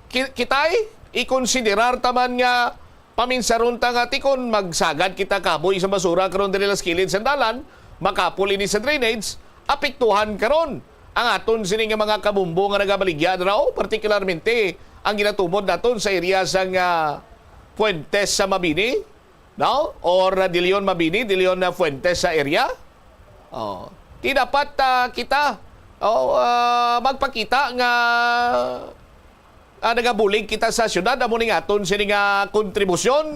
ki-, kitay, ikonsiderar ta man nga paminsaron ta nga ti kon magsagad kita kaboy sa basura karon diri sa kilid sa dalan, makapul ini sa drainage, apektuhan karon ang aton sini nga mga kabumbo nga nagabaligya dira, o partikularmente ang ginatumod naton sa area sang, ah, Fuentes sa Mabini, no? Or, ah, De Leon Mabini, De Leon na Fuentes sa area. Oh. Ti dapat, ah, kita, oh, ah, magpakita nga, ah, nagabulig kita sa syudad, amo ning aton sini nga kontribusyon.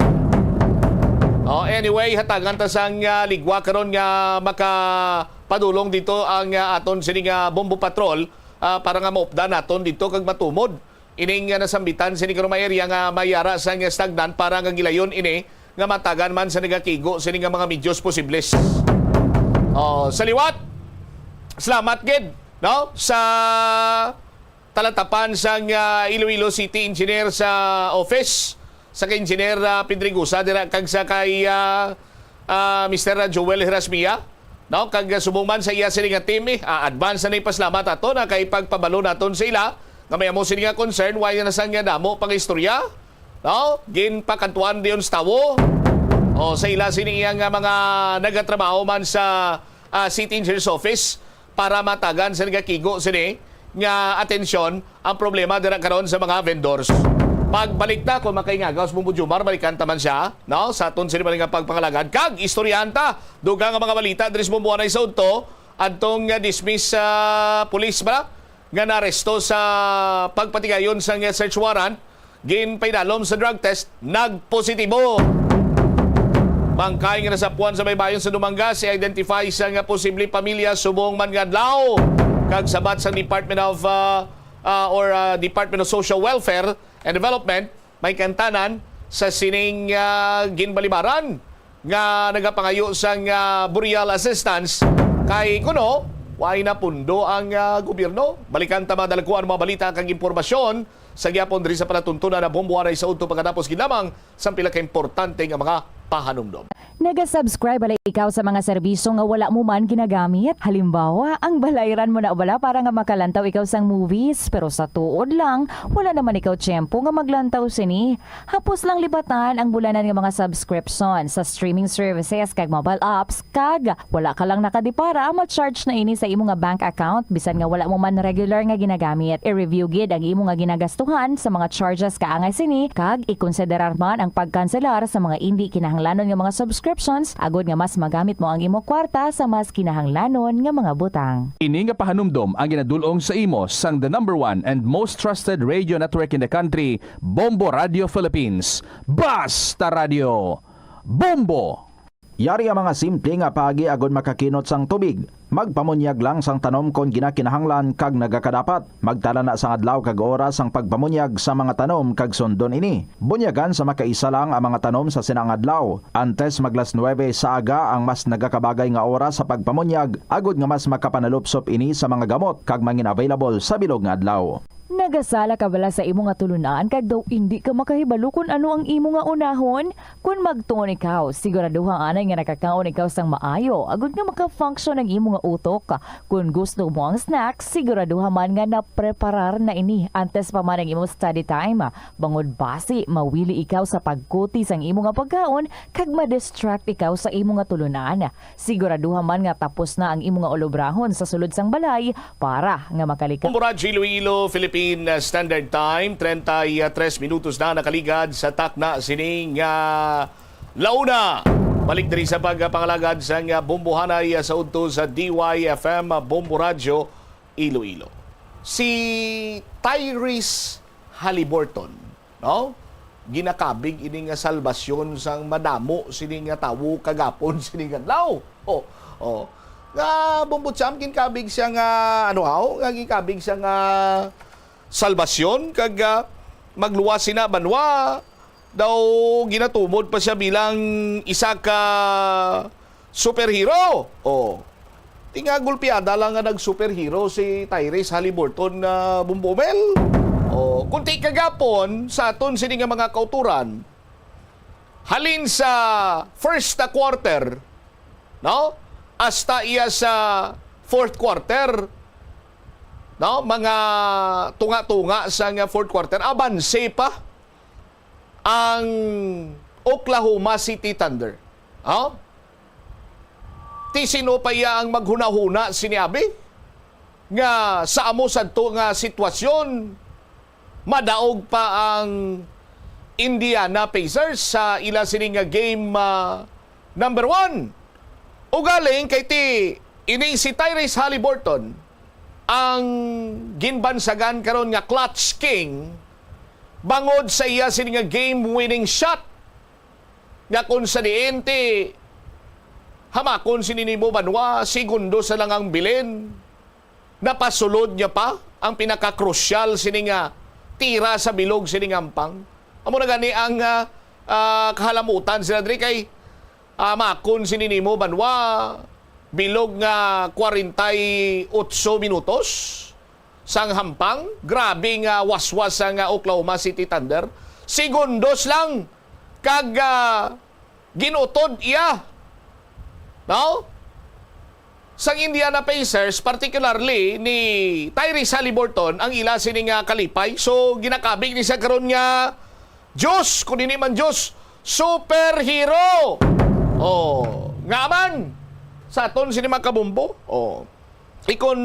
Oh, anyway, hatagan ta sang, ah, ligwa karon nga makapadulong dito ang, ah, aton sini nga Bombo Patrol, ah, para nga maupdan naton dito kag matumod ining, ah, nasambitan sini karong mga area nga mayara sang stagnant para nga gilayon ini nga matagan man sa nagakigo sini nga mga medyos posibles. Oh, sa liwat, salamat gid, no, sa talatapan sang, ah, Iloilo City Engineer sa office sa kay Engineer, ah, Pedregosa dira kag sa kay, ah, ah, Mister Joel Herasmia, no? Kag, ah, subong man sa iya sini nga team, eh, ah, advance na ni pasalamat ato na kay pagpabalo naton sa ila nga may amo sini nga concern, wala na sang nga damo pang istorya, no? Ginpakadtuan diyon sa tawo. O, sa ila sini iya nga mga nagatrabaho man sa, ah, City Engineer's Office para matagan sa nagakigo sini nga atensyon ang problema dira karon sa mga vendors. Pagbalik ta, kung makaingagaw sa Bumbo Jumar, balikan ta man siya, no? Sa aton sini man nga pagpangalagad. Kag istoryahan ta, dugang nga mga balita diri sa Bumbo Anay sa Udto, adtong, ah, dismiss sa pulis ba nga naaresto sa pagpatigayon sa nga search warrant, ginpaidalom sa drug test, nagpositibo. Bangkay nga nasapuan sa baybayon sa Dumangas, i-identify sa nga posible pamilya subong man nga adlaw. Kag sabat sa Department of, ah, ah, or, ah, Department of Social Welfare and Development, may kantanan sa sining, ah, ginbalibaran nga nagapangayo sang, ah, burial assistance kay kuno way na pundo ang, ah, gobyerno. Balikan ta madalagkuan mga balita kag impormasyon sa gyapon diri sa palatuntunan na Bombo Anay sa Udto pagkatapos gid lamang sang pila ka importante nga mga pahanumdom. Naga-subscribe bala ikaw sa mga serbisyo nga wala mo man ginagamit? Halimbawa, ang balayran mo na bala para nga makalantaw ikaw sang movies, pero sa tuod lang, wala naman ikaw tiyempo nga maglantaw sini. Hapos lang libatan ang bulanan nga mga subscription sa streaming services kag mobile apps, kag wala ka lang nakadipara, ma-charge na ini sa imo nga bank account bisan nga wala mo man regular nga ginagamit. I-review gid ang imo nga ginagastuhan sa mga charges kaangay sini, kag ikonsiderar man ang pagkanselar sa mga indi kinahanglanon nga mga subscriptions agod nga mas magamit mo ang imo kwarta sa mas kinahanglanon nga mga butang. Ini nga pahanumdom ang ginadul-ong sa imo sang the number one and most trusted radio network in the country, Bombo Radio Philippines. Basta Radio Bombo! Yari ang mga simple nga paagi agod makakinot sang tubig. Magpamunyag lang sang tanom kon ginakinahanglan kag nagakadapat. Magtala na sang adlaw kag oras sang pagpamunyag sa mga tanom kag sundon ini. Bunyagan sa makaisa lang ang mga tanom sa sina nga adlaw. Antes mag las nuebe sa aga ang mas nagakabagay nga oras sa pagpamunyag, agod nga mas makapanalupsop ini sa mga gamot kag mangin-available sa bilog nga adlaw. Nagasala ka bala sa imo nga tulunan kag daw indi ka makahibalo kon ano ang imo nga unahon? Kon magtuon ikaw, siguraduha anay nga nakakaon ikaw sang maayo, agud nga maka-function ang imo nga utok. Kon gusto mo ang snack, siguraduha man nga napreparar na ini antes pa man ang imo study time, bangod basi mawili ikaw sa pagkuti sang imo nga pagkaon kag ma-distract ikaw sa imo nga tulunan. Siguraduha man nga tapos na ang imo nga ulobrahon sa sulod sang balay para nga makalikas. Bombo Radyo Iloilo, Philippine Standard Time, treinta y tres minutos na nakaligad sa takna sining, ah, launa. Balik diri sa pagpangalagad sang, ah, Bombohanay, ah, sa udto sa D Y F M, ah, Bombo Radyo Iloilo. Si Tyrese Haliburton, no? Ginakabig ini nga salbasyon sang madamo sini nga tawo kagapon sini nga adlaw. Oh, oh. Nga Bombo Cham, ginkabig siya nga, ano, aw, nga ginkabig siya nga salbasyon kag, ah, magluwas sina banwa. Daw ginatumod pa siya bilang isa ka superhero. Oh. Ti nga gulpiada lang nga nag-superhero si Tyrese Haliburton, ah, Bombo Mel. Oh, kunti kagapon sa aton sini nga mga kauturan, halin sa first quarter, no? Hasta iya sa fourth quarter, no? Mga tunga-tunga sa nga fourth quarter, abanse pa ang Oklahoma City Thunder. Oh? Ti sino pa iya ang maghunahuna sini abi nga sa amo sadto nga sitwasyon, madaog pa ang Indiana Pacers sa ila sini nga game, ah, number one. Ugaling kay ti ini si Tyrese Haliburton ang ginbansagan karon nga clutch king bangod sa iya sini nga game-winning shot nga kung sa diin ti hamakon sini nimo banwa, segundo sa lang ang bilin, napasulod niya pa ang pinakakrusyal sini nga tira sa bilog sini nga hampang. Amo na gani ang, ah, ah, kahalamutan sila diri kay, ah, hamakon sini nimo banwa, bilog nga kwarenta y otso minutos sang hampang. Grabe nga waswas sang, ah, Oklahoma City Thunder. Segundos lang kag, ah, ginutod iya, no? Sang Indiana Pacers, particularly ni Tyrese Haliburton, ang ila sini nga kalipay. So, ginakabig ni siya karon nga Diyos, kung hindi man Diyos, superhero. Oh, nga man sa aton sini mga kabombo. Oh. Ikon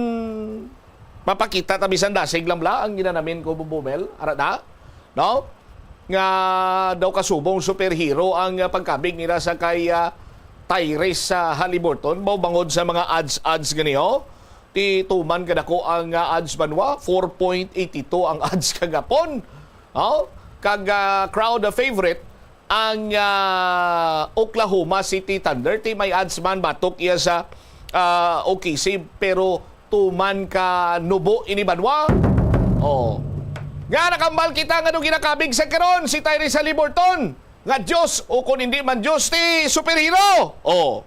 mapakita ta bisan dasig lang bala ang ginanamin ko, Bombo Mel, ara na, no? Nga daw kasubong superhero ang, ah, pagkabig nila sa kay, ah, Tyrese, ah, Haliburton, mao bangod sa mga odds-odds ganiho. Ti tuman kadako ang, ah, odds banwa, four point eighty two ang odds kagapon. Oh, kag, ah, crowd favorite ang, ah, Oklahoma City Thunder. Ti may odds man batok iya sa, ah, O K C, pero tuman ka nubo ini banwa. Oh. Nga nakambal kita nga nung ginakabig sa karon si Tyrese Haliburton nga Diyos, o kung hindi man Diyos, ti superhero. Oh.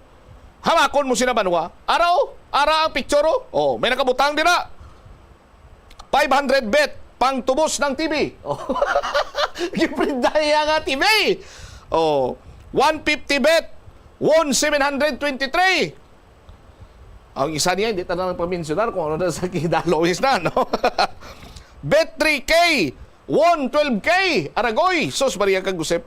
Hamakon mo sina banwa. Araw, ara ang picture, oh. Oh, may nakabutang dira. Five hundred bet pang tubos ng T V. Oh. Giprindahan nga T V. Oh, one fifty bet, won seven hundred twenty-three. Ang isa niya, hindi ta na lang pamensionar kung ano na sa kidalawis na, no? Bet three K, won twelve K. Aragoy, sus, Maria kag Josep.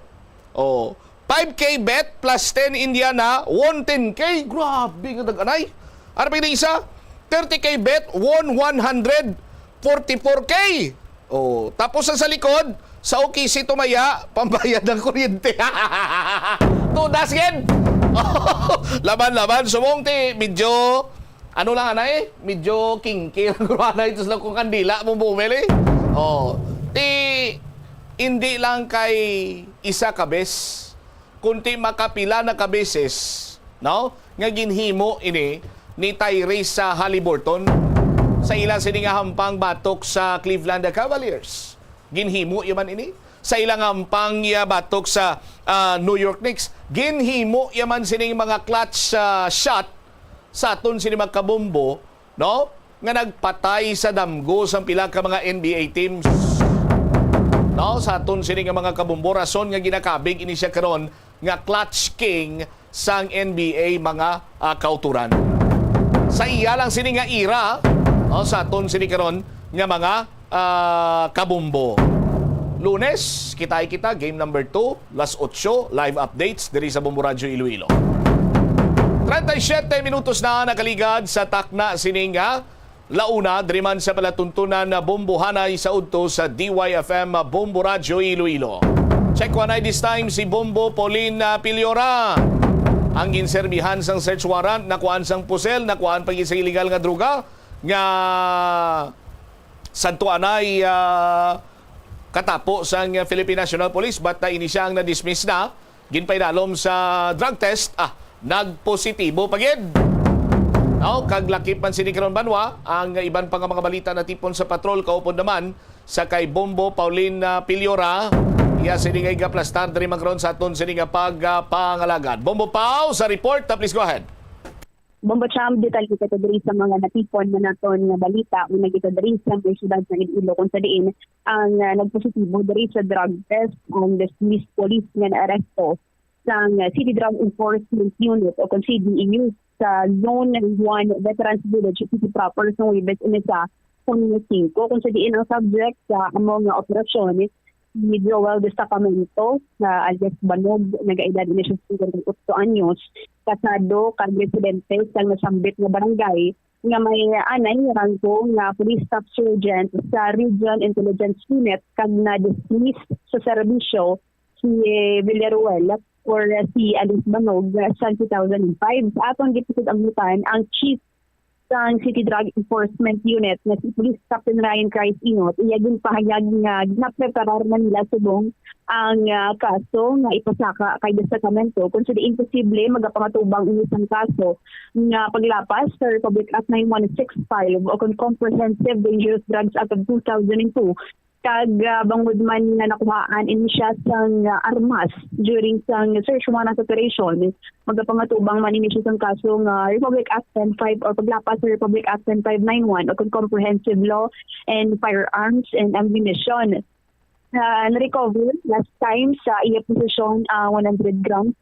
Oh, five K bet plus ten Indiana, won ten K. Grabe nga daganay. Ano pa yung isa? Thirty K bet, won one hundred forty-four K. Oh, tapos sa, sa likod, sa O K C tumaya, pambayad ng kuryente. Tudas gid. Laban-laban. Sumong ti, medyo, ano lang, anay? Medyo kinky lang, anay. Ito sila kung kandila, mong bumili. Oh, ti, hindi lang kay isa ka bes, kunti makapila na ka beses, no, nga ginhimo ini ni Tyrese, ah, Haliburton sa ila sini nga hampang batok sa Cleveland Cavaliers. Ginhimo ya man ini sa ila nga hampang ya batok sa, ah, New York Knicks. Ginhimo ya man sining mga clutch, ah, shot sa aton sini mga kabombo, no, nga nagpatay sa damgo sang pila ka mga N B A teams, no, sa aton sini nga mga kabombo. Rason nga ginakabig ini siya karon nga clutch king sang N B A, mga, ah, kauturan. Sa iya lang sini nga era, no, sa aton sini karon nga mga, ah, kabombo. Lunes, kitai kita, game number two, las otso, live updates diri sa Bombo Radyo Iloilo. Treinta y siete minutos na nakaligad sa takna sini nga launa, diri man sa palatuntunan na Bombohanay sa udto sa D Y F M Bombo Radyo Iloilo. Check one I this time si Bombo Pauline, ah, Piliora. Ang ginserbihan sang search warrant, nakuhaan sang pusel, nakuhaan pa gid sang illegal nga droga nga sadto anay, ah, katapo sang Philippine National Police, but na ini siya ang na-dismiss na. Ginpaidalom sa drug test, ah, nagpositibo pa gid. No, kag lakip man sini karon banwa ang iban pa nga mga balita natipon sa patrol, kaupod naman sa kay Bombo Pauline, ah, Piliora. Iya sini nga igaplastar diri man karon sa aton sini nga pagpangalagad. Bombo Pau sa report, ah, please go ahead. Bombo Cham, detalye kita diri sa mga natipon na naton nga balita. Una kita diri sa may siyudad sa Iloilo, kung sa diin ang, ah, nagpositibo diri sa drug test ang dismissed police nga naaresto sang, ah, City Drug Enforcement Unit o kon C D E U sa Zone one Veterans Village City proper sa Huwebes ini sa Hunyo singko, kung sa diin ang subject sa amo nga operasyon si Joel Destacamento, nga alias Banog, nagaedad ini siya cincuenta y ocho anyos, kasado kag residente sa nasambit nga barangay, nga may anay nga ranggo nga Police Staff Sergeant sa Region Intelligence Unit kag na-dismiss sa serbisyo si Villaruel or si Alice Banog sa two thousand and five. Sa aton gipasig-angutan ang chief sang City Drug Enforcement Unit nga si Police Captain Ryan Christ Inot, iya ginpahayag nga ginapreparar na nila subong ang, ah, kaso nga ipasaka kay Destacamento, kung sa diin posible magapangatubang ini sang kaso nga paglapas sa Republic Act nine one six five o kon Comprehensive Dangerous Drugs Act of two thousand and two. Kag, ah, bangod man nga nakuhaan ini siya sang, ah, armas during sang search warrant operation, magapangatubang man ini siya sang kaso nga Republic Act ten five or paglapas sa Republic Act ten five nine one o kon Comprehensive Law and Firearms and Ammunition. Ah, na-recover last time sa iya posisyon ang one hundred grams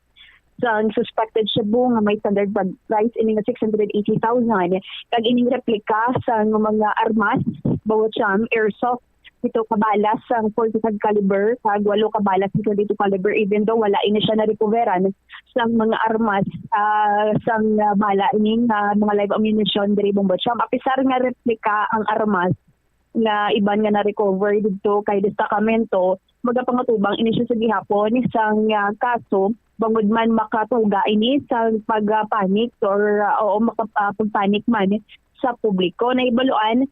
sang suspected shabu nga may standard pri-, price ini nga six hundred eighty thousand, kag ining replika sang mga armas, bawat siyam airsoft, pito ka bala sang forty-five caliber, kag walo ka bala sang twenty-two caliber, even though wala ini siya na-recoveran sang mga armas, ah, sang, ah, bala ining, ah, mga live ammunition diri Bombo Cham. Apisar nga replika ang armas, nga iban nga na-recover didto kay destacamento, magapangatubang ini siya sa gihapon sang, ah, kaso, bangod man makatuga ini sa pagpanik or, ah, oo, maka-, ah, pagpanik man sa publiko. Nahibaluan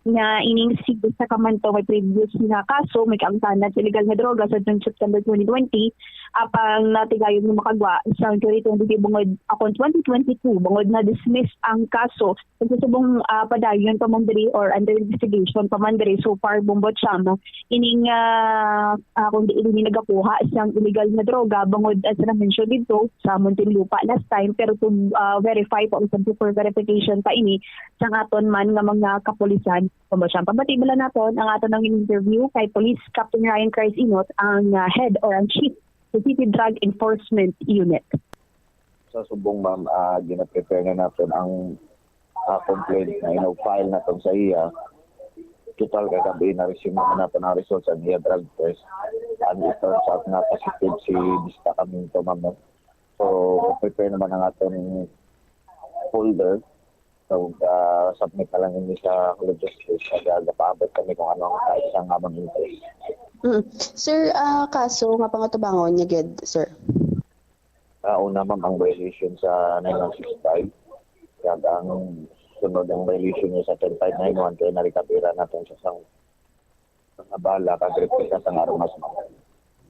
nga ining si destacamento may previous nga kaso, may kaangtanan sa illegal nga droga sa September twenty twenty, apang natigayon nga makagwa sa twenty twenty-two bangod, akon twenty twenty-two, bangod na-dismiss ang kaso. Kung subong, ah, padayon pa man diri or under investigation pa man diri, so far, Bombo Cham, ining, ah, ah, kung diin ini nagakuha sang illegal nga droga, bangod, ah, sa na-mention didto sa Muntinlupa last time, pero to, ah, verify pa, or for verification pa ini sang aton man nga mga kapulisan. Bombo Cham, pabati bala naton ang aton ang interview kay Police Captain Ryan Christ Inot, ang, ah, head or ang chief sa City Drug Enforcement Unit. Sa subong, ma'am, ah, gina-prepare na naton ang, ah, complaint nga ina-file naton sa iya. Total, kagabi na-receive naman naton ang results sa iya drug test. And it turns out na positive si destacamento, ma'am, no? So, prepare naman ang aton folder. So, ah, submit na lang ini sa College of State. Nag-, nagapaabot kami kung ano ang kahit isang amang interest. Mm. Sir, ah, kaso nga pangatubangon niya gid, sir? Ah, una, ma'am, ang violation sa nine one six five. Kag ang sunod ang violation niya sa ten five nine one, kaya narikabira natin sa sang, sa bala, kag replika sa armas, ma'am.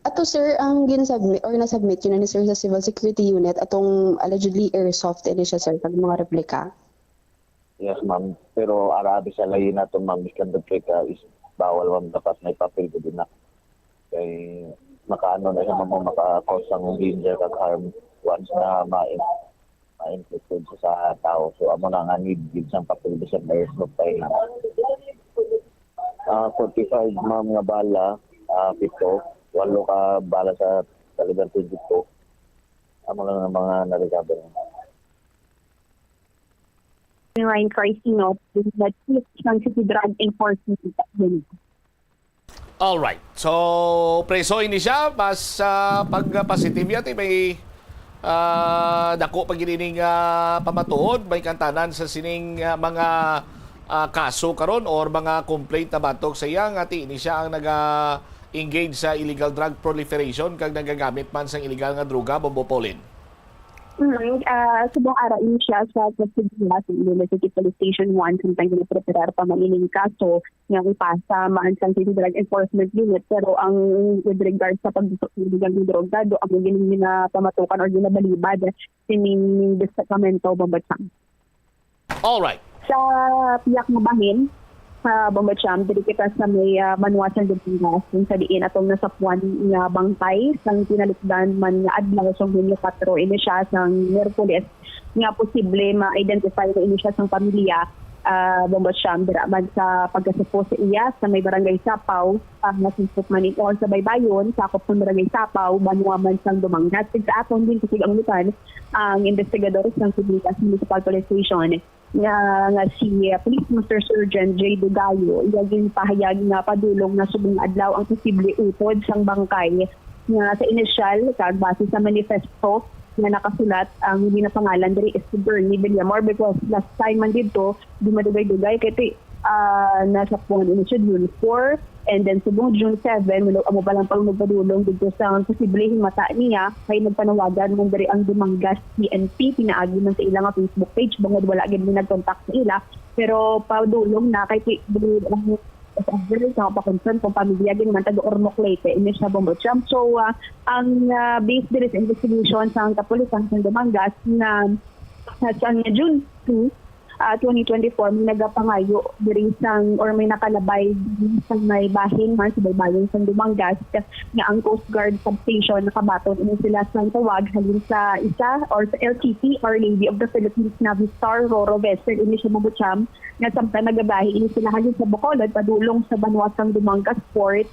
At Ato, sir, ang ginsubmit or nasubmit yun na ni sir sa Civil Security Unit, atong allegedly airsoft ini siya, sir, kag mga replika. Yes, ma'am. Pero ara abi sa layi naton, ma'am, miskan replika is bawal, ma'am, dapat may papel ko din na. Kay makaano na siya, ma'am, maka-cause ang danger kag harm once na ma- ma-inflicted siya sa tao. So, amo na nga need gid sang papel bisan airsoft pa lang. Ah, forty-five, ma'am, nga bala, ah, pito, walo ka bala sa kaliber twenty-two. Amo lang ang mga na-recover. Ryan Carcino, the Chief ng City Drug Enforcement Unit. Alright. So, preso ini siya. Mas ah, pag positive yati, may ah, dako pa gid ining ah, pamatuod, may kantanan sa sining ah, mga ah, kaso karon or mga complaint na batok sa iya nga ti ini siya ang naga-engage sa illegal drug proliferation kag nagagamit man sang illegal nga droga, Bombo Pauline. Mm, ah, subong ara ini siya sa Castilla, sa Iloilo City Police Station one, samtang ginapreparar pa man ining kaso nga ipasa man sang City Drug Enforcement Unit. Pero ang with regard sa pagdusok ng illegal nga droga, do ang gining ginapamatukan or ginabalibad sining destacamento, Bombo Cham. Alright. Sa piyak nga bahin, sa Bombo Cham, diri kita sa may ah, Banwa sang Dumangas, kung sa diin atong nasapuan nga bangkay sang tinalikdan man nga adlaw sang Hunyo kuwatro, ini siya sang Miyerkules, nga posible ma-identify na ini siya sang pamilya, ah, Bombo Cham, dira man sa pagkasupo sa iya sa may barangay Sapaw, ah, nga singkop man ito sa Baybayon, sakop sang barangay Sapaw, Banwa man sang Dumangas. Sa aton din kasi ang lutan, ang investigador sang Sibulitas Municipal Police Station nga, nga si uh, Police Master Sergeant Jay Dugayo, iya ginpahayag nga padulong na subong adlaw ang posible utod sang bangkay nga sa inisyal kag base sa manifesto nga nakasulat ang ginapangalan diri is si Bernie Villamor, because last time man didto di madugay-dugay kay ti ah, nasa puan ini siya June four. And then subong June seven, wala amo pa lang pang nagpadulong dito sa posibleng mata niya kay nagpanawagan man diri ang Dumangas P N P pinaagi man sa ila nga Facebook page, bangod wala gid mi nagkontak sa ila, pero padulong na kay ti- dili ang sa pa-confirm kung pamilya din man taga Ormoc, Leyte ini siya, Bombo Cham. So ah, ang ah, based diri sa investigation sa kapulisan sa Dumangas na sa, sa June two, ah, twenty twenty-four, may nagapangayo diri sang or may nakalabay diri sang may bahin man sa baybayon sang Dumangas nga ang Coast Guard substation nakabaton ini sila sang tawag halin sa isa or sa L T P or Lady of the Philippines Navy Star Roro vessel ini siya, Bombo Cham, nga samtang nagabahi ini sila halin sa Bacolod padulong sa banwa sang Dumangas Port.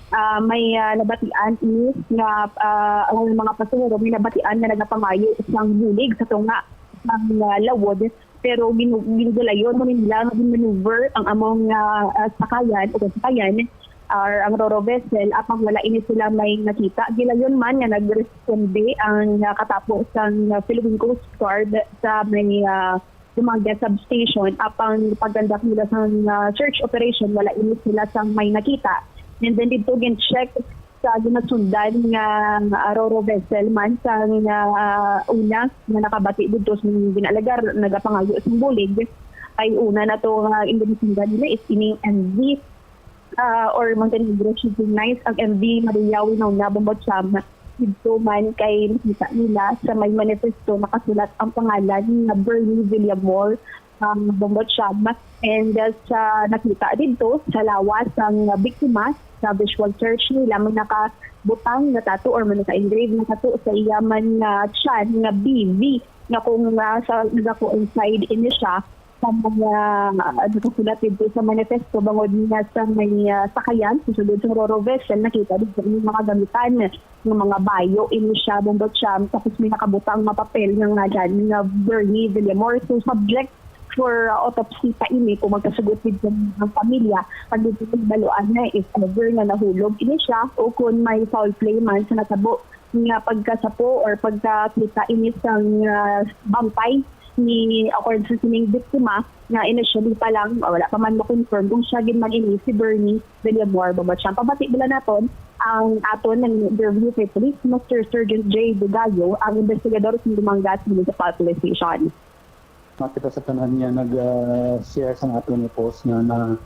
Ah, may ah, nabatian is nga ah, ang mga pasahero may nabatian nga nagapangayo sang bulig sa tunga sang ah, lawod, pero ginu- ginugulayon mo nila nga ginmaneuver ang among ah, ah, sakayan o sakayan or ang roro vessel, apang wala ini sila may nakita. Gilayon man nga nagresponde ang ah, katapo sang ah, Philippine Coast Guard sa may ah, Dumangas substation, apang pagkandak nila sang ah, search operation, wala ini sila sang may nakita. And then dito gin-check sa ginasundan nga ah, roro vessel man sa nga ah, una nga nakabati dito sa ginalagar nagapangayo sang bulig, ay una na to nga ginsundan nila is ining M V ah, or Montenegro Shipping Lines, ang M V Maria Winona Bombo Cham. Dito man kay nakita nila sa may manifesto nakasulat ang pangalan nga Bernie Villamor, um, Bombo Cham. And uh, sa nakita dito sa lawas ang biktima, sa visual search nila may nakabutang nga tattoo or may naka-engrave nga tattoo sa iya man nga tiyan nga B V, nga kung uh, sa nagakuan side ini siya sa mga uh, nakasulat dito sa manifesto, bangod nga sa may uh, sakayan sa sulod sa roro vessel, nakita dito ang mga gamitan ng mga bayo ini siya, Bombo Cham, tapos may nakabutang nga papel nga ngalan nga Bernie Villamor. So subject for uh, autopsy pa ini kung magkasugot dito ang pamilya pag dito baluan na if ever nga nahulog ini siya o kung may foul play man sa natabo nga pagkasapo or pagkakita ini sang uh, bangkay ni according sa sining biktima nga initially pa lang, wala pa man ma-confirm kung siya gid man ini si Bernie Villamor Bombo Cham. Pabati bala naton ang aton nang interview kay Police Master Sergeant Jay Dugayo, ang investigador sa Dumangas Municipal Police Station. Makita sa tanan niya nag-share sa aton ni post nga na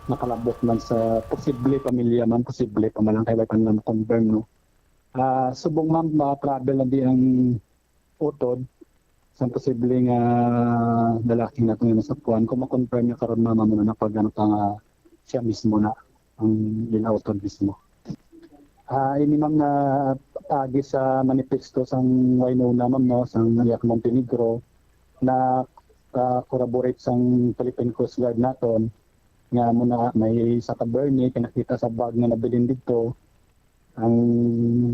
nakalabot man sa posible pamilya man, posible pa man lang kay wala pa nila confirm, no? Ah, subong, ma'am, ma-travel na di ang utod sang posible nga lalaki nato nga nasapuan. Kung ma-confirm niya karon, ma'am, amo na pag ano pa nga siya mismo na ang ginautod mismo. Ah, ini, ma'am, na paagi sa manifesto sang Winona, ma'am, no, sang Ayak Montenegro, na, ah, corroborate sang Philippine Coast Guard naton nga amo na may isa ka Bernie kay nakita sa bag nga nabilin didto. Ang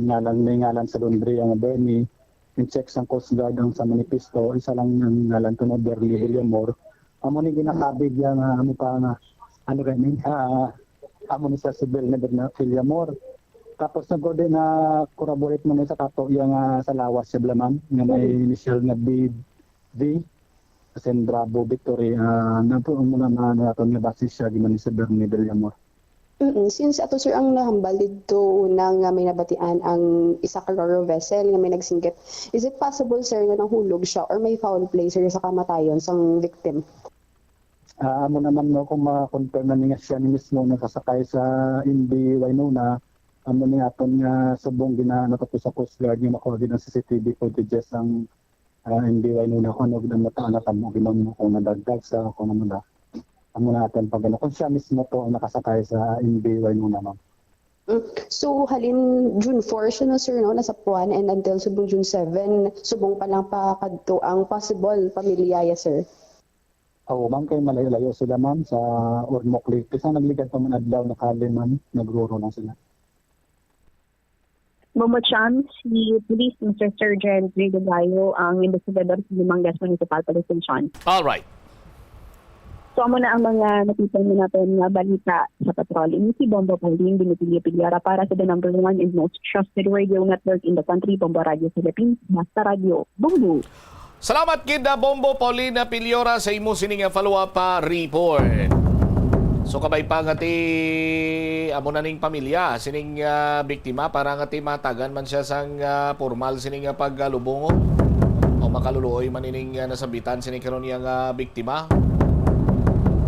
ngalan, may ngalan sa laundry ang Bernie. In-check sang Coast Guard ang sa manifesto, isa lang ang ngalan kuno, Bernie Villamor. Amo ni ginakabig yang, ah, amo pa nga, ano gani, ah, amo ni sa civil na Bernie Villamor. Tapos nagkudi na corroborate mo na sa kato yang, ah, sa lawas siya bala, ma'am, nga may initial nga B V, as in Bravo Victory, ah, na po ang mga, mga naton nga basis siya, giman ni sa Bernie Villamor. Mm, since ato, sir, ang nahambal didto una nga may nabatian ang isa ka ro-ro vessel nga may nagsinggit, is it possible, sir, nga nahulog siya or may foul play, sir, sa kamatayon sang victim? Ah, amo naman, no, kung ma-confirm na niya siya ni mismo nakasakay sa M V Winona, amo ni aton nga subong gina-, ano to sa Coast Guard nga makuha gid ang C C T V footages ang, ah, M V Winona kung ano gid ang mata-, natabo gid ang kung nadagdag sa kung ano na. Amo na aton pag ano, kung siya mismo to ang nakasakay sa M V Winona, ma'am. Mm. So, halin June four siya, no, sir, no, nasapuan, and until subong June seven, subong pa lang pa kadto ang possible pamilya ya, sir. Oo, ma'am, kay malayo-layo sila, ma'am, sa Ormoc, Leyte. Sa nagligad pa man adlaw, nakali, ma'am, nagruro lang sila. Bombo Champ, si Police Master Sergeant Ray Dagayo ang investigador sa Dumangas Municipal Police Station. All right. So, amo na ang mga natipon mo natin nga balita sa patrol. Ini si Bombo Pauline Binipilya Pilyara para sa the number one and most trusted radio network in the country, Bombo Radio Philippines, Basta Radio, Bombo. Salamat gid, ah, Bombo Paulina Piliora, sa imo sining, ah, follow-up, ah, report. So, kabay pa nga ti amo na ning pamilya sining, ah, biktima para nga ti matagan man siya sang, ah, pormal sining, ah, paggalubong o makaluluoy man ining, ah, nasambitan sining karon niya nga biktima.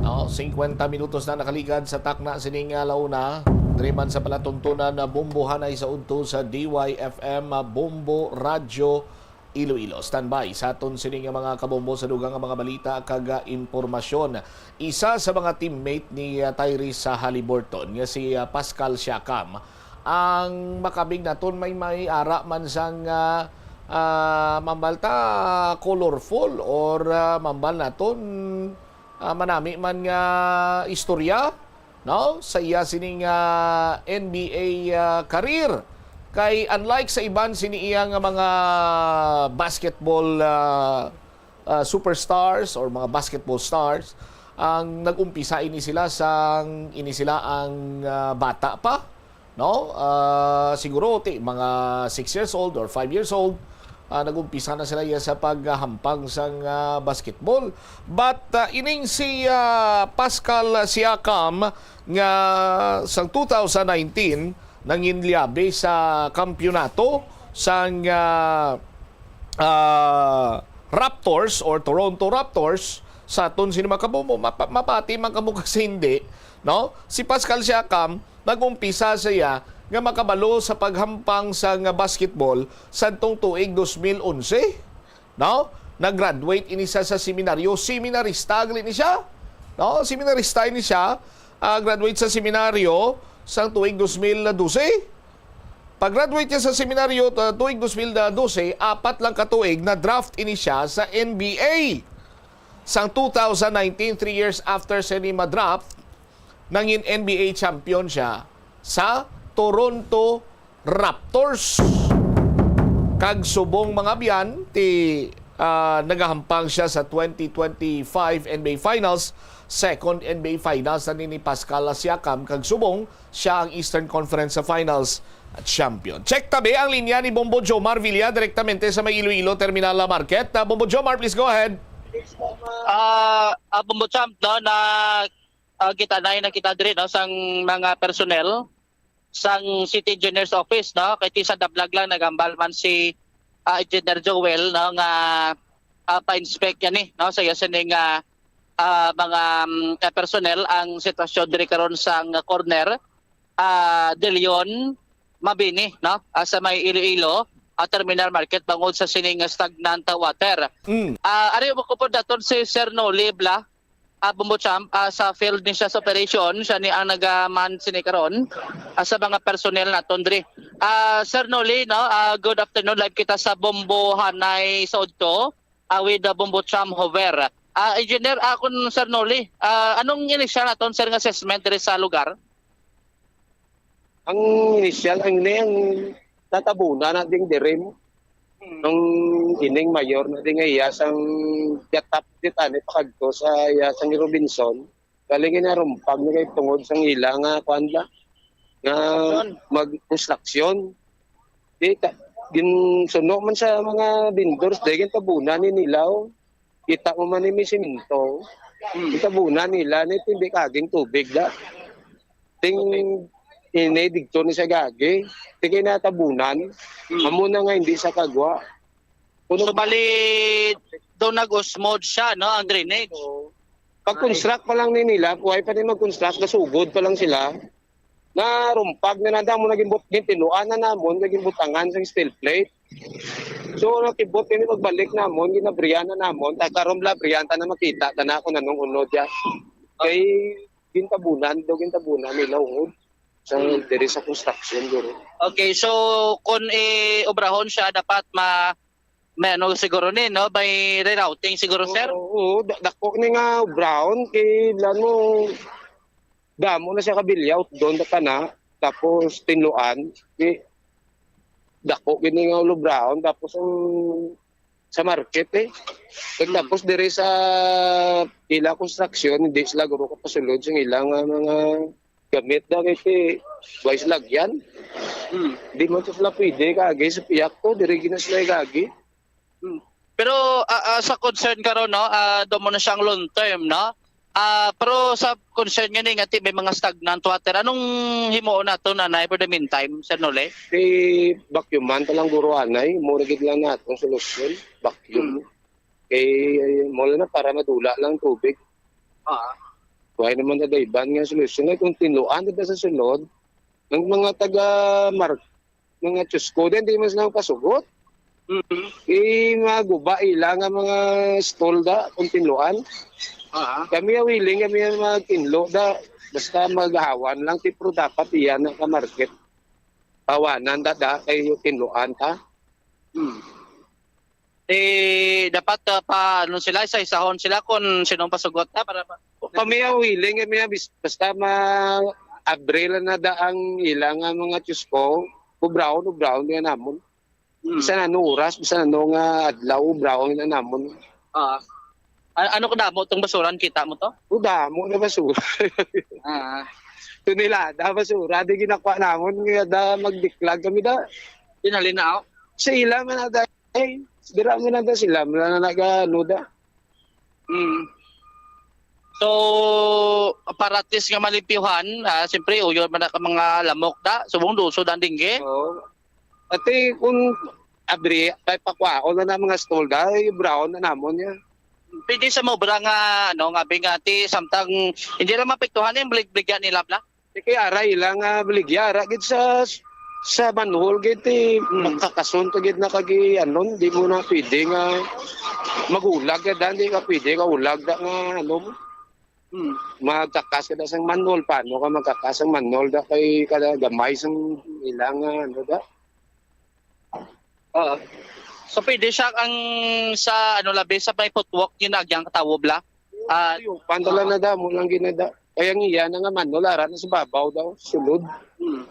No, singkwenta minutos na nakaligad sa takna sining, ah, launa. Diri man sa palatuntunan na Bombo Hanay sa udto sa D Y F M, ah, Bombo Radyo Iloilo. Standby sa aton sini nga mga kabombo sa dugang nga mga balita kag, ah, impormasyon. Isa sa mga teammate ni, ah, Tyrese Haliburton nga si, ah, Pascal Siakam ang makabig naton may, may ara man sang, ah, ah, mambal ta colorful or, ah, mambal naton, ah, manami man nga istorya, no, sa iya sining, ah, N B A, ah, career. Kay unlike sa iban sini iya nga mga basketball, ah, ah, superstars or mga basketball stars, ang nag-umpisa ini sila sang ini sila ang, ah, bata pa, no? Ah, siguro ti mga six years old or five years old, ah, nag-umpisa na sila iya sa paghampang sang, ah, basketball. But, ah, ining si, ah, Pascal Siakam nga sang two thousand nineteen nanginlyabe sa kampiyonato sang, ah, ah, Raptors or Toronto Raptors sa aton sini mga kabombo, mapa-, mapati man kamo kasi hindi, no? Si Pascal Siakam nag-umpisa siya nga makabalo sa paghampang sang basketball sadtong tuig dos mil onse, no? Nag-graduate ini siya sa seminaryo, seminarista gali ni siya, no? Seminarista ini siya, ah, graduate sa seminaryo sang tuig dos mil dose. Pag-graduate niya sa seminaryo, uh, tuig dos mil dose, apat lang ka tuig, na-draft ini siya sa N B A. Sang two thousand nineteen, three years after siya ni ma-draft, nangin N B A champion siya sa Toronto Raptors. Kag subong mga abyan, ti, ah, nagahampang siya sa twenty twenty-five N B A Finals, second N B A Finals na ni, ni Pascal Siakam, kag subong siya ang Eastern Conference Finals champion. Check tabi ang linya ni Bombo Jomar Villa direktamente sa may Iloilo Terminal Market. Ah, Bombo Jomar, please go ahead. Ah, ah, Bombo Champ, no, na ah, kita na nakita diri, no, sang mga personnel sang City Engineer's Office, no, kay ti sa The Vlog lang nagambal man si, ah, Engineer Joel, no, nga, ah, pa-inspect niya ni, no, sa iya sining, ah, ah, mga, mm, ah, personnel ang sitwasyon diri karon sang corner, ah, De Leon, Mabini, no? Ah, sa may Iloilo, ah, terminal market bangod sa sining stagnant water. Mm. Ah, ari mo ko po daton si Sir Noli Bla, ah, Bombo Champ, ah, sa field ni siya sa operation, siya ni ang nagaman sini karon, ah, sa mga personnel naton diri. Ah, Sir Noli, no, ah, good afternoon. Live kita sa Bombo Hanay sa Udto, ah, with, ah, Bombo Champ Hover. Ah, Engineer, ah, kun Sir Noli, ah, anong inisyal naton, sir, nga assessment diri sa lugar? Ang inisyal, ang ini ang tatabuna na ding dirim. Nung ining mayor na ding iya sang gatap di tani pakadto sa iya sang Robinson. Galing ginarumpag ni kay tungod sang ila nga kuan ba? Nga mag-construction. Di ta, ginsuno man sa mga vendors, di gintabunan ni nila, oh. Kita mo man ni may simento. Gintabunan nila ni tindi kaging tubig da. Ting ini digto ni sa gagi. Tingin na tabunan. Amo na nga hindi sa kagwa. So, bali, doon nag-usmod siya, no, ang drainage. Pag-construct pa lang ni nila, kuway pa ni mag-construct, nasugod pa lang sila. Narumpag na nada mo naging but gintinuan na namon, naging butangan sang steel plate. So nakibot kami pagbalik namon, ginabrihan na namon, ta karon bla brihan ta na makita ta na kung anong unod ya. Kay gintabunan do, gintabunan nila ungod sa diri sa construction guro. Okay, so kung i-obrahon siya, dapat ma may ano siguro ni, no? May rerouting siguro, sir? Oo, da- dako ni nga brown kay lano damo na siya kabilyaw doon ta na, tapos tinluan, di dako gini nga ulo brown, tapos ang sa market eh. Kag tapos diri sa ila construction, hindi sila guro kapasulod sa ilang ah, mga gamit daw kay ti wise lagyan. Hmm. Di man to sila pwede kagi sa piyak to, diri gina sila gagi. Hmm. Pero ah, ah, sa concern karon, no, ah, do mo na siyang long term, no? Ah, pero sa concern nga ni nga ti may mga stagnant water, anong himuon nato, nanay, for the meantime, Sir Nole? Si vacuuman ta lang guro anay, mo ra gid lang nato ang solusyon, vacuum. Kay mo lang na para madula lang ang tubig. Ah. Why naman na iban nga solusyon? Ay, kung tinluan na sa sunod, ang mga taga Mar mga Chusco din, di man sila pasugot. Mhm. I mga guba ila nga mga stall da, kung tinluan. Ah. Kami ang willing, kami ang magtinlo da. Basta maghawan lang, ti, pero dapat iyan ang ka-market. Hawanan da, da, kay tinluan ta. Hmm. Eh, dapat ah, pa ano sila, isa-isahon sila kung sinong pasugot na para pa. Kami ang willing, kami ang bis- basta ma abre lang na da ang ila nga mga Chusco, o brown, o brown nga namon. Hmm. Bisan ano oras, bisan ano nga adlaw, o brown nga namon. Ah. A- ano kadamo tong basuran, kita mo to? O damo na basura. Ah. Tunilada basura, di ginakuha namon, nga da magdiklag kami da. Dinali na ako. Sa ila man na da, eh, dira man na da sila, man na naga, ano da. Mm. So, para at least nga malimpyuhan, ah, siyempre, uyon man na ka mga lamok da, subong lusod ang dingge. Oo. Ati, kung abri, kay pakwaon na na mga stall da, eh, brown na namon niya. Pwede sa mobra nga, ano, nga bing ati, samtang, hindi na mapiktuhan yung blig-bligyan nila, bla? Di kay ara ila nga baligya, ara gid sa sa manhole gid ti makakasunto gid na kagi anon, di mo na pwede nga magulag ka dan, di ka pwede ka ulag da nga ano mo. Hmm. Magkakas ka da sang manhole, paano ka magkakas ang manhole da kay kada gamay sang ilang nga ano da. Oo. So pwede siya ang sa ano labi sa may footwalk yung nagyang katawo bla. Ah, Yung pantala na da mo lang ginada. Kaya ang iya na nga manhole ara na sa babaw daw, sulod. hmm.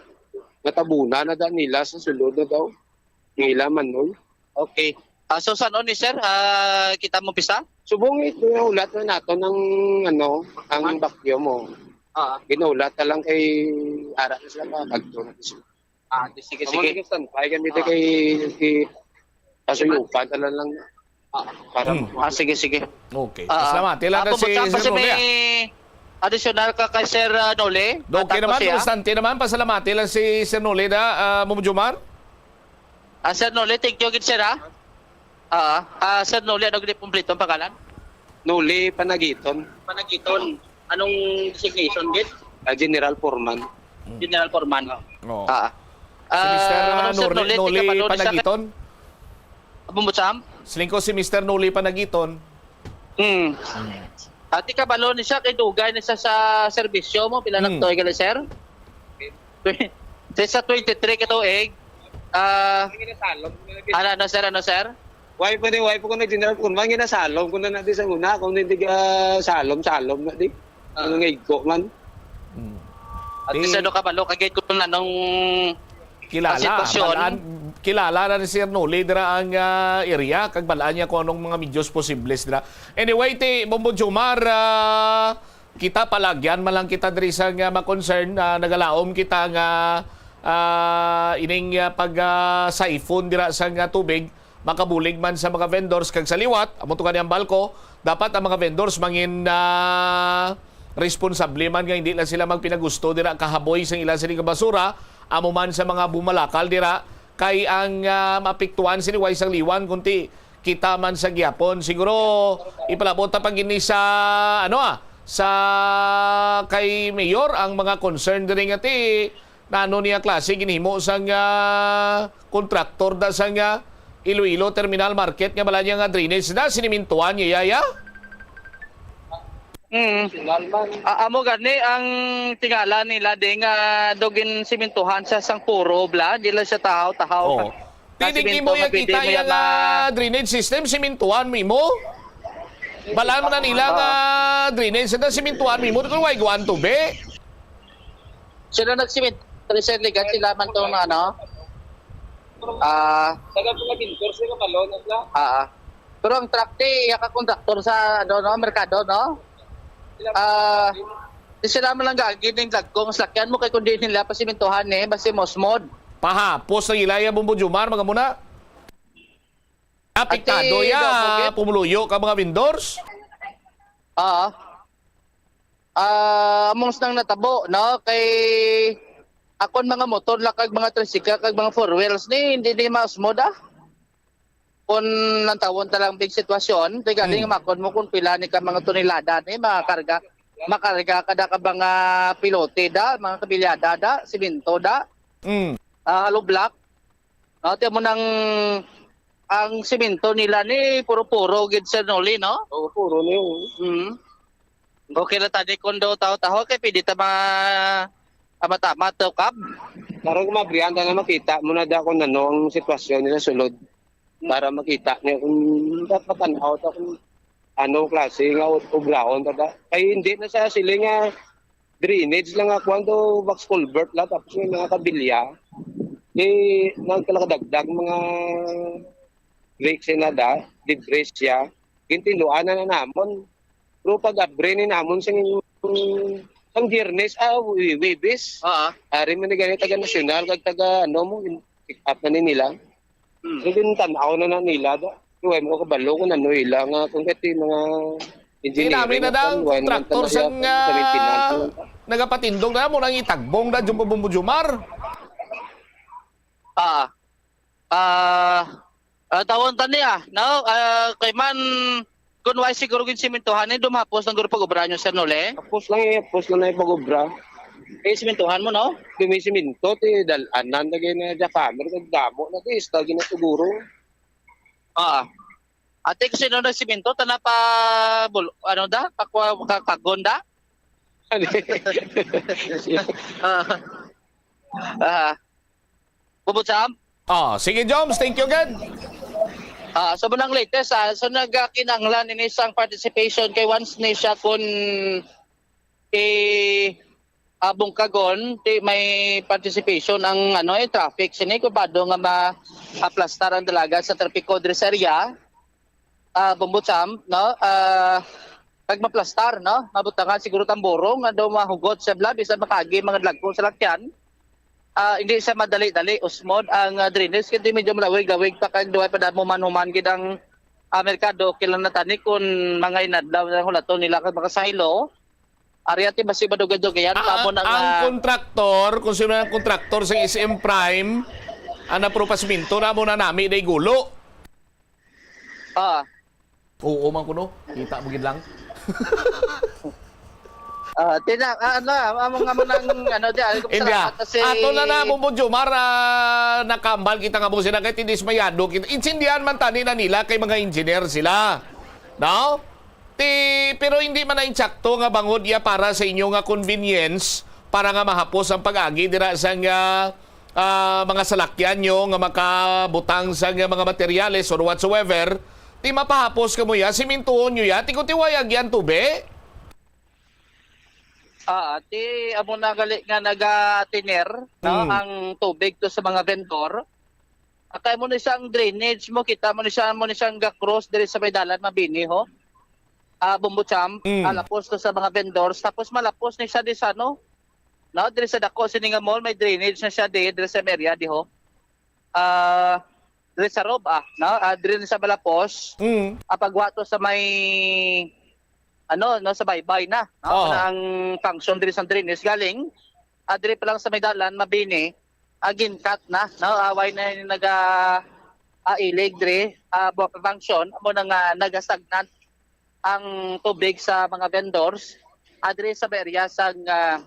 Natabuna na da nila sa sulod na daw. Ang ila manhole. Okay. Ah, so saan ni sir? Ah, kita mo pisa? Subong ito yung ulat na nato ng ano, ang bakyo mo. Ah, Ginulat na lang kay ara na sila ka kagto na sila. ah, di- sige, Amo sige. Sige, standby kami di kay kay kasuyupan na lang Ah, para Hmm. mo. ah, sige, sige. Okay. Ah, Pasalamat. Tila ah, na si Pumutsa pa Sir si Noli, ah. may additional ka kay Sir ah, Nole? Okay Atak naman, siya? Bastante naman. Pasalamat. Tila si Sir Noli na, ah, Mom Jomar. Ah, Sir Nole, thank you gid, sir, ha? Ah, ah, Sir Nole, ano gid kumpleto ang pangalan? Nuli Panagiton, Panagiton. Anong designation gid? ah, General Foreman. General Foreman. Oo. Ah. Si Mister, ah, ah, Sir Noli, Noli, Noli Panagiton? Abong Butsam? Siling ko si Mister Noli Panagiton. Hmm. Hmm. Ati kabalo ni siya, kay dugay na siya sa serbisyo mo. Pila na Hmm. tuig gali, sir? Sa, sa twenty-three ka tuig, ah, ano, ano, sir, ano, sir? Why pa ni, why pa ko na general kun man ginasalom ko na na di sa una, kung hindi ka salom, salom na di. Ah. Ang nga igko man. Hmm. At Eh, least ano kabalo, kagay ko na nung kilala, sitwasyon. Balaan, kilala na ni Sir Noli dira ang, ah, area, kag balaan niya kung anong mga medios posibles dira. Anyway, ti Bombo Jomar, ah, kita palagyan man lang kita diri sa nga ma-concern, ah, nagalaom kita nga, ah, ining, ah, pag, ah, siphon dira sa nga tubig, makabulig man sa mga vendors kag sa liwat, amo to gani ang balko, dapat ang mga vendors mangin, ah, responsable man nga hindi lang sila magpinagusto dira kahaboy sang ila sini nga basura, amo man sa mga bumalakal dira, kay ang, ah, maapektuhan sini way sang liwan, kunti kita man sa gihapon. Siguro ipalabot ta pa gini sa, ano, ah, sa kay Mayor ang mga concern diri nga ti nano niya klase ginhimo sang, ah, kontraktor da sang, ah, Iloilo Terminal Market nga bala niya nga drainage na sinimintuan niya, yaya? Mm. Ah, amo gani ang tingala nila di nga daw ginsimintuhan sa sang puro bla, di lang siya tahaw-tahaw. Oh. Pwede simento mo nga pwede kita mo iya yan nga ma- drainage system, simintuan mo imo? Balaan mo na nila nga drainage, sa simintuan mo imo, di ko way guan tubi. Sila nagsimento, sir, ligat sila man tong ano. Ah. Taga mga vendors, sila malo na sila. Ah, ah. Pero ang truck di, iya ka konduktor sa, ano, no, merkado, no? Ah, di sila man lang gaagi ning dagkong sakyan mo kay kundi nila pasimintuhan ni, basi mosmod. Pahapos ang ilaya, Bombo Jomar, mga muna. Apektado Ati, ya, Doc, okay. Pumuluyo ka mga vendors? Ah. Ah, among nang natabo, no? Kay akon mga motor la kag mga tricycle kag mga four wheels ni, hindi ni mas moda. Kung nantawon ta lang big sitwasyon, di galing Hmm. makon mo kung pila ni ka mga tonelada ni mga karga. Makarga ka da ka mga pilote da, mga kabilyada da, simento da, Hmm. ah, hollow block. No, ti mo nang ang simento nila ni puro-puro gid, Sir Noli, no? Oo, puro ni, oo. Mm. Okay na tani kung daw taho-taho kay pwede ta ma-, ah, matama to, Kab. Karon kung mabrihan ta na makita mo na da kung ano ang sitwasyon nila sulod. Para makita niya kung dapat tan-aw ta kung ano klase nga ub-, ubrahon ta da. Kay hindi na sa siling nga drainage lang nga kuwan to, box culvert lang, tapos may mga kabilya. Di nagkalakadagdag mga bricks na da, debris siya. Gintinduan na na namon. Pero pag-abre ni namon sing, sang Biyernes, ah, Wi-, Wibis. Oo. Ari man ni gani taga nasyonal, kag taga, ano mo, pick up na ni nila. Hmm. So, din tan-aw na na nila da. Kay way mo kabalo kung ano ila nga, kung kati mga engineering, Kinami na daw, kung way naman kontraktor talaga sang, sa maintenance ah, lang. Nagapatindog na mo nang itagbong na, Jumbo Bombo Jumar. Ah, ah, ah, tawon tani, ah, no? Ah, kay man, kun way siguro gid simintuhan, eh, dumhapos ng grupo obra nyo, Sir Nole? Hapos lang, eh, hapos lang na yung pag-obra. Eh, simintuhan mo, no? Kung may siminto, ti, dal-anan lagi na jackhammer, kag damo na, ti, ista gina siguro. Ah. Ate, kung sino nagsiminto, tana pa, bul-, ano da? Pakwa-, ka-, kagon da? Ano? Ah. Ah. Bubot Sam? Ah, sige, Joms. Thank you again. Ah, so, muna ang latest, ah, so, nagkinahanglan ini sang participation kay once ni siya kun i, ah, bungkagon, ti may participation ang, ano, eh, traffic. Sini, kubado nga ma-aplastar ang dalaga sa traffic code area. Ah, Bumbutsam, no? Ah, kag maplastar, no? Mabutangan siguro tamborong nga daw mahugot sa bla, bisan makaagi mga dagko sa lakyan. Ah, hindi sa madali-dali usmod ang, ah, drainage, kay medyo malawig-lawig pa kag duwa pa damo man human gid ang, ah, merkado. Okay lang na tani kung mga inadlaw na hulaton nila kag makasaylo. Ari ati basi madugay-dugayan Ah, pa mo na ang nga kontraktor, kung sino ang kontraktor sa S M Prime, ang naprupasimento na mo na nami na igulo. Ah. Oo man kuno. Kita mo gid lang. Ah, tina, ah, ano, ah, amo nga mo nang, ano, di, ah, India, salamat na si ato na na, Bumbo Jomar, ah, nakambal kita nga mo sila kay tindis mayado kita. Intindihan man tani na nila kay mga engineer sila. No? Ti, pero hindi man na insakto nga bangod iya para sa inyo nga convenience para nga mahapos ang pag-agi dira sa nga, ah, mga salakyan nyo nga makabutang sa nga mga materyales or whatsoever. Ti mapahapos kamo ya, simintuhon nyo ya, ti kung ti way agi ang tubi. Ah, ti amo na gali nga nagatiner, no, Mm. ang tubig to sa mga vendor. Ah, kay mo ni siyang drainage mo, kita mo ni siya, mo ni siyang ga-cross diri sa may dalan, Mabini, ho. Ah, Bumbo Champ, Mm. ah, lapos to sa mga vendors, tapos malapos ni siya di sa, ano, no, diri sa dako sini nga mall, may drainage na siya di, diri sa may area di, ho. Ah, diri sa Rob, ah, no, ah, diri sa Malapos, Mm. ah, pagwa to sa may, ano, no, sa baybay na, no, Oo. na ang function diri sa drainage galing, ah, diri pa lang sa may dalan, Mabini, ah, ginkat na, no, ah, why na naga, ah, ilig diri, ah, bu-, function, amo na nga nagastagnant ang tubig sa mga vendors, ah, diri sa may area sa, ah,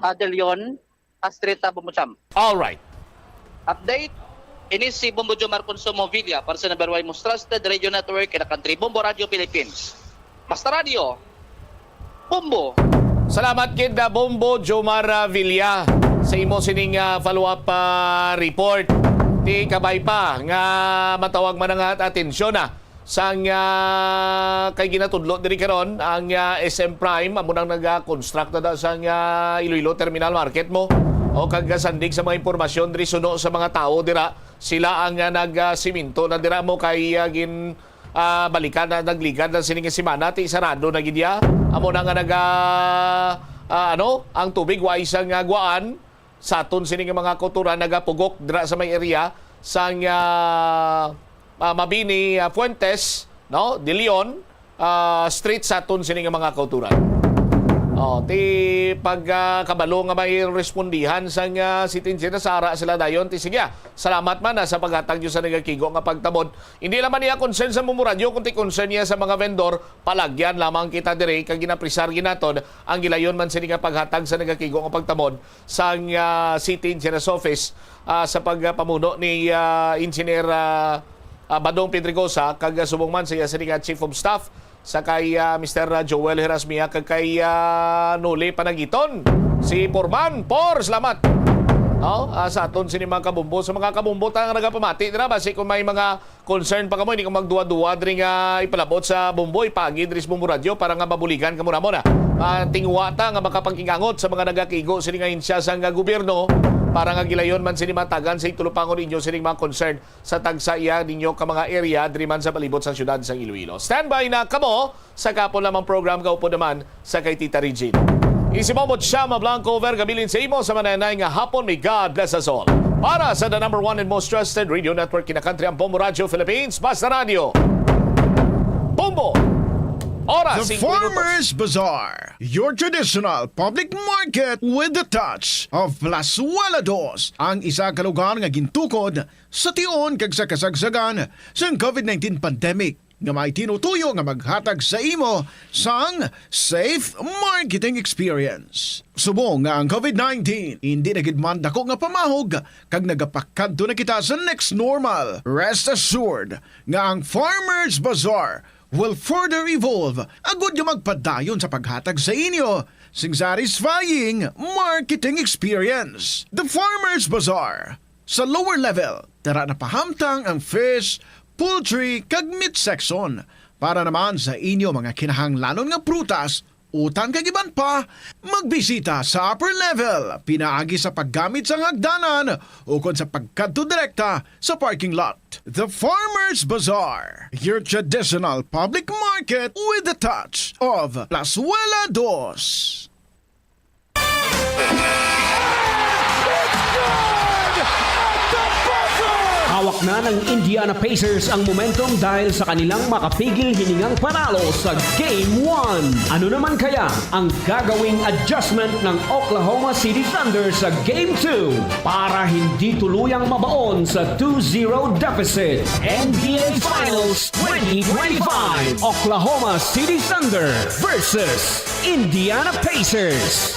ah, De Leon, ah, Street, ah, Bumbo Champ. All right. Update, ini si Bumbo Jomar Consumo Villa para sa number one most trusted radio network in the country, Bumbo Radio Philippines. Basta Radio, Bumbo. Salamat gid, ah, Bumbo Jomar, ah, Villa, sa imo sining, ah, follow-up, ah, report. Ti kabay pa nga matawag man ang at-, atensyon, ah, sang, ah, kay ginatudlo diri karon ang, ah, S M Prime, amo nang naga-construct na daw sang, ah, Iloilo Terminal Market mo. O kag, ah, sandig sa mga impormasyon diri suno sa mga tawo dira, sila ang, ah, nag, ah, siminto na dira mo kay, ah, gin, ah, balikan na, nagligad na sini nga semana, ti sarado na gid ya. Amo na nga naga, ah, ano, ang tubig wa isang, ah, gwaan sa aton sini nga mga kauturan nagapugok dira sa may area sang, ah, ah, Mabini, ah, Fuentes, no? De Leon, ah, Street sa aton sini nga mga kauturan. Oh, ti pag, ah, kabalo nga may respondihan sang, ah, City Engineer, sara sila dayon. Ti sige, ah, salamat man, ah, sa paghatag niyo sa nagakigo nga pagtabon. Hindi naman niya concern sa Bumbo Radio, kundi concern niya sa mga vendor. Palagyan lamang kita diri kag ginapresar ginaton ang gilayon man sini nga paghatag sa nagakigo nga pagtabon sang, ah, City Engineer's Office, ah, sa pagpamuno ni, ah, Engineer, ah, ah, Badong Pedregosa, kag, ah, subong man sa iya sini nga Chief of Staff sa kay, ah, Mister Joel Herasmia kag kay, ah, Noli Panagiton, si Porman. Por, salamat. Oh, ah, sa aton sini mga kabumbo, sa mga kabumbo ta nga nagapamati dira, basi kung may mga concern pa kamo, hindi ko magduwa-duwa diri nga ipalabot sa Bumbo, ipaagi diri sa Bumbo Radio para nga mabuligan kamo namon, ah. Ah, tingwa ta nga makapag-ingangot sa mga nagakigo sini nga ahensya sang gobyerno para nga gilayon man sini matagan sa itulupangon ninyo sining mga concern sa tagsa iya ninyo ka mga area diri man sa palibot sa siyudad sang Iloilo. Standby na kamo sa kapon lamang program, kaupod naman sa kay Tita Regine. Isi mo mo siya mablanco over kabilin sa imo sa mananay nga hapon. May God bless us all. Para sa the number one and most trusted radio network in the country, ang Bombo Radio Philippines, Basta Radio. Bombo! Oras, The singko minutos. Farmers Bazaar, your traditional public market with the touch of Plazuela Dos, ang isa ka lugar nga gintukod sa tion kag sa kasagsagan sang COVID nineteen pandemic, nga may tinutuyo nga maghatag sa imo sang safe marketing experience. Subong nga ang COVID nineteen indi na gid man dako nga pamahog kag nagapakadto na kita sa next normal, rest assured nga ang Farmers Bazaar will further evolve agud nga magpadayon sa paghatag sa inyo sing satisfying marketing experience. The Farmers Bazaar, sa lower level, dira na pahamtang ang fish, poultry, kag meat section. Para naman sa inyo mga kinahanglanon nga prutas, utan kag iban pa, magbisita sa upper level pinaagi sa paggamit sang hagdanan ukon sa pagkadto direkta sa parking lot. The Farmers Bazaar, your traditional public market with the touch of Plazuela Dos. Hawak Na ng Indiana Pacers ang momentum dahil sa kanilang makapigil hiningang panalo sa Game one. Ano naman kaya ang gagawing adjustment ng Oklahoma City Thunder sa Game two para hindi tuluyang mabaon sa two zero deficit? N B A Finals twenty twenty-five, Oklahoma City Thunder versus Indiana Pacers.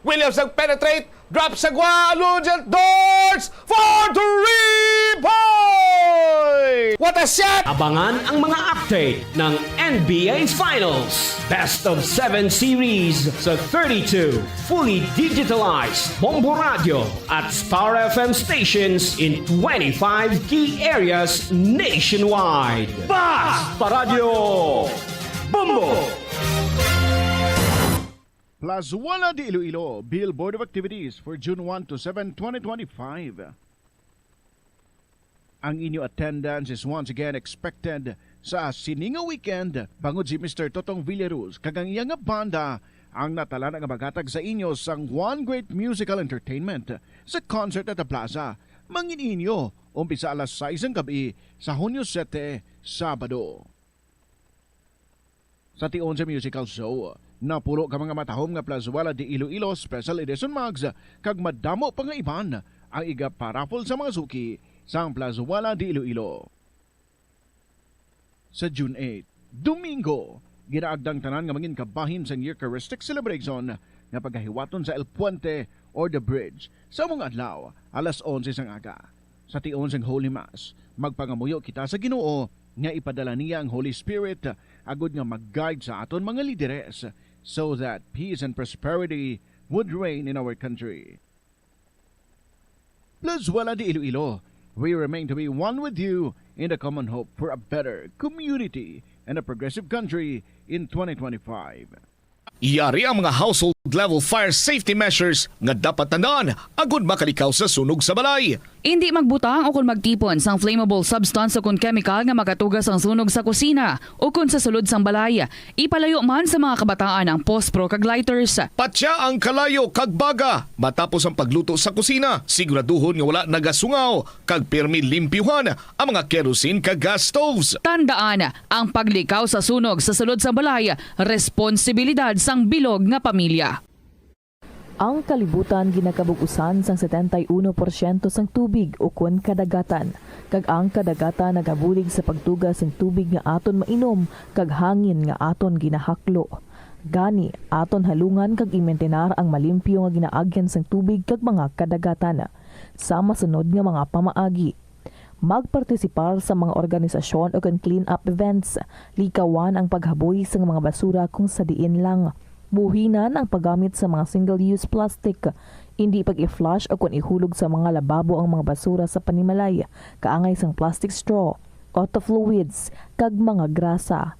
Williams nag-penetrate, drop sa gwa, Lugent Dortz for three point! What a shot! Abangan ang mga update ng N B A Finals Best of seven Series sa thirty-two fully digitalized Bombo Radio at Star F M stations in twenty-five key areas nationwide. Basta Radio! Bombo! Plazuela de Iloilo, Bill Board of Activities for June one to seven, twenty twenty-five. Ang inyo attendance is once again expected sa sini nga weekend bangod si Mister Totong Villaruz kag ang iya nga banda ang natalana nga maghatag sa inyo sang one great musical entertainment sa concert at the plaza. Mangin inyo, umpisa alas sais sang gabi sa Hunyo sete, Sabado. Sa tion sa musical show, napulo ka mga matahom nga Plazuela de Iloilo Special Edition Mugs kag madamo pa nga iban ang iga-paraffle sa mga suki sang Plazuela de Iloilo. Sa June eight, Domingo, ginaagdang tanan nga mangin kabahin sang Eucharistic Celebration nga pagahiwaton sa El Puente or The Bridge sa among adlaw, alas onse sang aga. Sa tion sang Holy Mass, magpangamuyo kita sa Ginoo nga ipadala niya ang Holy Spirit agud nga mag-guide sa aton mga lideres so that peace and prosperity would reign in our country. Plazuela de Iloilo, we remain to be one with you in the common hope for a better community and a progressive country in twenty twenty-five. Yari ang mga household level fire safety measures nga dapat tandaan agud makalikaw sa sunog sa balay. Indi magbutang o kon magtipon sang flammable substance o kon chemical nga makatuga sang sunog sa kusina o kon sa sulod sang balay. Ipalayo man sa mga kabataan ang pospro kag lighters. Patya ang kalayo kag baga matapos ang pagluto sa kusina. Siguraduhon nga wala nagasungaw kag pirmi limpyuhan ang mga kerosene kag gas stoves. Tandaan, ang paglikaw sa sunog sa sulod sang balay responsibilidad sang bilog nga pamilya. Ang kalibutan ginakabug-usan sang setenta y uno porsyento sang tubig ukon kadagatan, kag ang kadagatan nagabulig sa pagtuga sing tubig nga aton mainom kag hangin nga aton ginahaklo. Gani, aton halungan kag imintinar ang malimpyo nga ginaagyan sang tubig kag mga kadagatan. Sa masunod nga mga pamaagi, magpartisipar sa mga organisasyon ukon clean-up events. Likawan ang paghaboy sang mga basura kon sa diin lang. Buhinan ang paggamit sa mga single-use plastic. Indi pag-i-flush ukon ihulog sa mga lababo ang mga basura sa panimalay, kaangay sang plastic straw, auto fluids, kag mga grasa.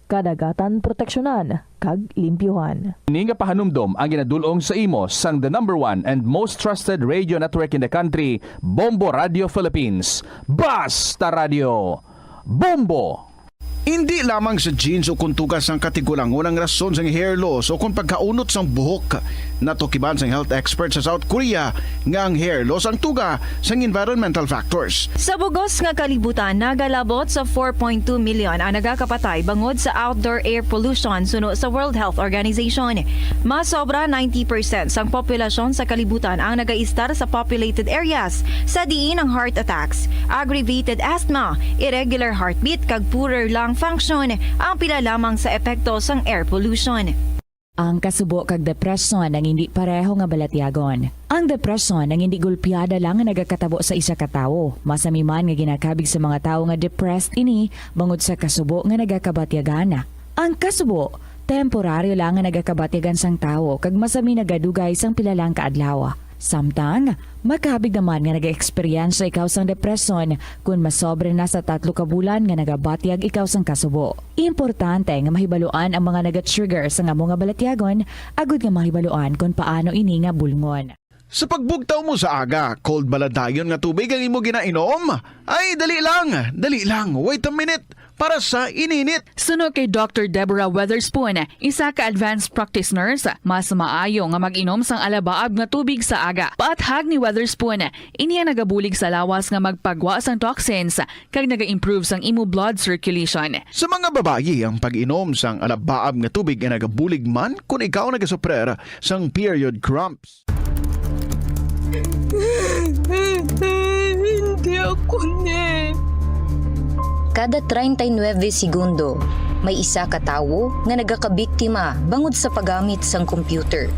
Kadagatan proteksyonan kag limpyuhan. Ini nga pahanumdom ang ginadul-ong sa imo sang the number one and most trusted radio network in the country, Bombo Radio Philippines. Basta Radio! Bombo! Indi lamang sa genes o kon tugas sang katigulangon ang rason sang hair loss o kon pagkaunot sang buhok. Natukiban sang health expert sa South Korea nga ang hair loss ang tuga sang environmental factors. Sa bugos nga kalibutan, nagalabot sa four point two million ang nagakapatay bangod sa outdoor air pollution suno sa World Health Organization. Mas sobra ninety percent sang populasyon sa kalibutan ang nagaistar sa populated areas, sa diin ang heart attacks, aggravated asthma, irregular heartbeat kag poorer lung function ang pila lamang sa epekto sang air pollution. Ang kasubo kag depresyon ang indi pareho nga balatyagon. Ang depresyon ang indi gulpiada lang nga nagakatabo sa isa ka tawo. Masami man nga ginakabig sa mga tawo nga depressed ini bangod sa kasubo nga nagakabatyagan. Ang kasubo, temporaryo lang nga nagakabatyagan sang tawo kag masami nagadugay sang pila lang ka adlaw. Samtang, makabig naman nga nagaeksperyensya ikaw sang depresyon kon masobra na sa tatlo ka bulan nga nagabatyag ikaw sang kasubo. Importante nga mahibaluan ang mga nagatrigger sang amo nga balatyagon agud nga mahibaluan kon paano ini nga bulngon. Sa pagbugtaw mo sa aga, cold bala dayon nga tubig ang imo ginainom? Ay, dali lang, dali lang, wait a minute, para sa ininit. Suno kay Doctor Deborah Weatherspoon, isa ka advanced practice nurse, mas maayo nga mag-inom sang alabaab nga tubig sa aga. Paathag ni Weatherspoon, ini ang nagabulig sa lawas nga magpagwa sang toxins kag naga-improve sang imo blood circulation. Sa mga babayi, ang pag-inom sang alabaab nga tubig ay nagabulig man kon ikaw nagasuprer sang period cramps. Hindi ako ni. Kada treinta y nueve segundo, may isa ka tawo nga nagakabiktima bangod sa paggamit sang computer.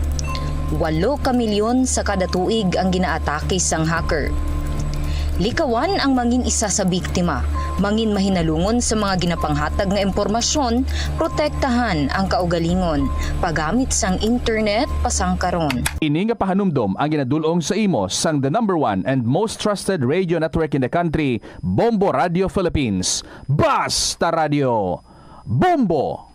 Walo ka milyon sa kada tuig ang ginaatake sang hacker. Likawan ang mangin isa sa biktima, mangin mahinalungon sa mga ginapanghatag nga impormasyon, protektahan ang kaugalingon, paggamit sang internet pasangkaron. Ini nga pahanumdom ang ginadul-ong sa imo sang the number one and most trusted radio network in the country, Bombo Radio Philippines. Basta Radio! Bombo!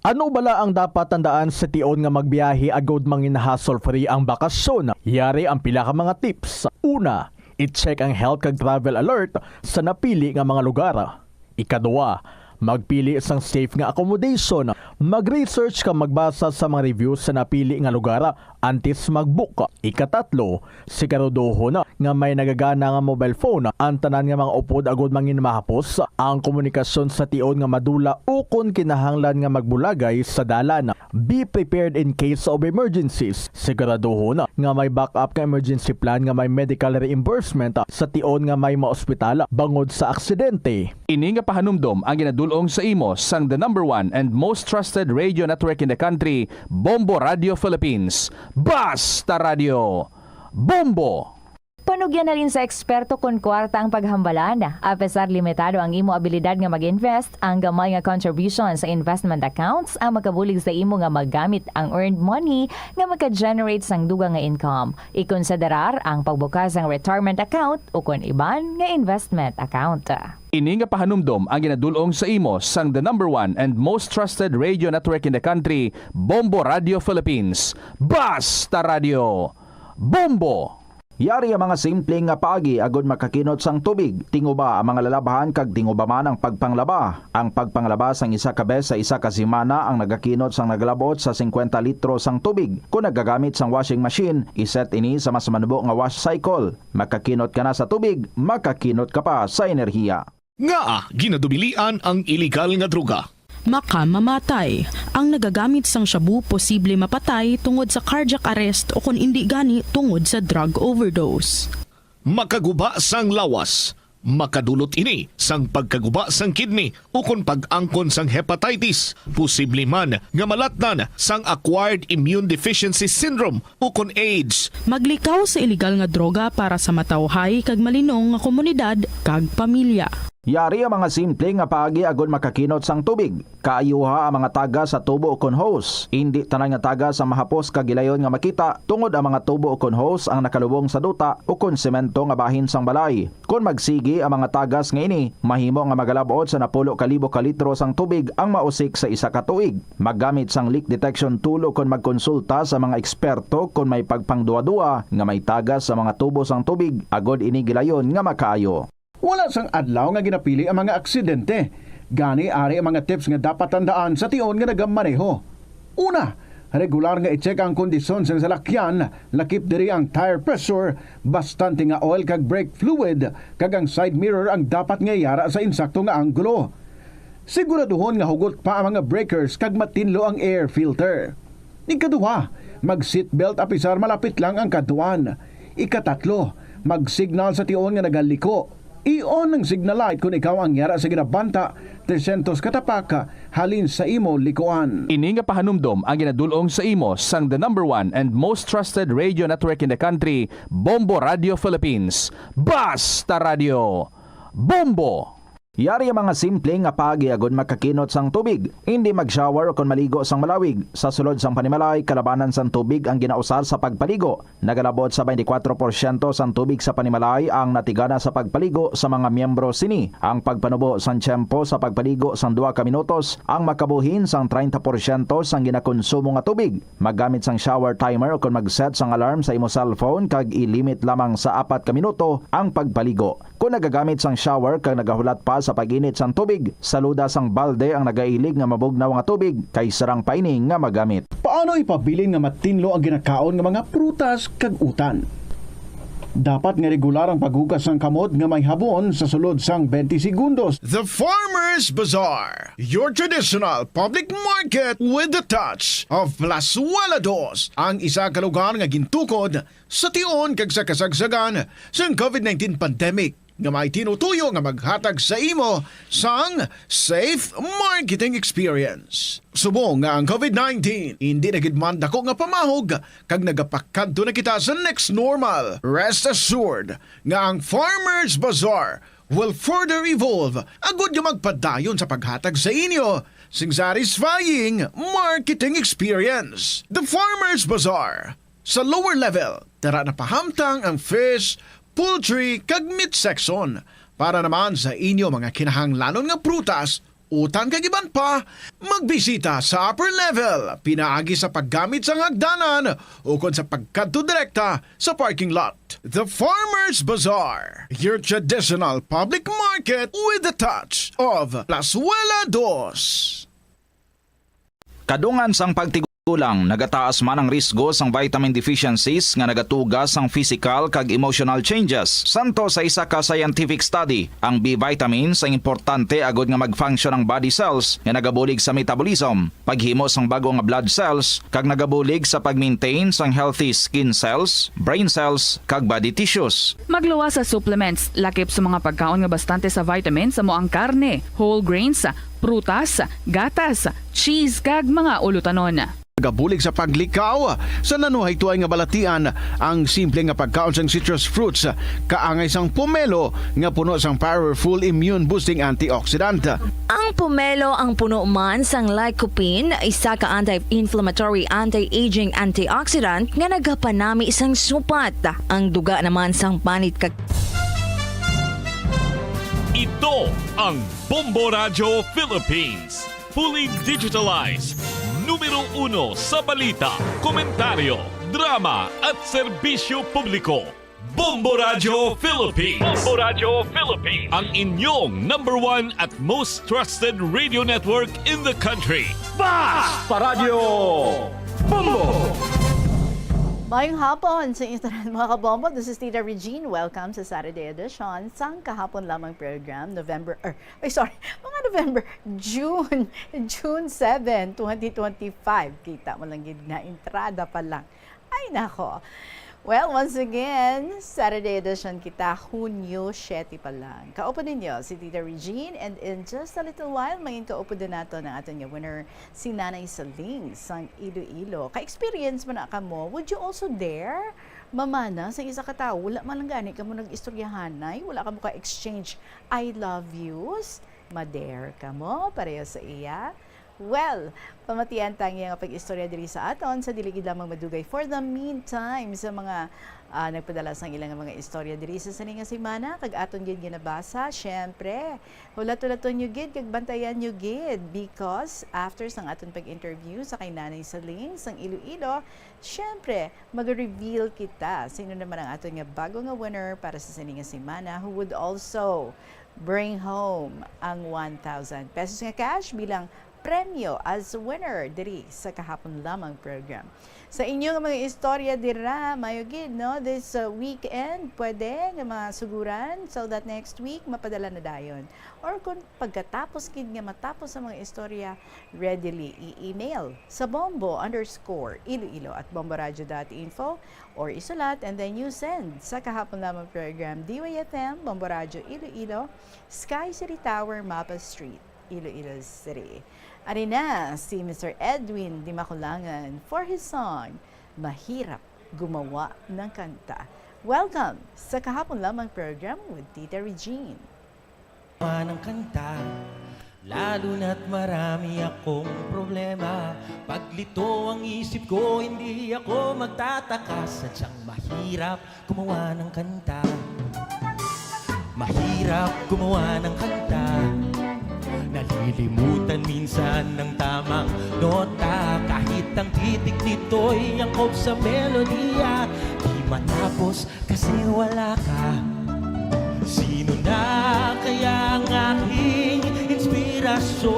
Ano bala ang dapat tandaan sa tion nga magbiyahe agod mangin hassle-free ang bakasyon? Yari ang pila ka mga tips. Una, i-check ang health kag travel alert sa napili nga mga lugar. Ikadua, magpili sang safe nga accommodation. Mag-research kag magbasa sa mga reviews sa napili nga lugar antes mag-book. Ikatatlo, siguraduhon nga may nagagana nga mobile phone ang tanan nga mga upod agud mangin mahapos ang komunikasyon sa tion nga madula ukon kinahanglan nga magbulagay sa dalan. Be prepared in case of emergencies. Siguraduhon nga may backup nga emergency plan nga may medical reimbursement sa tion nga may maospital bangod sa aksidente. Ini nga pahanumdom ang ginadul-ong sa imo sang the number one and most trusted radio network in the country, Bombo Radio Philippines. Basta Radio! Bombo! Panugyan halin sa eksperto kon kwarta ang paghambalan. Apesar limitado ang imo abilidad nga mag-invest, ang gamay nga contribution sa investment accounts ang makabulig sa imo nga magamit ang earned money nga maka-generate sang dugang nga income. Ikonsiderar ang pagbukas sang retirement account ukon iban nga investment account. Ini nga pahanumdom ang ginadul-ong sa imo sang the number one and most trusted radio network in the country, Bombo Radio Philippines. Basta Radio! Bombo! Yari ang mga simple nga paagi agud makakinot sang tubig. Tinguba ang mga lalabhan kag tinguba man ang pagpanglaba. Ang pagpanglaba sang isa ka bes sa isa ka semana ang nagakinot sang nagalabot sa singkwenta litro sang tubig. Kon nagagamit sang washing machine, iset ini sa mas manubo nga wash cycle. Makakinot ka na sa tubig, makakinot ka pa sa enerhiya. Ngaa ginadubilian ang iligal nga droga? Makamamatay. Ang nagagamit sang shabu posible mapatay tungod sa cardiac arrest o kon indi gani tungod sa drug overdose. Makaguba sang lawas. Makadulot ini sang pagkaguba sang kidney ukon pag-angkon sang hepatitis. Posible man nga malatnan sang acquired immune deficiency syndrome ukon AIDS. Maglikaw sa iligal nga droga para sa matawhay kag malinong nga komunidad kag pamilya. Yari ang mga simple nga paagi agud makakinot sang tubig. Kaayuha ang mga tagas sa tubo ukon hose. Indi tanan nga tagas ang mahapos kag gilayon nga makita, tungod ang mga tubo ukon hose ang nakalubong sa duta ukon semento nga bahin sang balay. Kon magsigi ang mga tagas nga ini, mahimo nga magalab-ot sa napulo ka libo ka litro sang tubig ang mausik sa isa ka tuig. Maggamit sang leak detection tool ukon magkonsulta sa mga eksperto kon may pagpangduwa-duwa nga may tagas sa mga tubo sang tubig agod ini gilayon nga makaayo. Wala sang adlaw nga ginapili ang mga aksidente. Gani, ari ang mga tips nga dapat tandaan sa tion nga nagamaneho. Una, regular nga i-check ang kondisyon sang salakyan, lakip diri ang tire pressure, bastante nga oil kag brake fluid, kag ang side mirror ang dapat nga yara sa insakto nga anggulo. Siguraduhon nga hugot pa ang mga breakers kag matinlo ang air filter. Ikaduha, mag-seatbelt apisar malapit lang ang kadtuan. Ikatatlo, mag-signal sa tion nga nagaliko. I-on ang signal light kon ikaw ang yara sa ginabanta trescientos ka tapak halin sa imo likuan. Ini nga pahanumdom ang ginadul-ong sa imo sang the number one and most trusted radio network in the country, Bombo Radio Philippines. Basta Radio! Bombo! Yari ang mga simple nga paagi agud makakinot sang tubig. Indi mag-shower kon maligo sang malawig. Sa sulod sang panimalay, kalabanan sang tubig ang ginausar sa pagpaligo. Nagalabot sa twenty-four porsyento sang tubig sa panimalay ang natigana sa pagpaligo sa mga miyembro sini. Ang pagpanubo sang tiyempo sa pagpaligo sang duha ka minutos ang makabuhin sang treinta porsyento sang ginakonsumo nga tubig. Maggamit sang shower timer ukon mag-set sang alarm sa imo cellphone kag i-limit lamang sa apat ka minuto ang pagpaligo. Kon nagagamit sang shower kag nagahulat pa sa pag-init sang tubig, saluda sang balde ang nagailig nga mabugnaw nga tubig kay sarang pa ini nga magamit. Paano ipabilin nga matinlo ang ginakaon nga mga prutas kag utan? Dapat nga regular ang paghugas sang kamot nga may habon sa sulod sang twenty segundos. The Farmers Bazaar, your traditional public market with the touch of Plazuela Dos, ang isa ka lugar nga gintukod sa tion kag sa kasagsagan sang covid nineteen pandemic nga may tinutuyo nga maghatag sa imo sang safe marketing experience. Subong nga ang covid nineteen indi na gid man dako nga pamahog kag nagapakadto na kita sa next normal, rest assured nga ang Farmers Bazaar will further evolve agud nga magpadayon sa paghatag sa inyo sing satisfying marketing experience. The Farmers Bazaar, sa lower level, dara na pahamtang ang fish, poultry, kag meat section. Para naman sa inyo mga kinahanglanon nga prutas, utan kag iban pa, magbisita sa upper level pinaagi sa paggamit sang hagdanan ukon sa pagkadto direkta sa parking lot. The Farmers Bazaar, your traditional public market with the touch of Plazuela Dos. Kadungan sang pagtigulang, nagataas man ang risgo sang vitamin deficiencies nga nagatuga sang physical kag emotional changes. Santo sa isa ka scientific study, ang B vitamins ang importante agud nga mag-function ang body cells nga nagabulig sa metabolism, paghimo sang bag-o nga blood cells, kag nagabulig sa pag-maintain sang healthy skin cells, brain cells, kag body tissues. Magluwas sa supplements, lakip sa mga pagkaon nga bastante sa vitamins, amo ang karne, whole grains, prutas, gatas, cheese, kag mga ulutanon. Nagabulig sa paglikaw sa nanuhaytoay nga balatian ang simple nga pagkaon sang citrus fruits, kaangay sang pomelo nga puno sang powerful immune boosting antioxidant. Ang pomelo ang puno man sang lycopene, isa ka anti-inflammatory, anti-aging antioxidant nga nagapanami sang supat. Ang duga naman sang panit kag Ito ang Bombo Radyo Philippines. Fully digitalized. Numero uno sa balita, komentaryo, drama at serbisyo publiko. Bombo Radyo Philippines. Bombo Radyo Philippines. Ang inyong number one at most trusted radio network in the country. Basta Radyo Bombo! Mayong hapon sa inyo tanan, mga kabombo. This is Tita Regine. Welcome sa Saturday edition sang kahapon lamang program, November, er, ay, sorry, mga November, June, June seven, twenty twenty-five. Kita mo lang gid nga entrada pa lang. Ay, nako. Well, once again, Saturday edition kita, Hunyo siete pa lang. Kaupo ninyo si Tita Regine, and in just a little while, mangin kaupo din nato ang aton nga winner, si Nanay Saling sang Iloilo. Ka-experience mo na kamo? Would you also dare mamana sa isa ka tawo? Wala man lang gani kamo nag-istoryahanay, wala kamo ka-exchange I love yous? Ma-dare kamo pareho sa iya? Well, pamatian ta ang iya nga pag-istorya diri sa aton sa dili gid lamang madugay. For the meantime, sa mga, ah, nagpadala sang ilang mga istorya diri sa sini nga semana, kag aton gid ginabasa, syempre, hulat-hulaton nyo gid, kag bantayan nyo gid, because after sang aton pag-interview sa kay Nanay Saling sang Iloilo, syempre, mag-reveal kita sino naman ang aton nga bago nga winner para sa sini nga semana, who would also bring home ang one thousand pesos nga cash bilang premyo as winner diri sa kahapon lamang program. Sa inyo nga mga istorya dira, mayo gid, no? This, uh, weekend, pwede nga masuguran so that next week mapadala na dayon. Or kung pagkatapos gid nga matapos ang mga istorya, readily i-email sa bombo underscore iloilo at bomboradio dot info or isulat and then you send sa kahapon lamang program, D Y F M, Bombo Radyo Iloilo, Sky City Tower, Mapa Street, Iloilo City. Ari na si Mister Edwin Dimaculangan for his song, Mahirap Gumawa ng Kanta. Welcome sa kahapon lamang program with Tita Regine. Ng kanta, lalo na't marami akong problema. Paglito ang isip ko, hindi ako magtataka. Sadyang mahirap gumawa ng kanta. Mahirap gumawa ng kanta. Nalilimutan minsan ng tamang nota. Kahit ang titik nito'y angkop sa melodiya, di matapos kasi wala ka. Sino na kaya ang aking inspirasyon?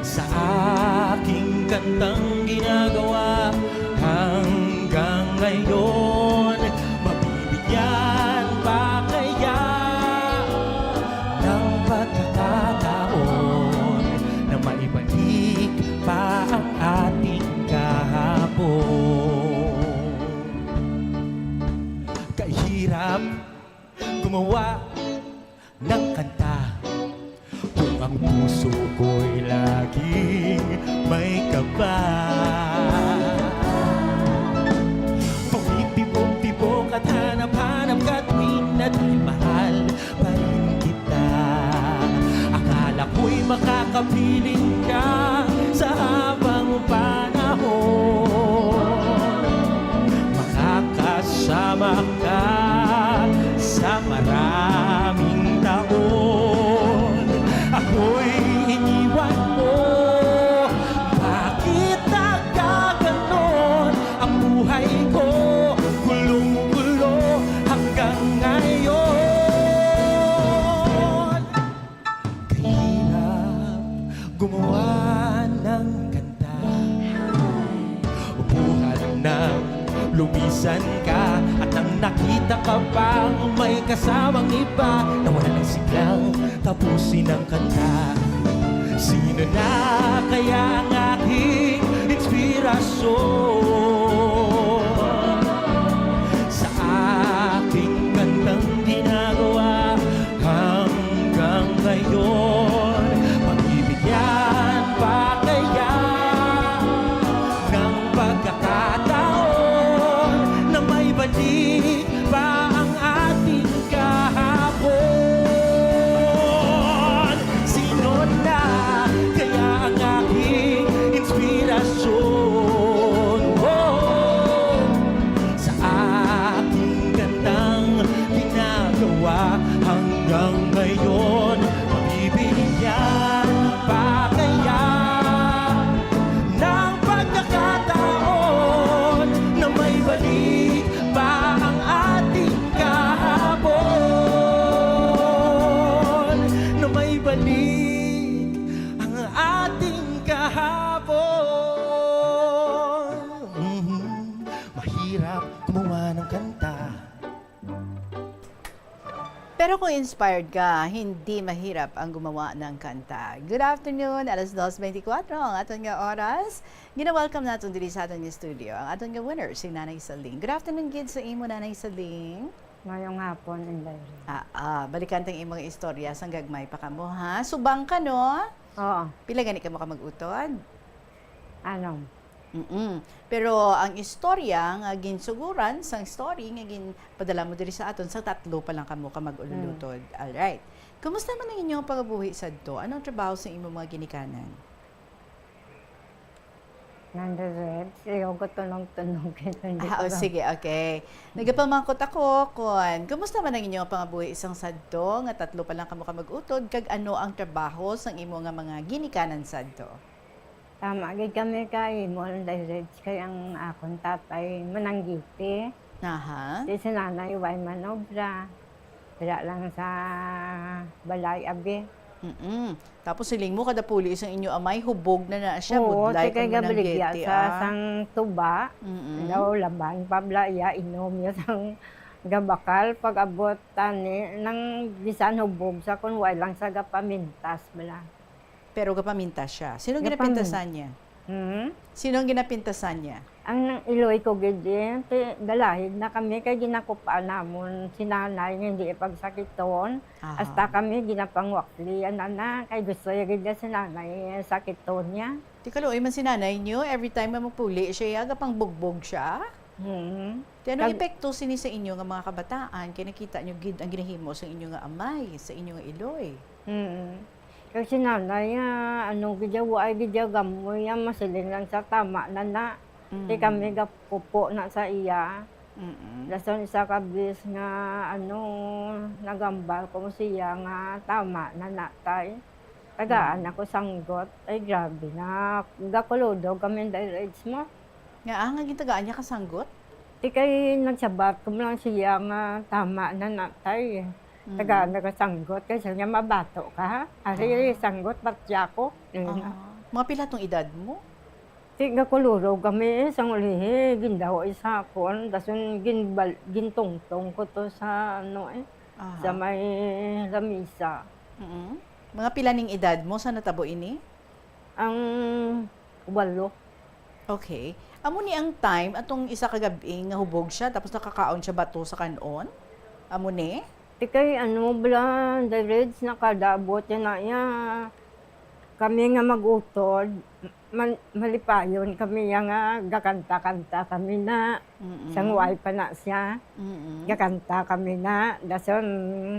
Sa aking kantang ginagawa hanggang ngayon, mabibigyan pa kaya ng pagkakataon na maibalik pa ang ating kahapon? Kahirap gumawa ng kanta kung ang puso ko'y laging may kaba. Tumitibok-tibok at hanap-hanap ka tuwing na dahil mahal pa rin kita. Akala ko'y makakapiling ka sa habang panahon. Makakasama ka sa maraming taon. Ako'y iniwan mo. Bakit nagkaganon ang buhay ko? Gulong-gulo hanggang ngayon. Kahirap gumawa ng kanta. Buhat nang lumisan ka at nang nakita ka pang may kasamang iba, nawala ng siglang tapusin ang kanta. Sino na kaya ang aking inspirasyon? Sa aking kantang ginagawa hanggang ngayon, mabibigyan pa kaya ng pagkakataon na may balik pa ang ating kahapon? Sino na kaya ang aking inspirasyon? Oh, sa aking gandang ginagawa hanggang ngayon, mabibigyan pa kaya ng pagkakataon na may balik pa ang ating kahapon, na may balik ang ating kahapon. Mhm. Mahirap gumawa ng kanta. Pero kung inspired ka, hindi mahirap ang gumawa ng kanta. Good afternoon, alas dos beintikwatro ang aton nga oras. Gina-welcome naton diri sa aton nga studio ang aton nga winner, si Nanay Saling. Good afternoon gid sa imo, Nanay Saling. Mayong hapon, Inday. Ah, ah, balikan tang imong istorya sang gagmay pa kamo, ha? Subang ka, no? Oo. Pila gani kamo ka mag-utod? Ano? Mm-mm. Pero ang istorya nga ginsuguran sang story nga ginpadala mo diri sa aton, sa tatlo pa lang kamo ka mag-ululutod. Mm. Alright. Kumusta man ang inyong pangabuhi sadto? Anong trabaho sa imong mga ginikanan? Nanderet, ayaw ko tunog-tunog. Ah, oh, sige, okay. Nagapamangkot ako kon kumusta man ang inyong pangabuhi sang sadto nga tatlo pa lang kamo ka mag-utod, kag ano ang trabaho sang imo nga mga ginikanan sadto? Tama gid kami kay Mall Direct kay ang akon tatay mananggiti. Aha. Di si nanay way manobra. Dira lang sa balay, abi. Mm-mm. Tapos siling mo, kada puli sang inyo amay, hubog na na siya, Oo, budlay ti kay kang gabaligya mananggiti, sa ah. Sang tuba. Mm-mm. Daw laban pa bala iya, inom iya sang gabakal. Pag-abot tani, nang bisan hubog sa kun way lang sa gapamintas bala. Pero gapamintas siya. Sino ang Gapamin- ginapintasan niya? Hmm? Sino ang ginapintasan niya? Ang iloy ko gid, eh, ti-, galahid na kami kay ginakupa namon si nanay nga hindi ipagsakiton. Aha. Hasta kami ginapangwakli, ana na, kay gusto ya gid na si nanay, eh, sakiton niya. Ti kaluoy man si nanay niyo, every time nga magpuli siya, ya, gapangbugbog siya? Hmm. Ti anong Kag- epekto sini sa inyo nga mga kabataan kay nakita nyo gid ang ginahimo sa inyo nga amay, sa inyo nga iloy? Mm. Kag si nanay, ah, ano gid siya, waay gid siya gamoy, ah, masiling lang sa tama na na. Ti Mm. kami gapupo na sa iya. Mm-mm. Dason isa ka bis nga, ano, nagambal ko siya nga tama na na, tay. Tagaan Mm. ako sanggot. Ay, grabe na. Gakuludog kami, Day Reds, mo. Nga, ah, nga gitagaan niya ka sanggot? Ti kay nagsabat ko lang siya nga tama na na, tay. Mm. Tagaan na ka sanggot. Kay siya niya, mabato ka, ha? Ari, Ah. sanggot, batya ko. Mm. Ah. Mga pila tong edad mo? Ti gakuludog kami, eh, sang ulihi, gindawa sa akon, dason ginbal-, gintungtong ko to sa, ano, eh, Aha. sa may lamisa. Mm. Mga pila ning edad mo sa natabo ini? Ang walo. Okay. Amo ni ang time atong isa ka gab-i nga hubog siya, tapos nakakaon siya bato sa kan-on? Amo ni? Ti kay ano, bala, Day Reds, nakadabot yan na iya. Kami nga mag-utod, man-, malipayon kami ya nga gakanta-kanta kami na. Mm-mm. Sang waay pa na siya. Mm-mm. Gakanta kami na. Dason,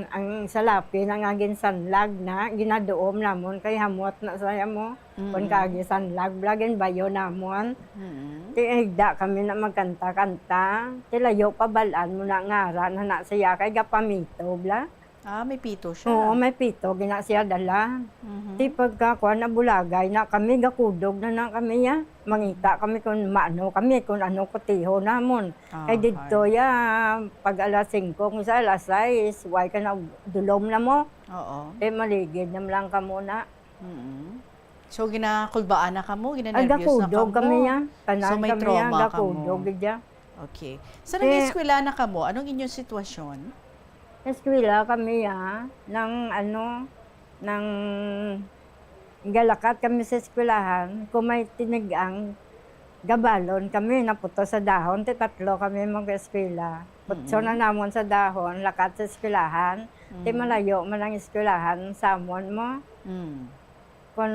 ang salapi na nga ginsanlag na, ginaduom namon kay hamot na saya mo. Kon Mm. kagi sanlag, bala, ginbayo namon. Mm. Ti higda kami na magkanta-kanta. Ti layo pa bal-an mo na ngara na na siya kay gapamito, bala. Ah, may pito siya. Oo, may pito, gina siya dala. Mhm. Ti pagka, kuwan, nabulagay na kami, gakudog na na kami, ya. Mangita kami kung maano kami, kung ano kutiho namon. Ah, Kay didto, okay. ya, pag alas singko, kung sa alas sais, way ka na, dulom na mo. Oo. Eh, maligid na lang ka muna. Mm. So, ginakulbaan na kamo, Ay, ginanerbyos na gakudog kamo. kami, ya. Tanan So, may kami, ya. trauma Gakudog, kamo. gid, ya. Okay. Sa Eh, nag-eskwela na kamo, anong inyong sitwasyon? Eskwela kami, ya. Nang, ano, nang galakat kami sa eskwelahan, kung may tinigang, gabalon kami, naputos sa dahon, ti tatlo kami mag-eskwela. Putso Mm. na namon sa dahon, lakat sa eskwelahan, ti Mm. malayo man ang eskwelahan sa amon mo. Mm. Kon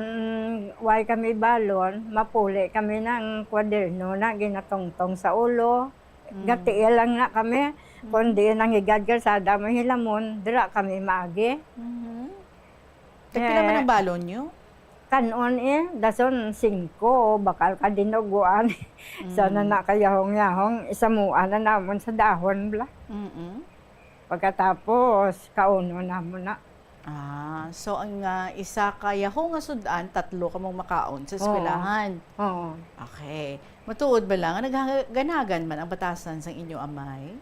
way kami balon, mapuli kami ng kwaderno na ginatungtong sa ulo. Mm. Gatiil lang na kami. Mm. Kon diin ang higad kalsada mo hilamon, dira kami maagi. Mhm. Tagpila man Eh, ang balon nyo? Kan-on, eh, dason singko, bakal ka dinuguan. Sana Mm. na kayahong-yahong, isamuan na namon sa dahon, bla. Mm-mm. Pagkatapos, kaunon namon na. Ah, so ang, ah, isa ka yaho nga sud-an, tatlo kamong makaon sa Oo. eskwelahan? Oo. Okay. Matuod ba lang nga naghaganhagan man ang batasan sang inyo amay?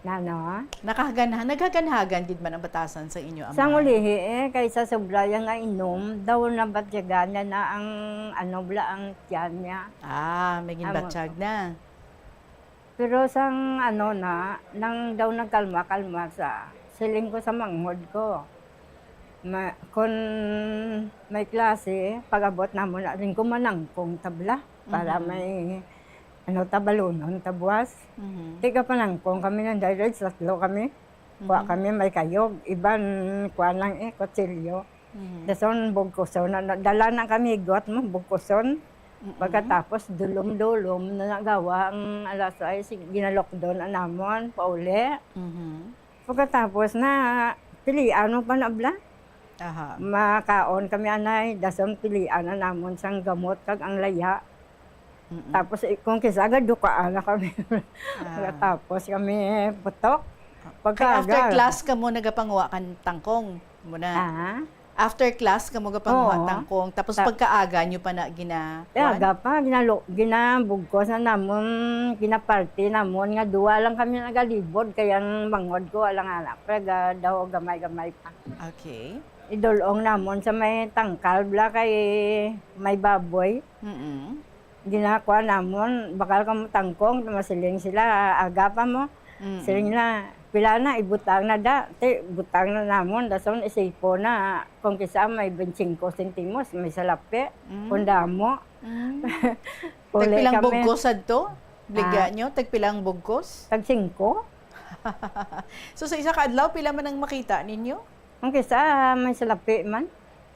Nano? Nakaganha-, naghaganhagan gid man ang batasan sang inyo amay? Sang ulihi, eh, kay sa sobra ya nga inom, daw nabatyagan na, na ang, ano, bala ang tiyan niya. Ah, may Ang ginbatyag na. Pero sang ano na, nang daw nagkalma-kalma sa, siling ko sa manghod ko, ma-, kun may klase, pag-abot namon na rin ko manangkong tabla para Mhm. may, ano, tabalunon, tabuas. Mhm. Tiga panangkong kami ng direct, tatlo kami. Kuha Mhm. kami may kayog, iban kuha lang eh, kutsilyo. Mhm. Dason bugkuson na, na, dala na kami got mo, bugkuson. Mm-mm. Pagkatapos, dulom-dulom na nagawa ang alas sais, ginalokdon na namon, pauli. Mhm. Pagkatapos na, pilian mo pa na bla? Aha. Makaon kami, anay, dason pilian na namon sang gamot kag ang laya. Mm-mm. Tapos, eh, kung kinsa, aga, dukaan na kami. Ah. Tapos kami putok. Kay after Pagkaaga. class ka mo nagapanguha kan tangkong mo na? Ah. After class ka mo gapanguha Oo. tangkong. Tapos Ta- pagkaaga nyo pa na gina-, Eh, aga kuwan? pa, ginalo-, ginabugkos na namon, ginaparte namon nga duwa lang kami nagalibod, kay ang bangod ko, walang anak, pero ga-, daw gamay-gamay pa. Okay. Idulong namon sa may tangkal, bla, kay may baboy. Mm-mm. Ginakuha namon, bakal ka mo tangkong, masiling sila, aga pa mo. Mm-mm. Siling na, "Pila na, ibutang na da." Ti, butang na namon, dason isipo na, kung kisa may twenty-five sentimos, may salapi, Mm. kung damo. Mm. Uli Tagpilang kami. bugkos adto? Bligya Ah. nyo? Tagpilang bugkos? Tag singko. So, sa isa ka adlaw, pila man ang makita ninyo? Ang kisa, may salapi man.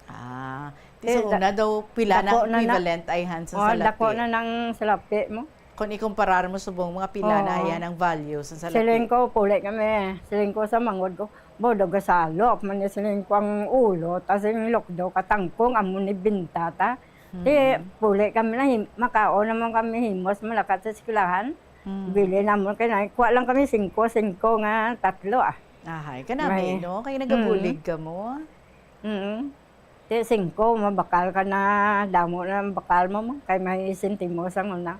Ah, ti Eh, sa da-, una daw, pila na dako na na. equivalent ay han sa Oh, salapi? dako na nang salapi mo. Kung ikumparar mo subong mga pila na Oo. yan ang value sa salapi? Siling ko, puli kami. Siling ko sa manghod ko, "Bo, daw gasalok man ni," siling ko, "ang ulo, tas yung lukdo ka tangkong, amo ni binta ta." Di, Mm. puli kami na, him-, makaon naman kami himos, malakat sa eskwelahan. Mm. Bili naman kay na, kuha lang kami singko, singko nga tatlo, ah. Ahay, kanami, May no? Kay nagabulig Mm. ka mo. Mm. Ti singko, mabakal ka na, damo na ang bakal mo, mo, kay may sentimo sang una.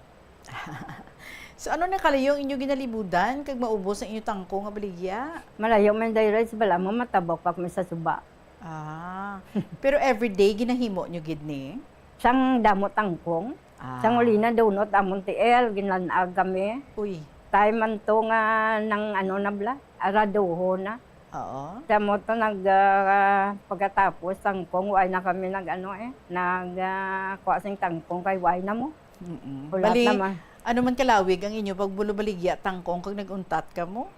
So, ano na kalayo ang inyo ginalibudan kag maubos ang inyo tangko nga baligya? Malayo man, Day Reds, bala mo, matabok pa kami sa suba. Ah. Pero everyday ginahimo nyo gid ni? Sang damo tangkong. Ah. Sang uli na, dunot amon tiil, ginlanag kami. Uy. Time man to nga nang ano na bala, araduho na. Oo. Sa mo to nag, ah, pagkatapos tangkong, way na kami nag ano eh, nag, ah, kuha sing tangkong kay way na mo. Mm-mm. Hulat Bali, naman. ano man kalawig ang inyo pagbulubaligya tangkong kag nag-untat ka mo?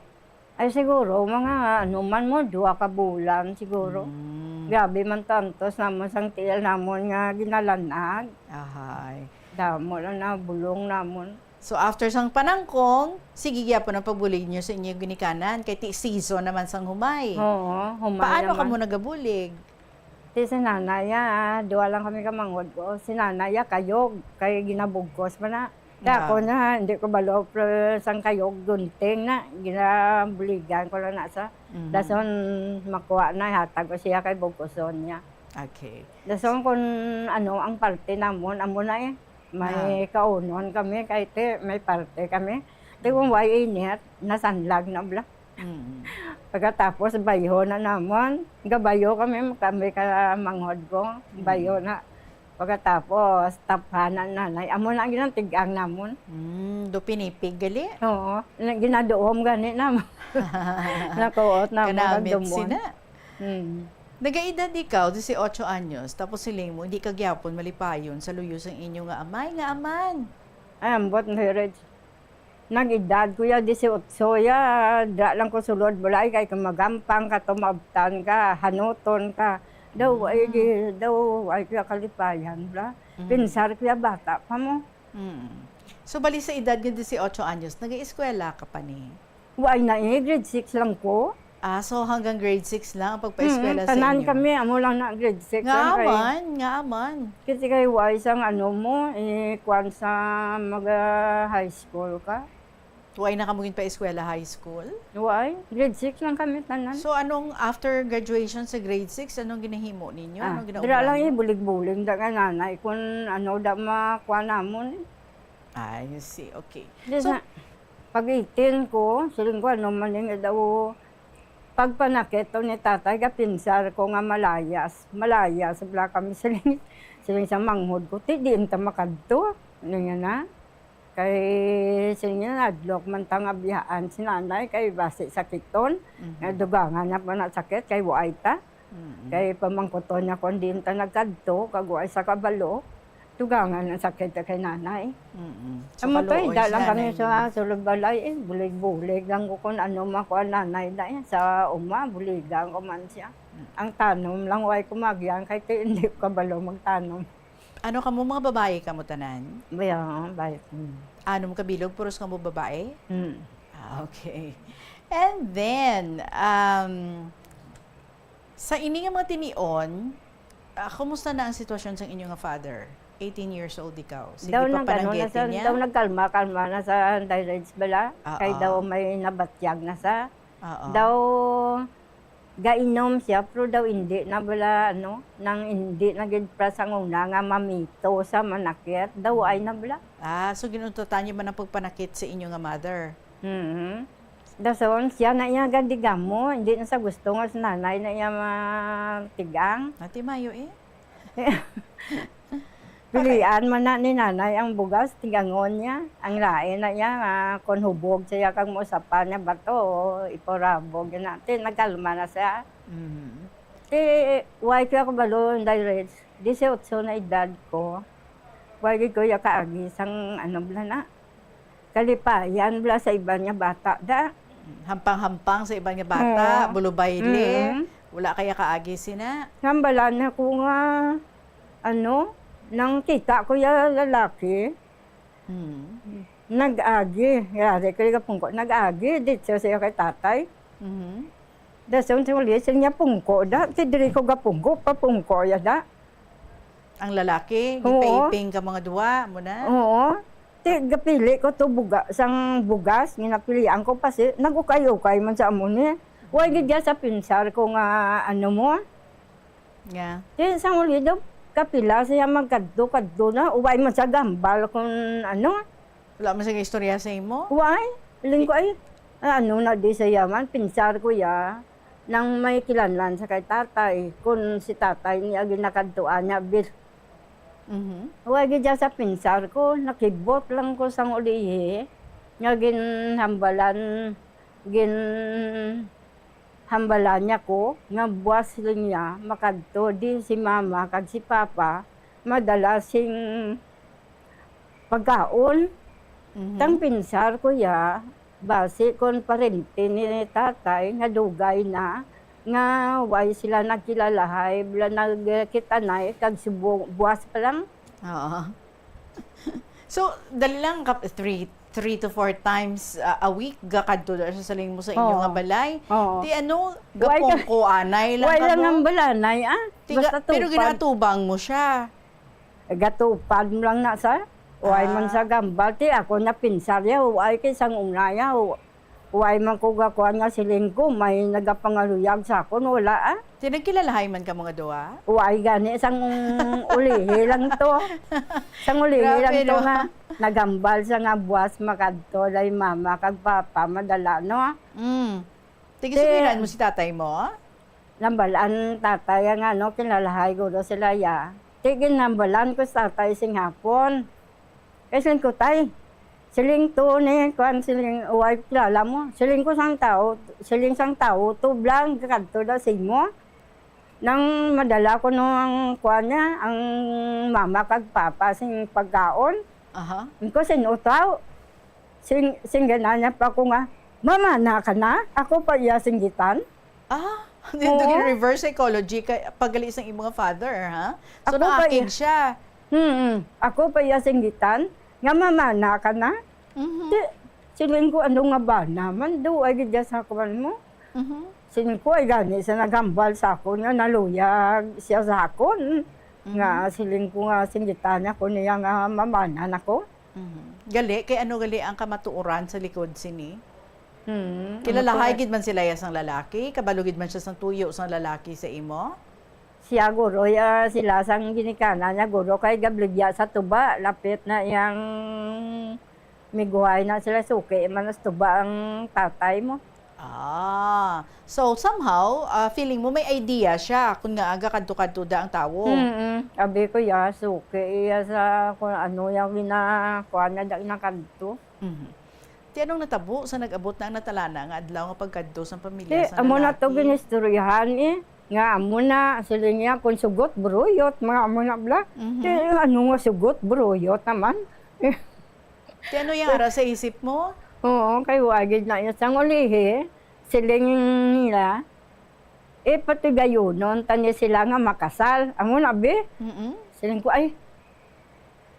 Ay siguro, mga ano man mo, duha ka bulan siguro. Mm. Grabe man tantos namon sang tiil namon nga ginalanag. Ahay. Damo lang na bulong namon. So, after sang panangkong, sige gyapon ang pagbulig nyo sa inyo ginikanan, kay ti season naman sang humay. Oo, humay Paano naman. kamo nagabulig? Ti si nanay, ah, duha lang kami ka manghod ko. Si nanay, ah, kayog, kay ginabugkos man na. Kaya Ah. ako na, hindi ko balo, pero sang kayog, gunting na, ginabuligan ko lang na sa. Mhm. Dason makuha na, hatag ko siya kay bugkoson niya. Okay. Dason kung ano ang parte namon, amo na eh. May Ah. kaunon kami, kay ti, may parte kami. Ti kung Mm. way init, nasanlag na bala. Mm. Pagkatapos, bayo na namon. Gabayo kami, kami ka manghod ko. Bayo Mm. na. Pagkatapos, taphanan nanay. Amo na ang ginatigang namon. Mm, do pinipig gali? Oo. Na-, ginaduom gani namon. Nakuot namon Kanamit kag dumon. sina. Mm. Nagaedad ikaw, dieciocho anyos, tapos siling mo, hindi ka gyapon malipayon sa luyo sang inyo nga amay, nga aman. Ay, ambot, Reg. Nag-edad ko ya, dieciocho ya, dira lang ko sulod balay, kay kung magampang ka, tumabtan ka, hanuton ka. Daw, ay, Mm. di, daw, ay, kaya kalipayan, bla. Mm. Pinsar ko ya, bata pa mo. Mm. So, bali sa edad nga dieciocho anyos, nag-eskwela ka pa ni? Wa na eh, grade six lang ko. Ah, so hanggang grade six lang ang pagpaeskwela Mm, sa tanan inyo? kami, amo lang na grade six Nga lang kay aman, nga aman. Kasi kay wa sang ano mo, eh, kwan sa mag, ah, high school ka. Wa na kamo ginpaeskwela high school? Wa, grade six lang kami tanan. So, anong after graduation sa grade six, anong ginahimo ninyo? Ah, Anong dira lang ginauban? eh, bulig-bulig da nga nanay kung ano da makuha namon. Ah, you see. Okay. Di So, na, pag eighteen ko, siling ko, ano man yung daw, pagpanakit to ni tatay, gapinsar ko nga malayas. Malayas, bla kami siling, siling sa manghod ko, "Ti, diin ta makadto?" Ano nga na? Kay, siling niya, "Nadlok man ta nga biyaan si nanay, kay basi sakiton." Mhm. Nga dugangan na pa na sakit, kay waay ta. Mm-mm. Kay pamangkuton niya kung diin ta nagkadto, kag wa sa kabalo, dugangan ang sakit kay nanay. Mm-mm. So, Amo to, kaluoy higda si lang kami nanay sa ninyo. sulod balay, eh. Bulig-bulig lang ko kung ano makuha nanay na, eh. Sa uma, buligan ko man siya. Mm. Ang tanom lang, way ko magian, kay ti-, hindi ko kabalo magtanom. Ano kamo, mga babae kamo tanan? Baya, baya. Mm. Anom ka bilog, puros kamo babae? Mm. Ah, okay. And then, um, Sa ini nga mga tinion, ah, kumusta na ang sitwasyon sang inyo nga father? Eighteen years old ikaw. Sige Daw pa nag-ano na pananggetin sa, niya? daw nagkalma-kalma na sa Day Reds bala. Oo. Kay daw may nabatyag na sa, Oo. daw gainom siya, pero daw hindi na bala, ano, nang hindi na gid pa sa una nga mamito sa manakit, daw ay na bala. Ah, so ginuntatan niyo man ang pagpanakit sa inyo nga mother? Mhm. Dason, siya na iya gandigamo, hindi na sa gusto nga sa nanay na iya matigang. Ate Mayo, eh. Pilian man na ni nanay ang bugas, tigangon niya. Ang lain na iya, nga kon hubog siya kag mausapan niya bato, ipurabog niya na. Ti, nagkalma na siya. Mhm. Ti, way ko ako balon, Day Reds. Dieciocho na edad ko. Way gid ko iya kaagi sang, ano, bala na. Kalipayan bala sa iban nga bata, da. Hampang-hampang sa iban nga bata, Oo. bulubayle. Mm. Wala kaya kaagi sina? Hambalan ako nga, ano, nang kita ko ya lalaki. Mm. Nag-agi, yari ko gapungko, nag-agi, dito siya kay tatay. Mhm. Dason sa uli, siya niya pungko da, ti diri ko gapungko, papungko ya da. Ang lalaki, Oo. gipaiping ka mga duwa, mo na? Oo. Ti gapili ko to buga-, sang bugas, ginapilian ko pa si, nag-ukay-ukay man sa amo ni. Way gid ya sa pinsar ko nga, ano mo? Nga? Ti sa uli daw, kapila siya magkadto-kadto na, way man sa gambal kung ano. Wala man siya istorya sa imo? Way, ling ko ay, ano na di siya man, pinsar ko ya, nang may kilanlan sa kay tatay, kung si tatay niya ginakadtuan niya, bil. Mhm. Way gid ya sa pinsar ko, nakibot lang ko sang ulihi, nga ginhambalan, ginhambalan niya ko, nga buwas lang niya, makadto di si mama kag si papa, madala sing pagkaon. Mhm. Tang pinsar ko ya, basi kon parente ni tatay nga dugay na, nga way sila nagkilalahay, bala nagkitanay, kag subo-, buwas pa lang. Oo. So, dali lang, kap-, three, three to four times, ah, a week, gakadto na siya sa lingmo sa inyo Oo. nga balay. Oo. Ti ano, Way ka-, gapungko anay lang way lang kamo? Ang balanay, ah. Ti ga-, Basta pero tupad. Ginatubang mo siya? Gatupad mo lang na sa, way man Ah. sa gambal, ti ako napinsar ya, way kay sang una ya, way man ko gakuan nga siling ko, may nagapangaluyag sa akon, wala, ah. Ti nagkilalahay man ka mga duha? Way gani, sang ulihi lang to. Sang ulihi Grabe, lang to no? Nga nagambal sa nga buwas makadto, lay mama kag papa, madala, no? Mm. Ti gisugiran mo si tatay mo? Nambalan tatay nga, no, kinalahay guro sila ya. Ti ginambalan ko si tatay sing hapon. Kay siling ko, "Tay, siling to ni, kuan, siling, uway kilala mo." Siling ko sang tao, siling sang tao, "Tublang, kadto daw sing mo." Nang madala ko no ang kuan niya, ang mama kag papa sing pagkaon. Aha. Ko, "Sin-o taw?" Sing, sing ginana pa ko nga, "Mamana ka na? Ako pa iya singgitan?" Ah, dito Oo. Yung reverse psychology kay, paggali sang imong father, ha? So, Ako pa naakig iya siya. Hmm, ako pa iya singgitan nga mamana ka na? Mhm. Di, siling ko, "Ano nga ba naman? Do, ay gid sa kuwan mo?" Mhm. Siling ko, "Ay gani sa nagambal sa akon nga naluyag siya sa akon. Mhm. Nga siling ko nga singgitan ako niya nga mamana na ko." Mhm. Gali, kay ano gali ang kamatuoran sa likod sini? Hmm, Kilalahay ano to? Gid man sila ya sang lalaki? Kabalo gid man siya sang tuyo sang lalaki sa imo? Siya guro, ya, sila sang ginikanan niya guro kay gabligya sa tuba, lapit na iyang miguhay na sila, suki man sa tuba ang tatay mo. Ah, so somehow, ah, feeling mo may idea siya kung nga aga kadto-kadto da ang tawo? Mm-mm. Abi ko ya, suki iya sa kung ano yung gina-, kuha niya da, ginakadto. Mhm. Ti anong natabo sa nag-abot na ang natalana nga adlaw nga pagkadto sang pamilya Ti, sang amo na to lalaki? Ginistoryahan, eh. Nga amo na, siling niya, kung sugot, buruyot, mga amo na bla. Mhm. Ti, ano nga sugot, buruyot naman? Ti ano yung ara sa isip mo? Oo, kay wa gid na iya sang ulihi, siling nila, eh, patigayonon ta ni sila nga makasal. Amo na, bi? Mm-mm. Siling ko, "Ay,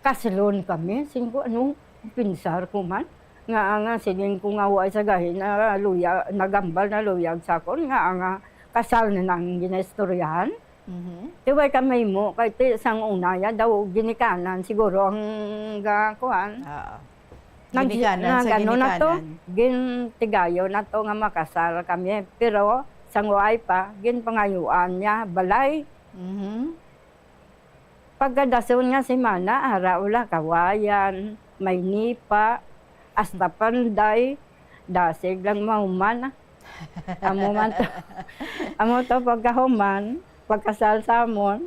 kasalon kami." Siling ko, "Anong pinsar ko man?" Nga, nga, siling ko nga, "Wa sa gahi na luya, nagambal na luyag sa akon, nga, nga, kasal na nang ginaistoryahan." Mhm. Ti way ka mahimo, kay ti sang una ya daw ginikanan siguro ang ga-, kuan. Oo. Nag-, Ginikanan sa nag-, ano na to, ginikanan. Gintigayo na to nga makasal kami. Pero sang way pa, ginpangayuan niya balay. Mhm. Pagkadason nga semana, ara, wala, Kawayan, Maynipa, hasta Panday, dasig lang mahuman. Amo man to. Amo to pagkahuman, pagkasal sa amon.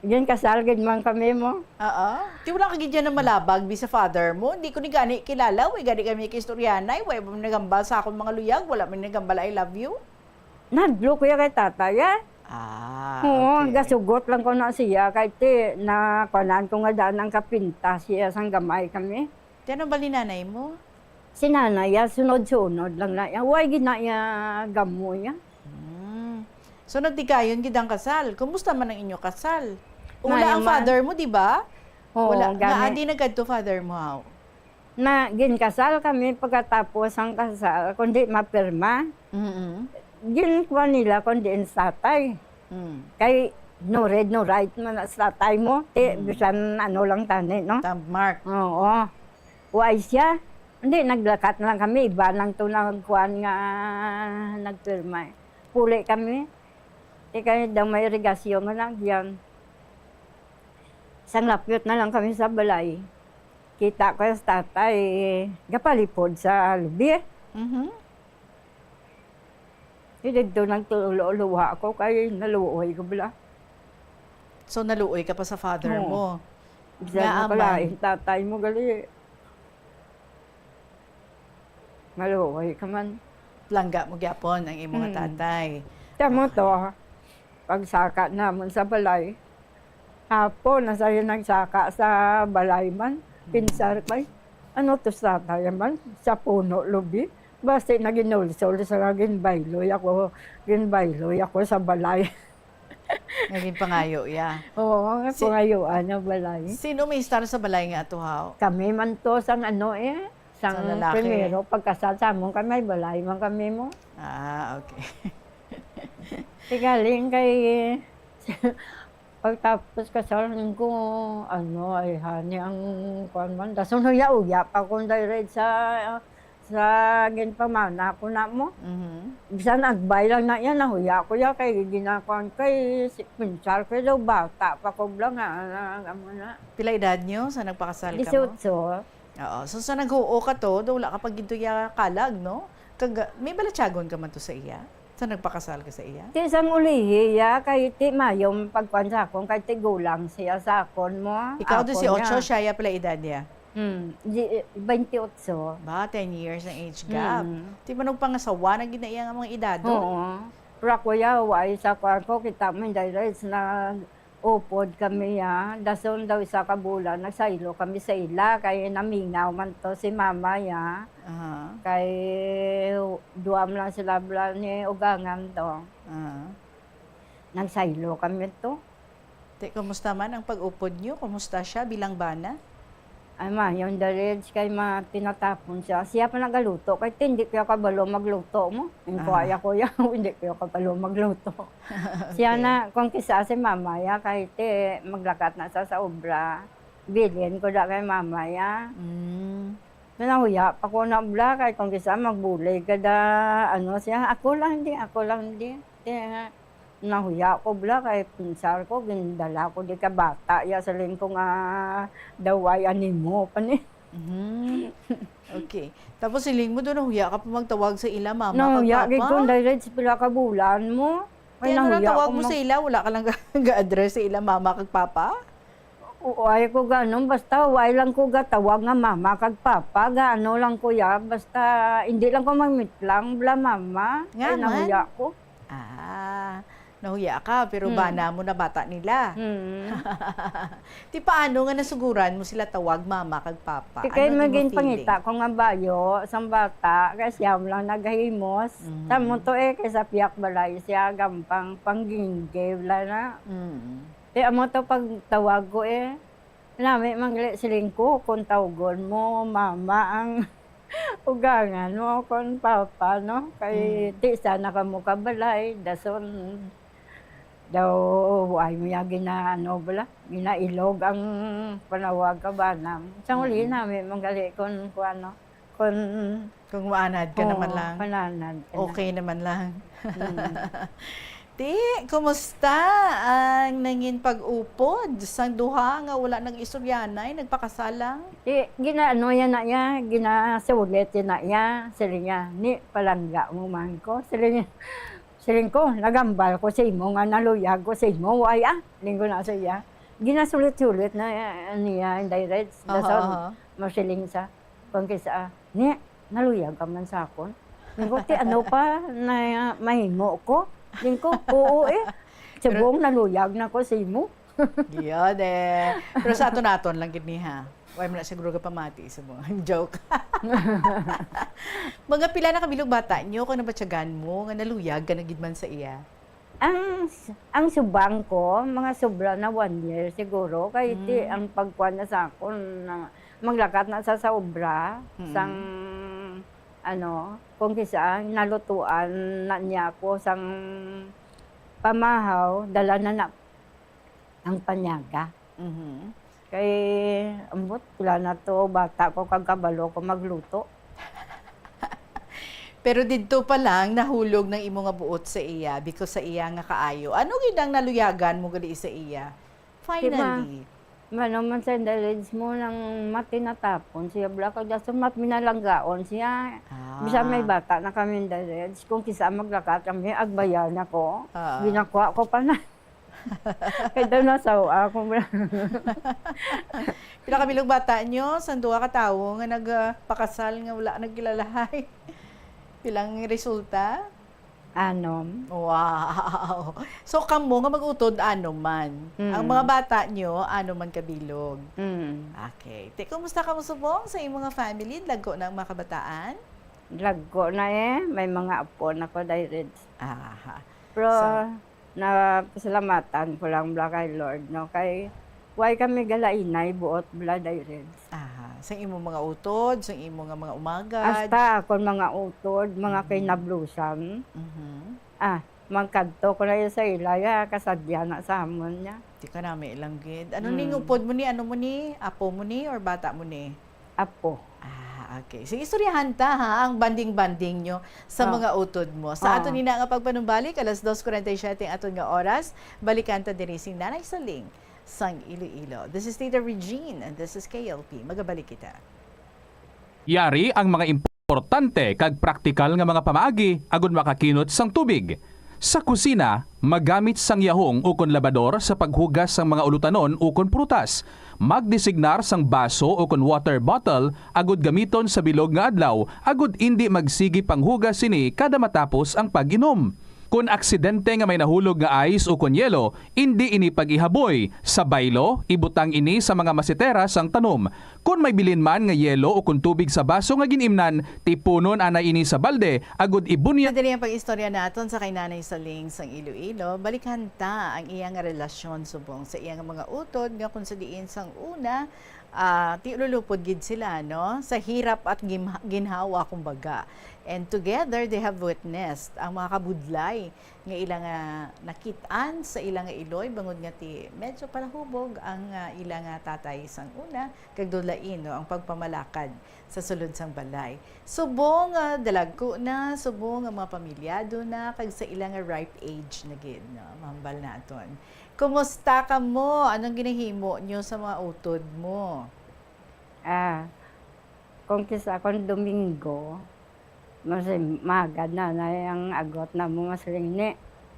Ginkasal gid man kami mo. Oo. Ti wala ka gid yan na malabag, bi sa father mo. Hindi ko ni gani kilala, way gani kami kaistoryanay, way ba nagambal sa akong mga luyag, wala man nagambal, "I love you." Nadlo ko ya kay tatay, ah. Ah, Oo, okay. Gasugot lang ko na siya, kay ti, na, kuanan ko nga daan ang kapinta siya, sang gamay kami. Ti ano ba ni nanay mo? Si nanay, ah, sunod-sunod lang na iya. Way gid na iya gamoy, ah. Hmm. So, nagtigayon gid ang kasal. Kumusta man ang inyo kasal? Wala Maayo ang man. Father mo, di ba? Oo, Wala. Gani. Naa di nagkadto father mo, haw? Na ginkasal kami, pagkatapos ang kasal, kundi mapirma, Mm-mm. ginkuha nila kundi ang tatay. Mm. Kay no read, no write man sa tatay mo, ti, Mm. bisan ano lang tani, no? Thumb mark. Oo. Why siya? Hindi, naglakat na lang kami. Iba lang to nagkuhan nga nagpirma. Puli kami. Ti kay daw may irigasyon nga nagyan. Sang lapyot na lang kami sa balay. Kita ko sa tatay, gapalipod sa lubi. Mhm. Di didto nagtuluwa ako kay naluoy ko bala. So, naluoy ka pa sa father Oo. mo? Bisan Nga makalain aman. tatay mo, gali. Maluoy ka man. Langga mo gyapon ang imo nga Mm. tatay. Tamo to, Okay. pagsaka namon sa balay. Hapon, na siya nagsaka sa balay man. Mm. Pinsar kay, ano to sa tayo man? Sa puno, lubi. Basta naginulsol sa ginbayloy ako, ginbayloy ako sa balay. Naging pangayo, ya. Oo, nga Si pangayuan ang balay. Sino may estar sa balay nga ato, haw? Kami man to sang ano eh, sang Sang lalaki? primero, pagkasal sa amon kami, balay man kami mo. Ah, okay. Tigaling kay, pagtapos kasal ko, ano, ay, hani ang kuwan man. Dason huya-uya pa kung direct sa, sa ginpamana ko na mo. Mhm. Bisan agbay lang na yan, nahuya ko ya, kay ginakuan kay si, pinsar ko daw, bata pa ko bla nga, nga, nga mo na. Pila edad nyo sa nagpakasal ka mo? Dieciocho. Oo. So, sa naghuo ka to, daw wala ka pa gid to ya kalag, no? Kag, may balatyagon ka man to sa iya? Sa nagpakasal ka sa iya? Ti sang ulihi ya, kay ti mayo ang pagkuan sa akon, kay ti gulang siya sa akon mo. Ikaw, Akon dieciocho, niya. siya ya pila edad niya? Hmm, di, twenty-eight. Ba, ten years ang age gap. Hmm. Ti manog pangasawa na gid na iya nga mga edad, oh. Oo. Pero ako ya, wa ay sa kuan ko, kita mo, hindi, na upod kami, ya. Dason daw isa ka bulan, nagsaylo kami sa ila, kay namingaw man to si mama, ya. Aha. Kay duwa man lang sila bala ni ugangan to. Aha. Nagsaylo kami to. Te, kumusta man ang pag-upod niyo? Kumusta siya bilang bana? Ay, ma, yung the reds kay ma, tinatapon siya. Siya pa nagaluto, kay ti, hindi ko kabalo magluto mo. Yung Ah. kuya ko yan, hindi ko kabalo magluto. Siya Okay. na, kung kisa si mama ya, kay ti, maglakat na sa, sa obra. Bilin ko da kay mama ya. Mm. Nahuya pa ko na obra, kay kung kisa magbulig ka da, ano siya, ako lang di, ako lang di. Ti, Nahuya ko bala kay pinsar ko, gindala ko di ka bata, ya siling ko nga daw ay animo pa ni. Mhm. Okay. Tapos siling mo doon, nahuya ka pa magtawag sa ila mama kag Nahuya gid papa? Ko, dahil sa pila ka bulan mo. Ay, Kaya ano nahuya natawag ko mo mag- sa ila? Wala ka lang ga-address sa ila mama kag papa? Oo, ay ko ganon. Basta, way lang ko gatawag nga mama kag papa. Gaano lang ko ya. Basta, hindi lang ko magmitlang, bla mama. Nga Ay, man? nahuya ko. Ah, nahuya ka, pero Mm. bana mo na bata nila. Mm. Ti paano nga nasuguran mo sila tawag mama kag papa? Ti kay Ano imo maging feeling? Pangita ko nga bayo, sang bata, kay siya mo lang nagahimos. Mhm. Sa mo to eh, kay sa piyak balay siya, gampang panggingge, bla na. Mm. Ti amo to pagtawag ko eh. Nami man gali siling ko, kung tawgon mo, mama ang ugangan mo, kung papa, no? Kay Mm. ti sana kamo kabalay, dason daw, ay mo ya ginaano bala, ginailog ang panawag ka ba na. Sa huli Mm. nami man gali kung, kung ano, Kung Kung maanad ka Oo, naman lang. Maanad ka na. Okay naman lang. Mm. Ti, kumusta ang nangin pag-upod sang duha nga wala nag-istoryanay, nagpakasal lang? Ti, ginaano yan na iya, ginasulit yan na iya. Siling niya, "Ni, palangga mo man ko." Siling niya, siling ko, "Nagambal ko sa imo nga naluyag ko sa imo, way ah." Linggo na sa iya. Ginasulit-sulit na, eh, niya, inday Reds. Aha, Dason, aha. Masiling sa, kung kisa, "Ni, naluyag ka man sa akon?" Linggo, "Ti, ano pa na mahimo ko?" Linggo, "Oo, eh. Pero Subong naluyag na ko sa imo." Yun, eh. Pero sa aton-aton lang gid ni, ha. Wala mo na siguro ka pamati sa mga joke. Mga pila na kabilog bata nyo kung nabatyagan mo nga naluyag ka na gid man sa iya? Ang, ang subang ko, mga sobra na one year siguro. Kay ti, Mm. ang pagkuan na sa akon, na, Maglakat na sa, sa obra, Mm. sang, ano, kung kisa nalutuan na niya ako sang pamahaw, dala na na ang panyaga. Mhm. Kay, ambot, pila na to, bata ko, kag kabalo ko magluto. Pero didto pa lang, nahulog ng imo nga buot sa iya, because sa iya nga kaayo. Ano gid ang naluyagan mo gali sa iya? Di ba? Finally. Mano man sa Inday Reds mo nang matinatapon siya, bla, kag dason mat-, minalanggaon siya. Ah. Bisan may bata na kami, Inday Reds, kung kisa maglakat kami, agbayan ako. Ah. Ginakuha ko pa na. Kay daw nasawa ako, bla. Pila ka bilog bata nyo? Sang duha ka tawo nga nag, ah, pakasal nga wala nagkilalahay. Pilang resulta? Anom. Wow! So, kamo nga mag-utod, anom man. Mm. Ang mga bata nyo, anom man kabilog. Mm. Okay. Te, kumusta kamo subong sa imong nga family? Dagko na ang mga kabataan? Dagko na eh. May mga apo na ko, Day Reds. Aha. Pero So, napasalamatan ko lang bala kay Lord, no? Kay, way kami galainay, buot bala, Day Reds. Aha. Sa imong mga utod, sa imong nga mga umagad? Hasta akon mga utod, mga Mhm. kinablusan. Mhm. Ah, magkadto ko na yun sa ila, ya, kasadya na sa amon niya. Di ka nami ilang gid. Ano ni, Mm. upod mo ni, ano mo ni, apo mo ni, or bata mo ni? Apo. Ah, okay. Sige, istoryahan ta, ha, ang banding-banding nyo sa Oh. mga utod mo. Sa Oh. aton ina nga pagpanumbalik, alas dos kuwarenta y siyete ang aton nga oras. Balikan ta diri si Nanay Saling sang Iloilo. This is Tita Regine, and this is K L P. Magabalik kita. Yari ang mga importante kag praktikal nga mga pamaagi agud makakinot sang tubig. Sa kusina, magamit sang yahong ukon labador sa paghugas sang mga ulutanon ukon prutas. Magdesignar sang baso ukon water bottle agud gamiton sa bilog nga adlaw agud indi magsigi panghugas sini kada matapos ang pag-inom. Kon aksidente nga may nahulog nga ice ukon yelo, indi ini pag-ihaboy. Sa baylo, ibutang ini sa mga masetera sang tanom. Kon may bilin man nga yelo ukon tubig sa baso nga gin-imnan, tipunon anay ini sa balde agud ibunyag. Madali ang pag-istorya naton sa kay Nanay Saling sang Iloilo. Balikan ta ang iya nga relasyon subong sa iya nga mga utod nga kung sa diin sang una, ah, ti ululupod gid sila, no? Sa hirap at gim-, ginhawa, kumbaga. And together, they have witnessed ang mga kabudlay nga ila nga nakit-an sa ila nga iloy, bangod nga ti medyo palahubog ang, ah, ila nga tatay sang una, kag dulain, no, ang pagpamalakad sa sulod sang balay. Subong nga dalagko na, subong nga mga pamilyado na, kag sa ila nga ripe age na gid, no, mahambal naton. Kumusta kamo? Anong ginahimo nyo sa mga utod mo? Ah, kung kisa kon Domingo, masim-, magad na, nay, ang agot namo, masiling ni,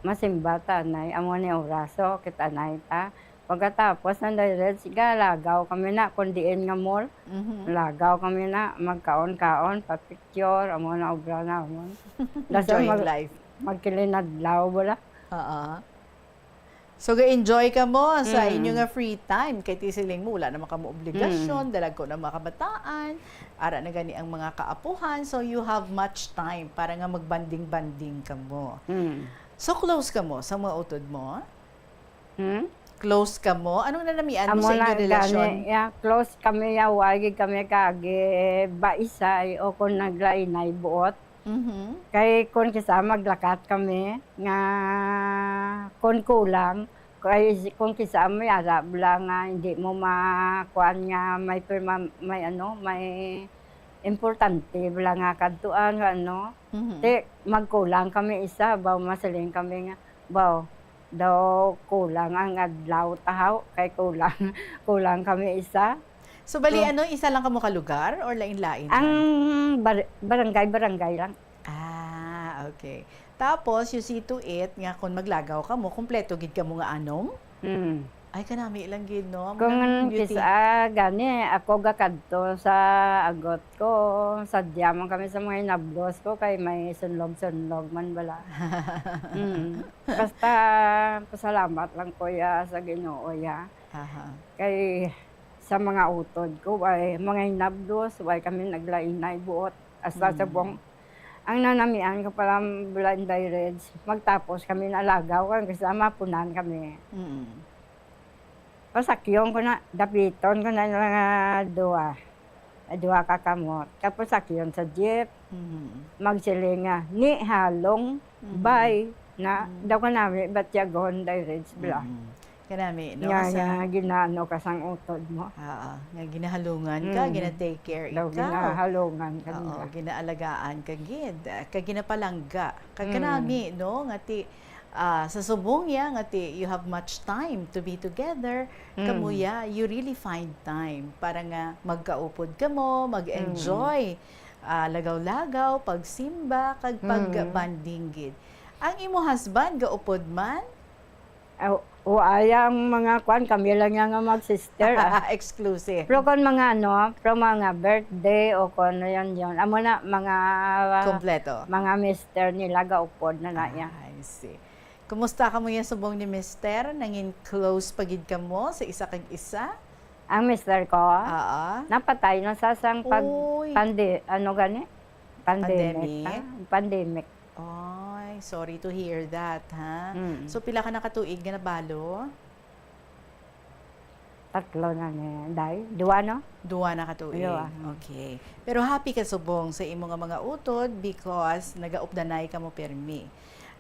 masimba ta, nay, amo ni oraso, kita, nay, ta. Pagkatapos, nanday Reds, galagaw kami na, kung diin nga mall, Mhm. lagaw kami na, magkaon-kaon, pa-picture, amo na obra namon. Dason Enjoying mag-, life. magkilinadlaw, wala. Oo. So, ga-enjoy kamo sa Mm. inyo nga free time. Kay ti siling mo, wala naman kamo obligasyon, Mm. dalagko na mga kabataan, ara na gani ang mga kaapuhan. So, you have much time para nga magbanding-banding kamo. Mm. So, close kamo sa mga utod mo? Hmm? Close kamo? Anong nanamian mo Amo sa na inyong relasyon? gani, ya, close kami, ya, wa gid kami kagi baisay o kung naglainay buot. Mhm. Kay kun kisa maglakat kami nga kun kulang, kay si-, kun kisa may ara bala nga hindi mo makuan nga may pirma-, may ano, may importante bala nga kadtuan nga ano. Mhm. Ti, magkulang kami isa, baw masiling kami nga, baw, daw kulang ang adlaw tahaw, kay kulang, kulang kami isa. So, bali, Oh. ano, isa lang kamo ka lugar or lain-lain Ang lang? bar-, barangay, barangay lang. Ah, okay. Tapos, you see to it nga kung maglagaw kamo, kompleto gid kamo nga anom? Mm. Ay, kanami lang gid, no? Ang Kung beauty. kisa gani, ako gakadto sa agot ko, sadya man kami sa mga hinablos ko, kay may sunlog-sunlog man bala. Mm. Basta, pasalamat lang ko ya sa Ginoo ya. Aha. Kay sa mga utod ko, way mga hinablos, way kami naglainay buot. Hasta Mm. subong, ang nanamian ko pala, Blind Reds, magtapos kami nalagaw, kay gusto mapunan kami. Mm. Pasakyon ko na, dapiton ko na nga duwa. Duha ka kamot. Tapos sakyon sa jeep. Mhm. Magsiling nga, "Ni halong, Mhm. bay na, Mhm. daw kanami batyagon, Day Reds bala." Mhm. Kanami, no? Nga, Sa nga ginaano ka sang utod mo. Oo, nga ginahalungan ka, Mm. gina-take care Daw ikaw. Ginahalungan ka Oo, nila. Ginaalagaan ka gid, ah, kag ginapalangga. Kag Mm. kanami, no, nga ti, ah, sa subong ya nga ti, you have much time to be together, Mm. kamo ya, you really find time para nga magkaupod kamo, mag-enjoy, Mm. ah, lagaw-lagaw, pagsimba, kag Mm. pag-bonding gid. Ang imo husband, gaupod man? Ah, wa, ay, ang mga kwan, kami lang yan nga mag-sister, ah. Exclusive. Pero kung mga ano, pero mga birthday o kung ano yan, yun. Amo na, mga, Kompleto. mga mister nila, gaupod na na yan. Ah, I see. Kumusta kamo yan subong ni mister? Nangin close pa gid kamo sa isa kag isa? Ang mister ko, Oo. napatay na sa sang pag-, Uy. pandi-, ano gani? Pandemic, Pandemic? ah, pandemic. Ay, sorry to hear that, ha? Mm. So, pila ka na ka tuig nga nabalo? Tatlo na ni, Day. Duwa, no? Duwa na ka tuig. Duwa. Okay. Pero happy ka subong sa imo nga mga utod because nagaupdanay kamo pirmi.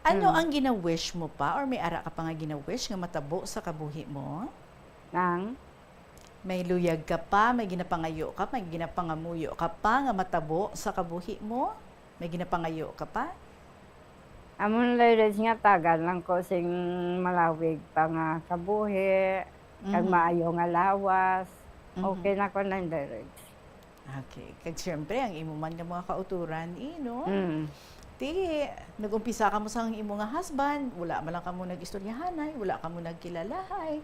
Ano Mm. ang gina-wish mo pa or may ara ka pa nga gina-wish nga matabo sa kabuhi mo? Nang? May luyag ka pa, may ginapangayo ka, may ginapangamuyo ka pa nga matabo sa kabuhi mo? May ginapangayo ka pa? Amo na, Day Reds, nga tagan lang ko sing malawig pa nga kabuhi, kag Mhm. maayo nga lawas. Mhm. Okay na ko na, Day Reds. Okay. Kag siyempre, ang imo man nga mga kauturan, eh, no? Mm. Ti, nag-umpisa kamo sang imo nga husband, wala man lang kamo nag-istoryahanay, wala kamo nagkilalahay.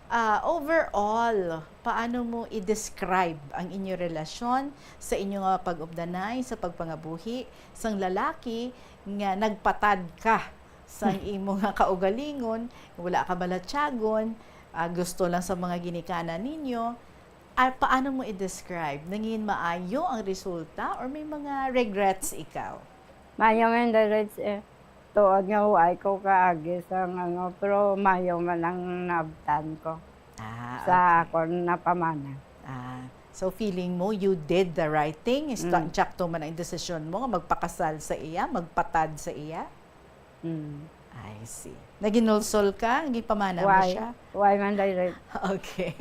Ah, overall, paano mo i-describe ang inyo relasyon sa inyo nga pag-updanay, sa pagpangabuhi, sang lalaki nga nagpatad ka sang imo nga kaugalingon, wala ka balatyagon, ah, gusto lang sa mga ginikanan ninyo? Ah, paano mo i-describe? Nangin maayo ang resulta or may mga regrets ikaw? Maayo man, Day Reds, eh. Tuod nga wa ko kaagi sang ano, pero maayo man ang naabtan ko Ah, sa okay. akon napamana. Ah, so feeling mo, you did the right thing? Ista-, Mm. Insakto man ang desisyon mo nga magpakasal sa iya, magpatad sa iya? Mm. I see. Naginulsol ka? Gipamana mo Why? siya? Why man, Day Reds? Okay.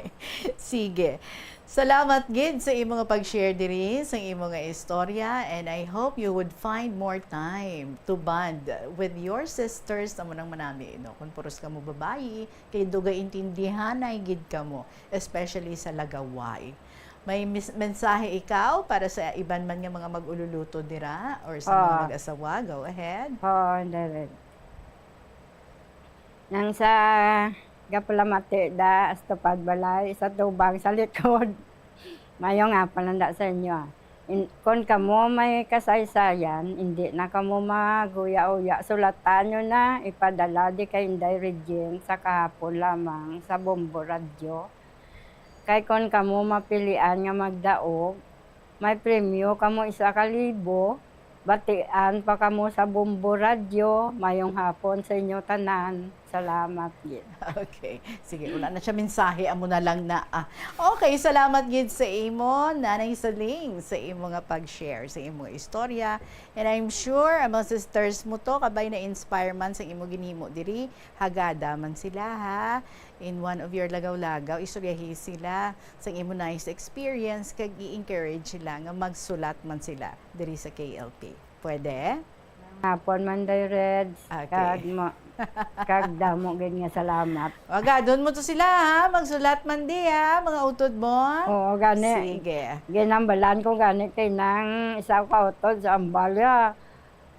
Sige. Salamat gid sa imo nga pag-share diri, sa imo nga istorya, and I hope you would find more time to bond with your sisters. Amo nang manami, no? Kung puros kamo babayi, kay dugay intindihanay gid kamo, especially sa lagaway. May mis-, mensahe ikaw para sa iban man nga mga mag-ululuto dira or sa mga Ah. mag-asawa? Go ahead. Oo, Day Reds. Nang sa gapalamati da, hasta pagbalay, sa tubang, sa likod. Mayong hapon lang da sa inyo, ah. In-, kon kamo may kasaysayan, indi na kamo maguya-uya. Sulatan nyo na, ipadala di kay Inday Regine sa kahapon lamang sa Bombo Radyo. Kay kon kamo mapilian nga magdaog, may premyo kamo isa ka libo, batian pa kamo sa Bombo Radyo. Mayong hapon sa inyo tanan. Salamat gid. Okay. Sige, wala na siya mensahe, amo na lang na, ah. Okay, salamat gid sa imo, Nanay Saling, sa imo nga pag-share, sa imo nga istorya. And I'm sure ang mga sisters mo to, kabay na-inspire man sa imo ginhimo diri, hagada man sila, ha. In one of your lagaw-lagaw, istoryahi sila sang imo nice experience, kag i-encourage sila nga magsulat man sila diri sa K L P. Pwede? Hapon man, Day Reds. Okay. Kag ma-, kag damo gid nga salamat. Agadon mo to sila, ha? Magsulat man di, ha? Mga utod mo. Oo, gani. Sige. Ginambalan ko gani kay nang isa ka utod sa ambal, ya.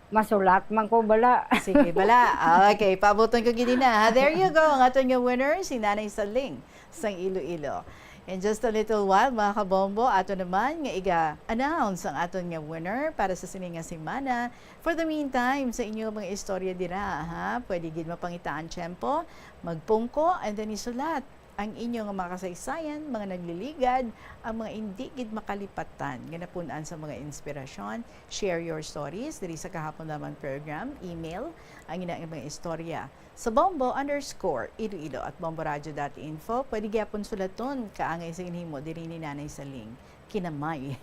Masulat man ko bala. Sige, bala. Okay, paabuton ko gid na. There you go, ang aton nga winner, si Nanay Saling sang Iloilo. In just a little while, mga kabombo, ato naman nga iga-announce ang aton nga winner para sa sini nga semana. For the meantime, sa inyo mga istorya dira, ha, pwede gid mapangitaan tiyempo, magpungko, and then isulat. Ang inyo nga mga kasaysayan, mga nagliligad, ang mga indi gid makalipatan nga napun-an sa mga inspirasyon. Share your stories diri sa Kahapon Lamang program, email ang ina nga mga istorya sa bombo underscore iloilo at bomboradio dot info. Pwede gyapon sulaton, kaangay sa ginhimo diri ni Nanay Saling. Kinamay.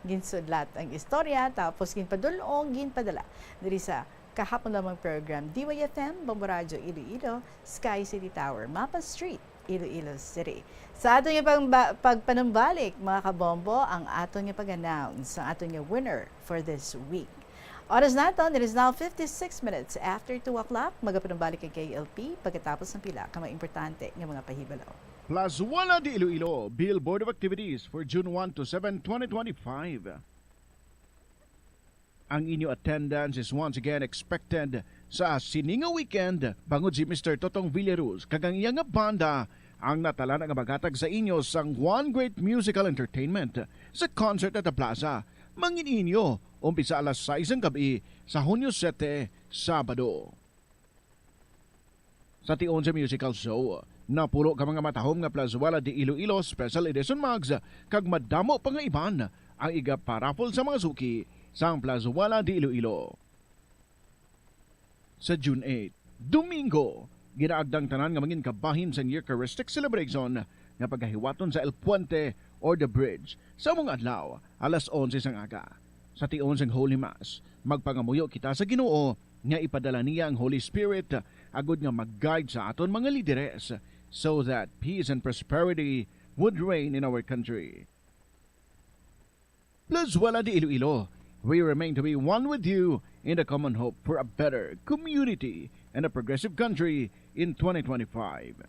Ginsudlat ang istorya, tapos ginpadul-ong, ginpadala diri sa Kahapon Lamang program, D Y F M, Bombo Radyo Iloilo, Sky City Tower, Mapa Street, Iloilo City. Sa aton nga pagba-, pagpanumbalik, mga kabombo, ang aton nga pag-announce, ang aton nga winner for this week. Oras naton, it is now fifty-six minutes after two o'clock. Magapanumbalik ang K L P pagkatapos ng pila ka mga importante nga mga pahibalo. Plazuela de Iloilo, Billboard of Activities for June one to seven, twenty twenty-five. Ang inyo attendance is once again expected sa sini nga weekend, bangod si Mister Totong Villaruz kag ang iya nga banda ang natalana nga maghatag sa inyo sang one great musical entertainment sa concert at the plaza. Mangin inyo, umpisa alas sais sang gab-i sa Hunyo sete, Sabado. Sa tion sa musical show, napulo ka mga matahom nga Plazuela de Iloilo Special Edition mugs kag madamo pa nga iban ang iga-paraffle sa mga suki sang Plazuela de Iloilo. Sa June eight, Domingo, ginaagdang tanan nga mangin kabahin sang Eucharistic celebration nga pagahiwaton sa El Puente or The Bridge sa mga adlaw, alas onse sang aga. Sa tion sang Holy Mass, magpangamuyo kita sa Ginoo nga ipadala niya ang Holy Spirit agud nga mag-guide sa aton mga lideres, so that peace and prosperity would reign in our country. Plazuela de Iloilo, we remain to be one with you in the common hope for a better community and a progressive country in twenty twenty-five.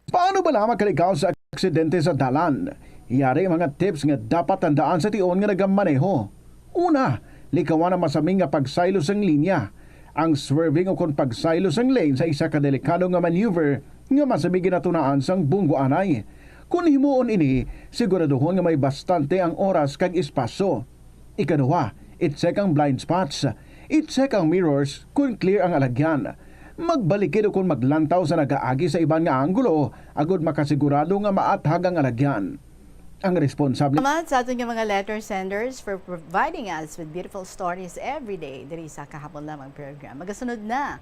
Paano bala makalikaw sa aksidente sa dalan? Yari ang mga tips nga dapat tandaan sa tion nga nagamaneho. Una, likawan ang masami nga pagsaylo sang linya. Ang swerving ukon pagsaylo sang lane sa isa ka delikado nga maneuver nga masami ginatunaan sang bunggo anay. Kon himuon ini, siguraduhon nga may bastante ang oras kag espasyo. Ikaduha, i-check ang blind spots. I-check ang mirrors kon clear ang alagyan. Magbalikid ukon maglantaw sa nagaagi sa iban nga anggulo agud makasigurado nga maathag ang alagyan. Ang responsable Salamat sa aton nga mga letter senders for providing us with beautiful stories every day diri sa Kahapon Lamang program. Magasunod na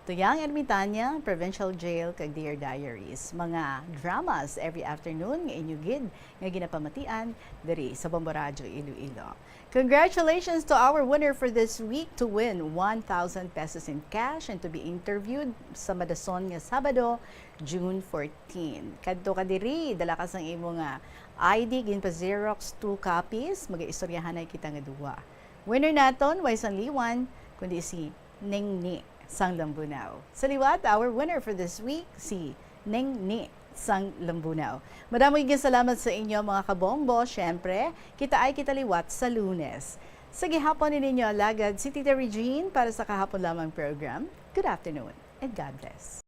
Tuyang Ermitaña, Provincial Jail, kag Dear Diaries. Mga dramas every afternoon nga inyo gid nga ginapamatian diri sa Bombo Radyo Iloilo. Congratulations to our winner for this week to win one thousand pesos in cash and to be interviewed sa madason nga Sabado, June fourteen. Kadto ka diri, dala ka sang imo nga I D, ginpa-xerox two copies, magaistoryahanay kita nga duwa. Winner naton, way sangliwan, kundi si Ningni sang Lambunao. Sa liwat, our winner for this week, si Ningni sang Lambunao. Madamo gid salamat sa inyo, mga kabombo. Siyempre, kita ay kita liwat sa Lunes. Sa gihapon ni ninyo alagad, si Tita Regine para sa Kahapon Lamang program. Good afternoon and God bless.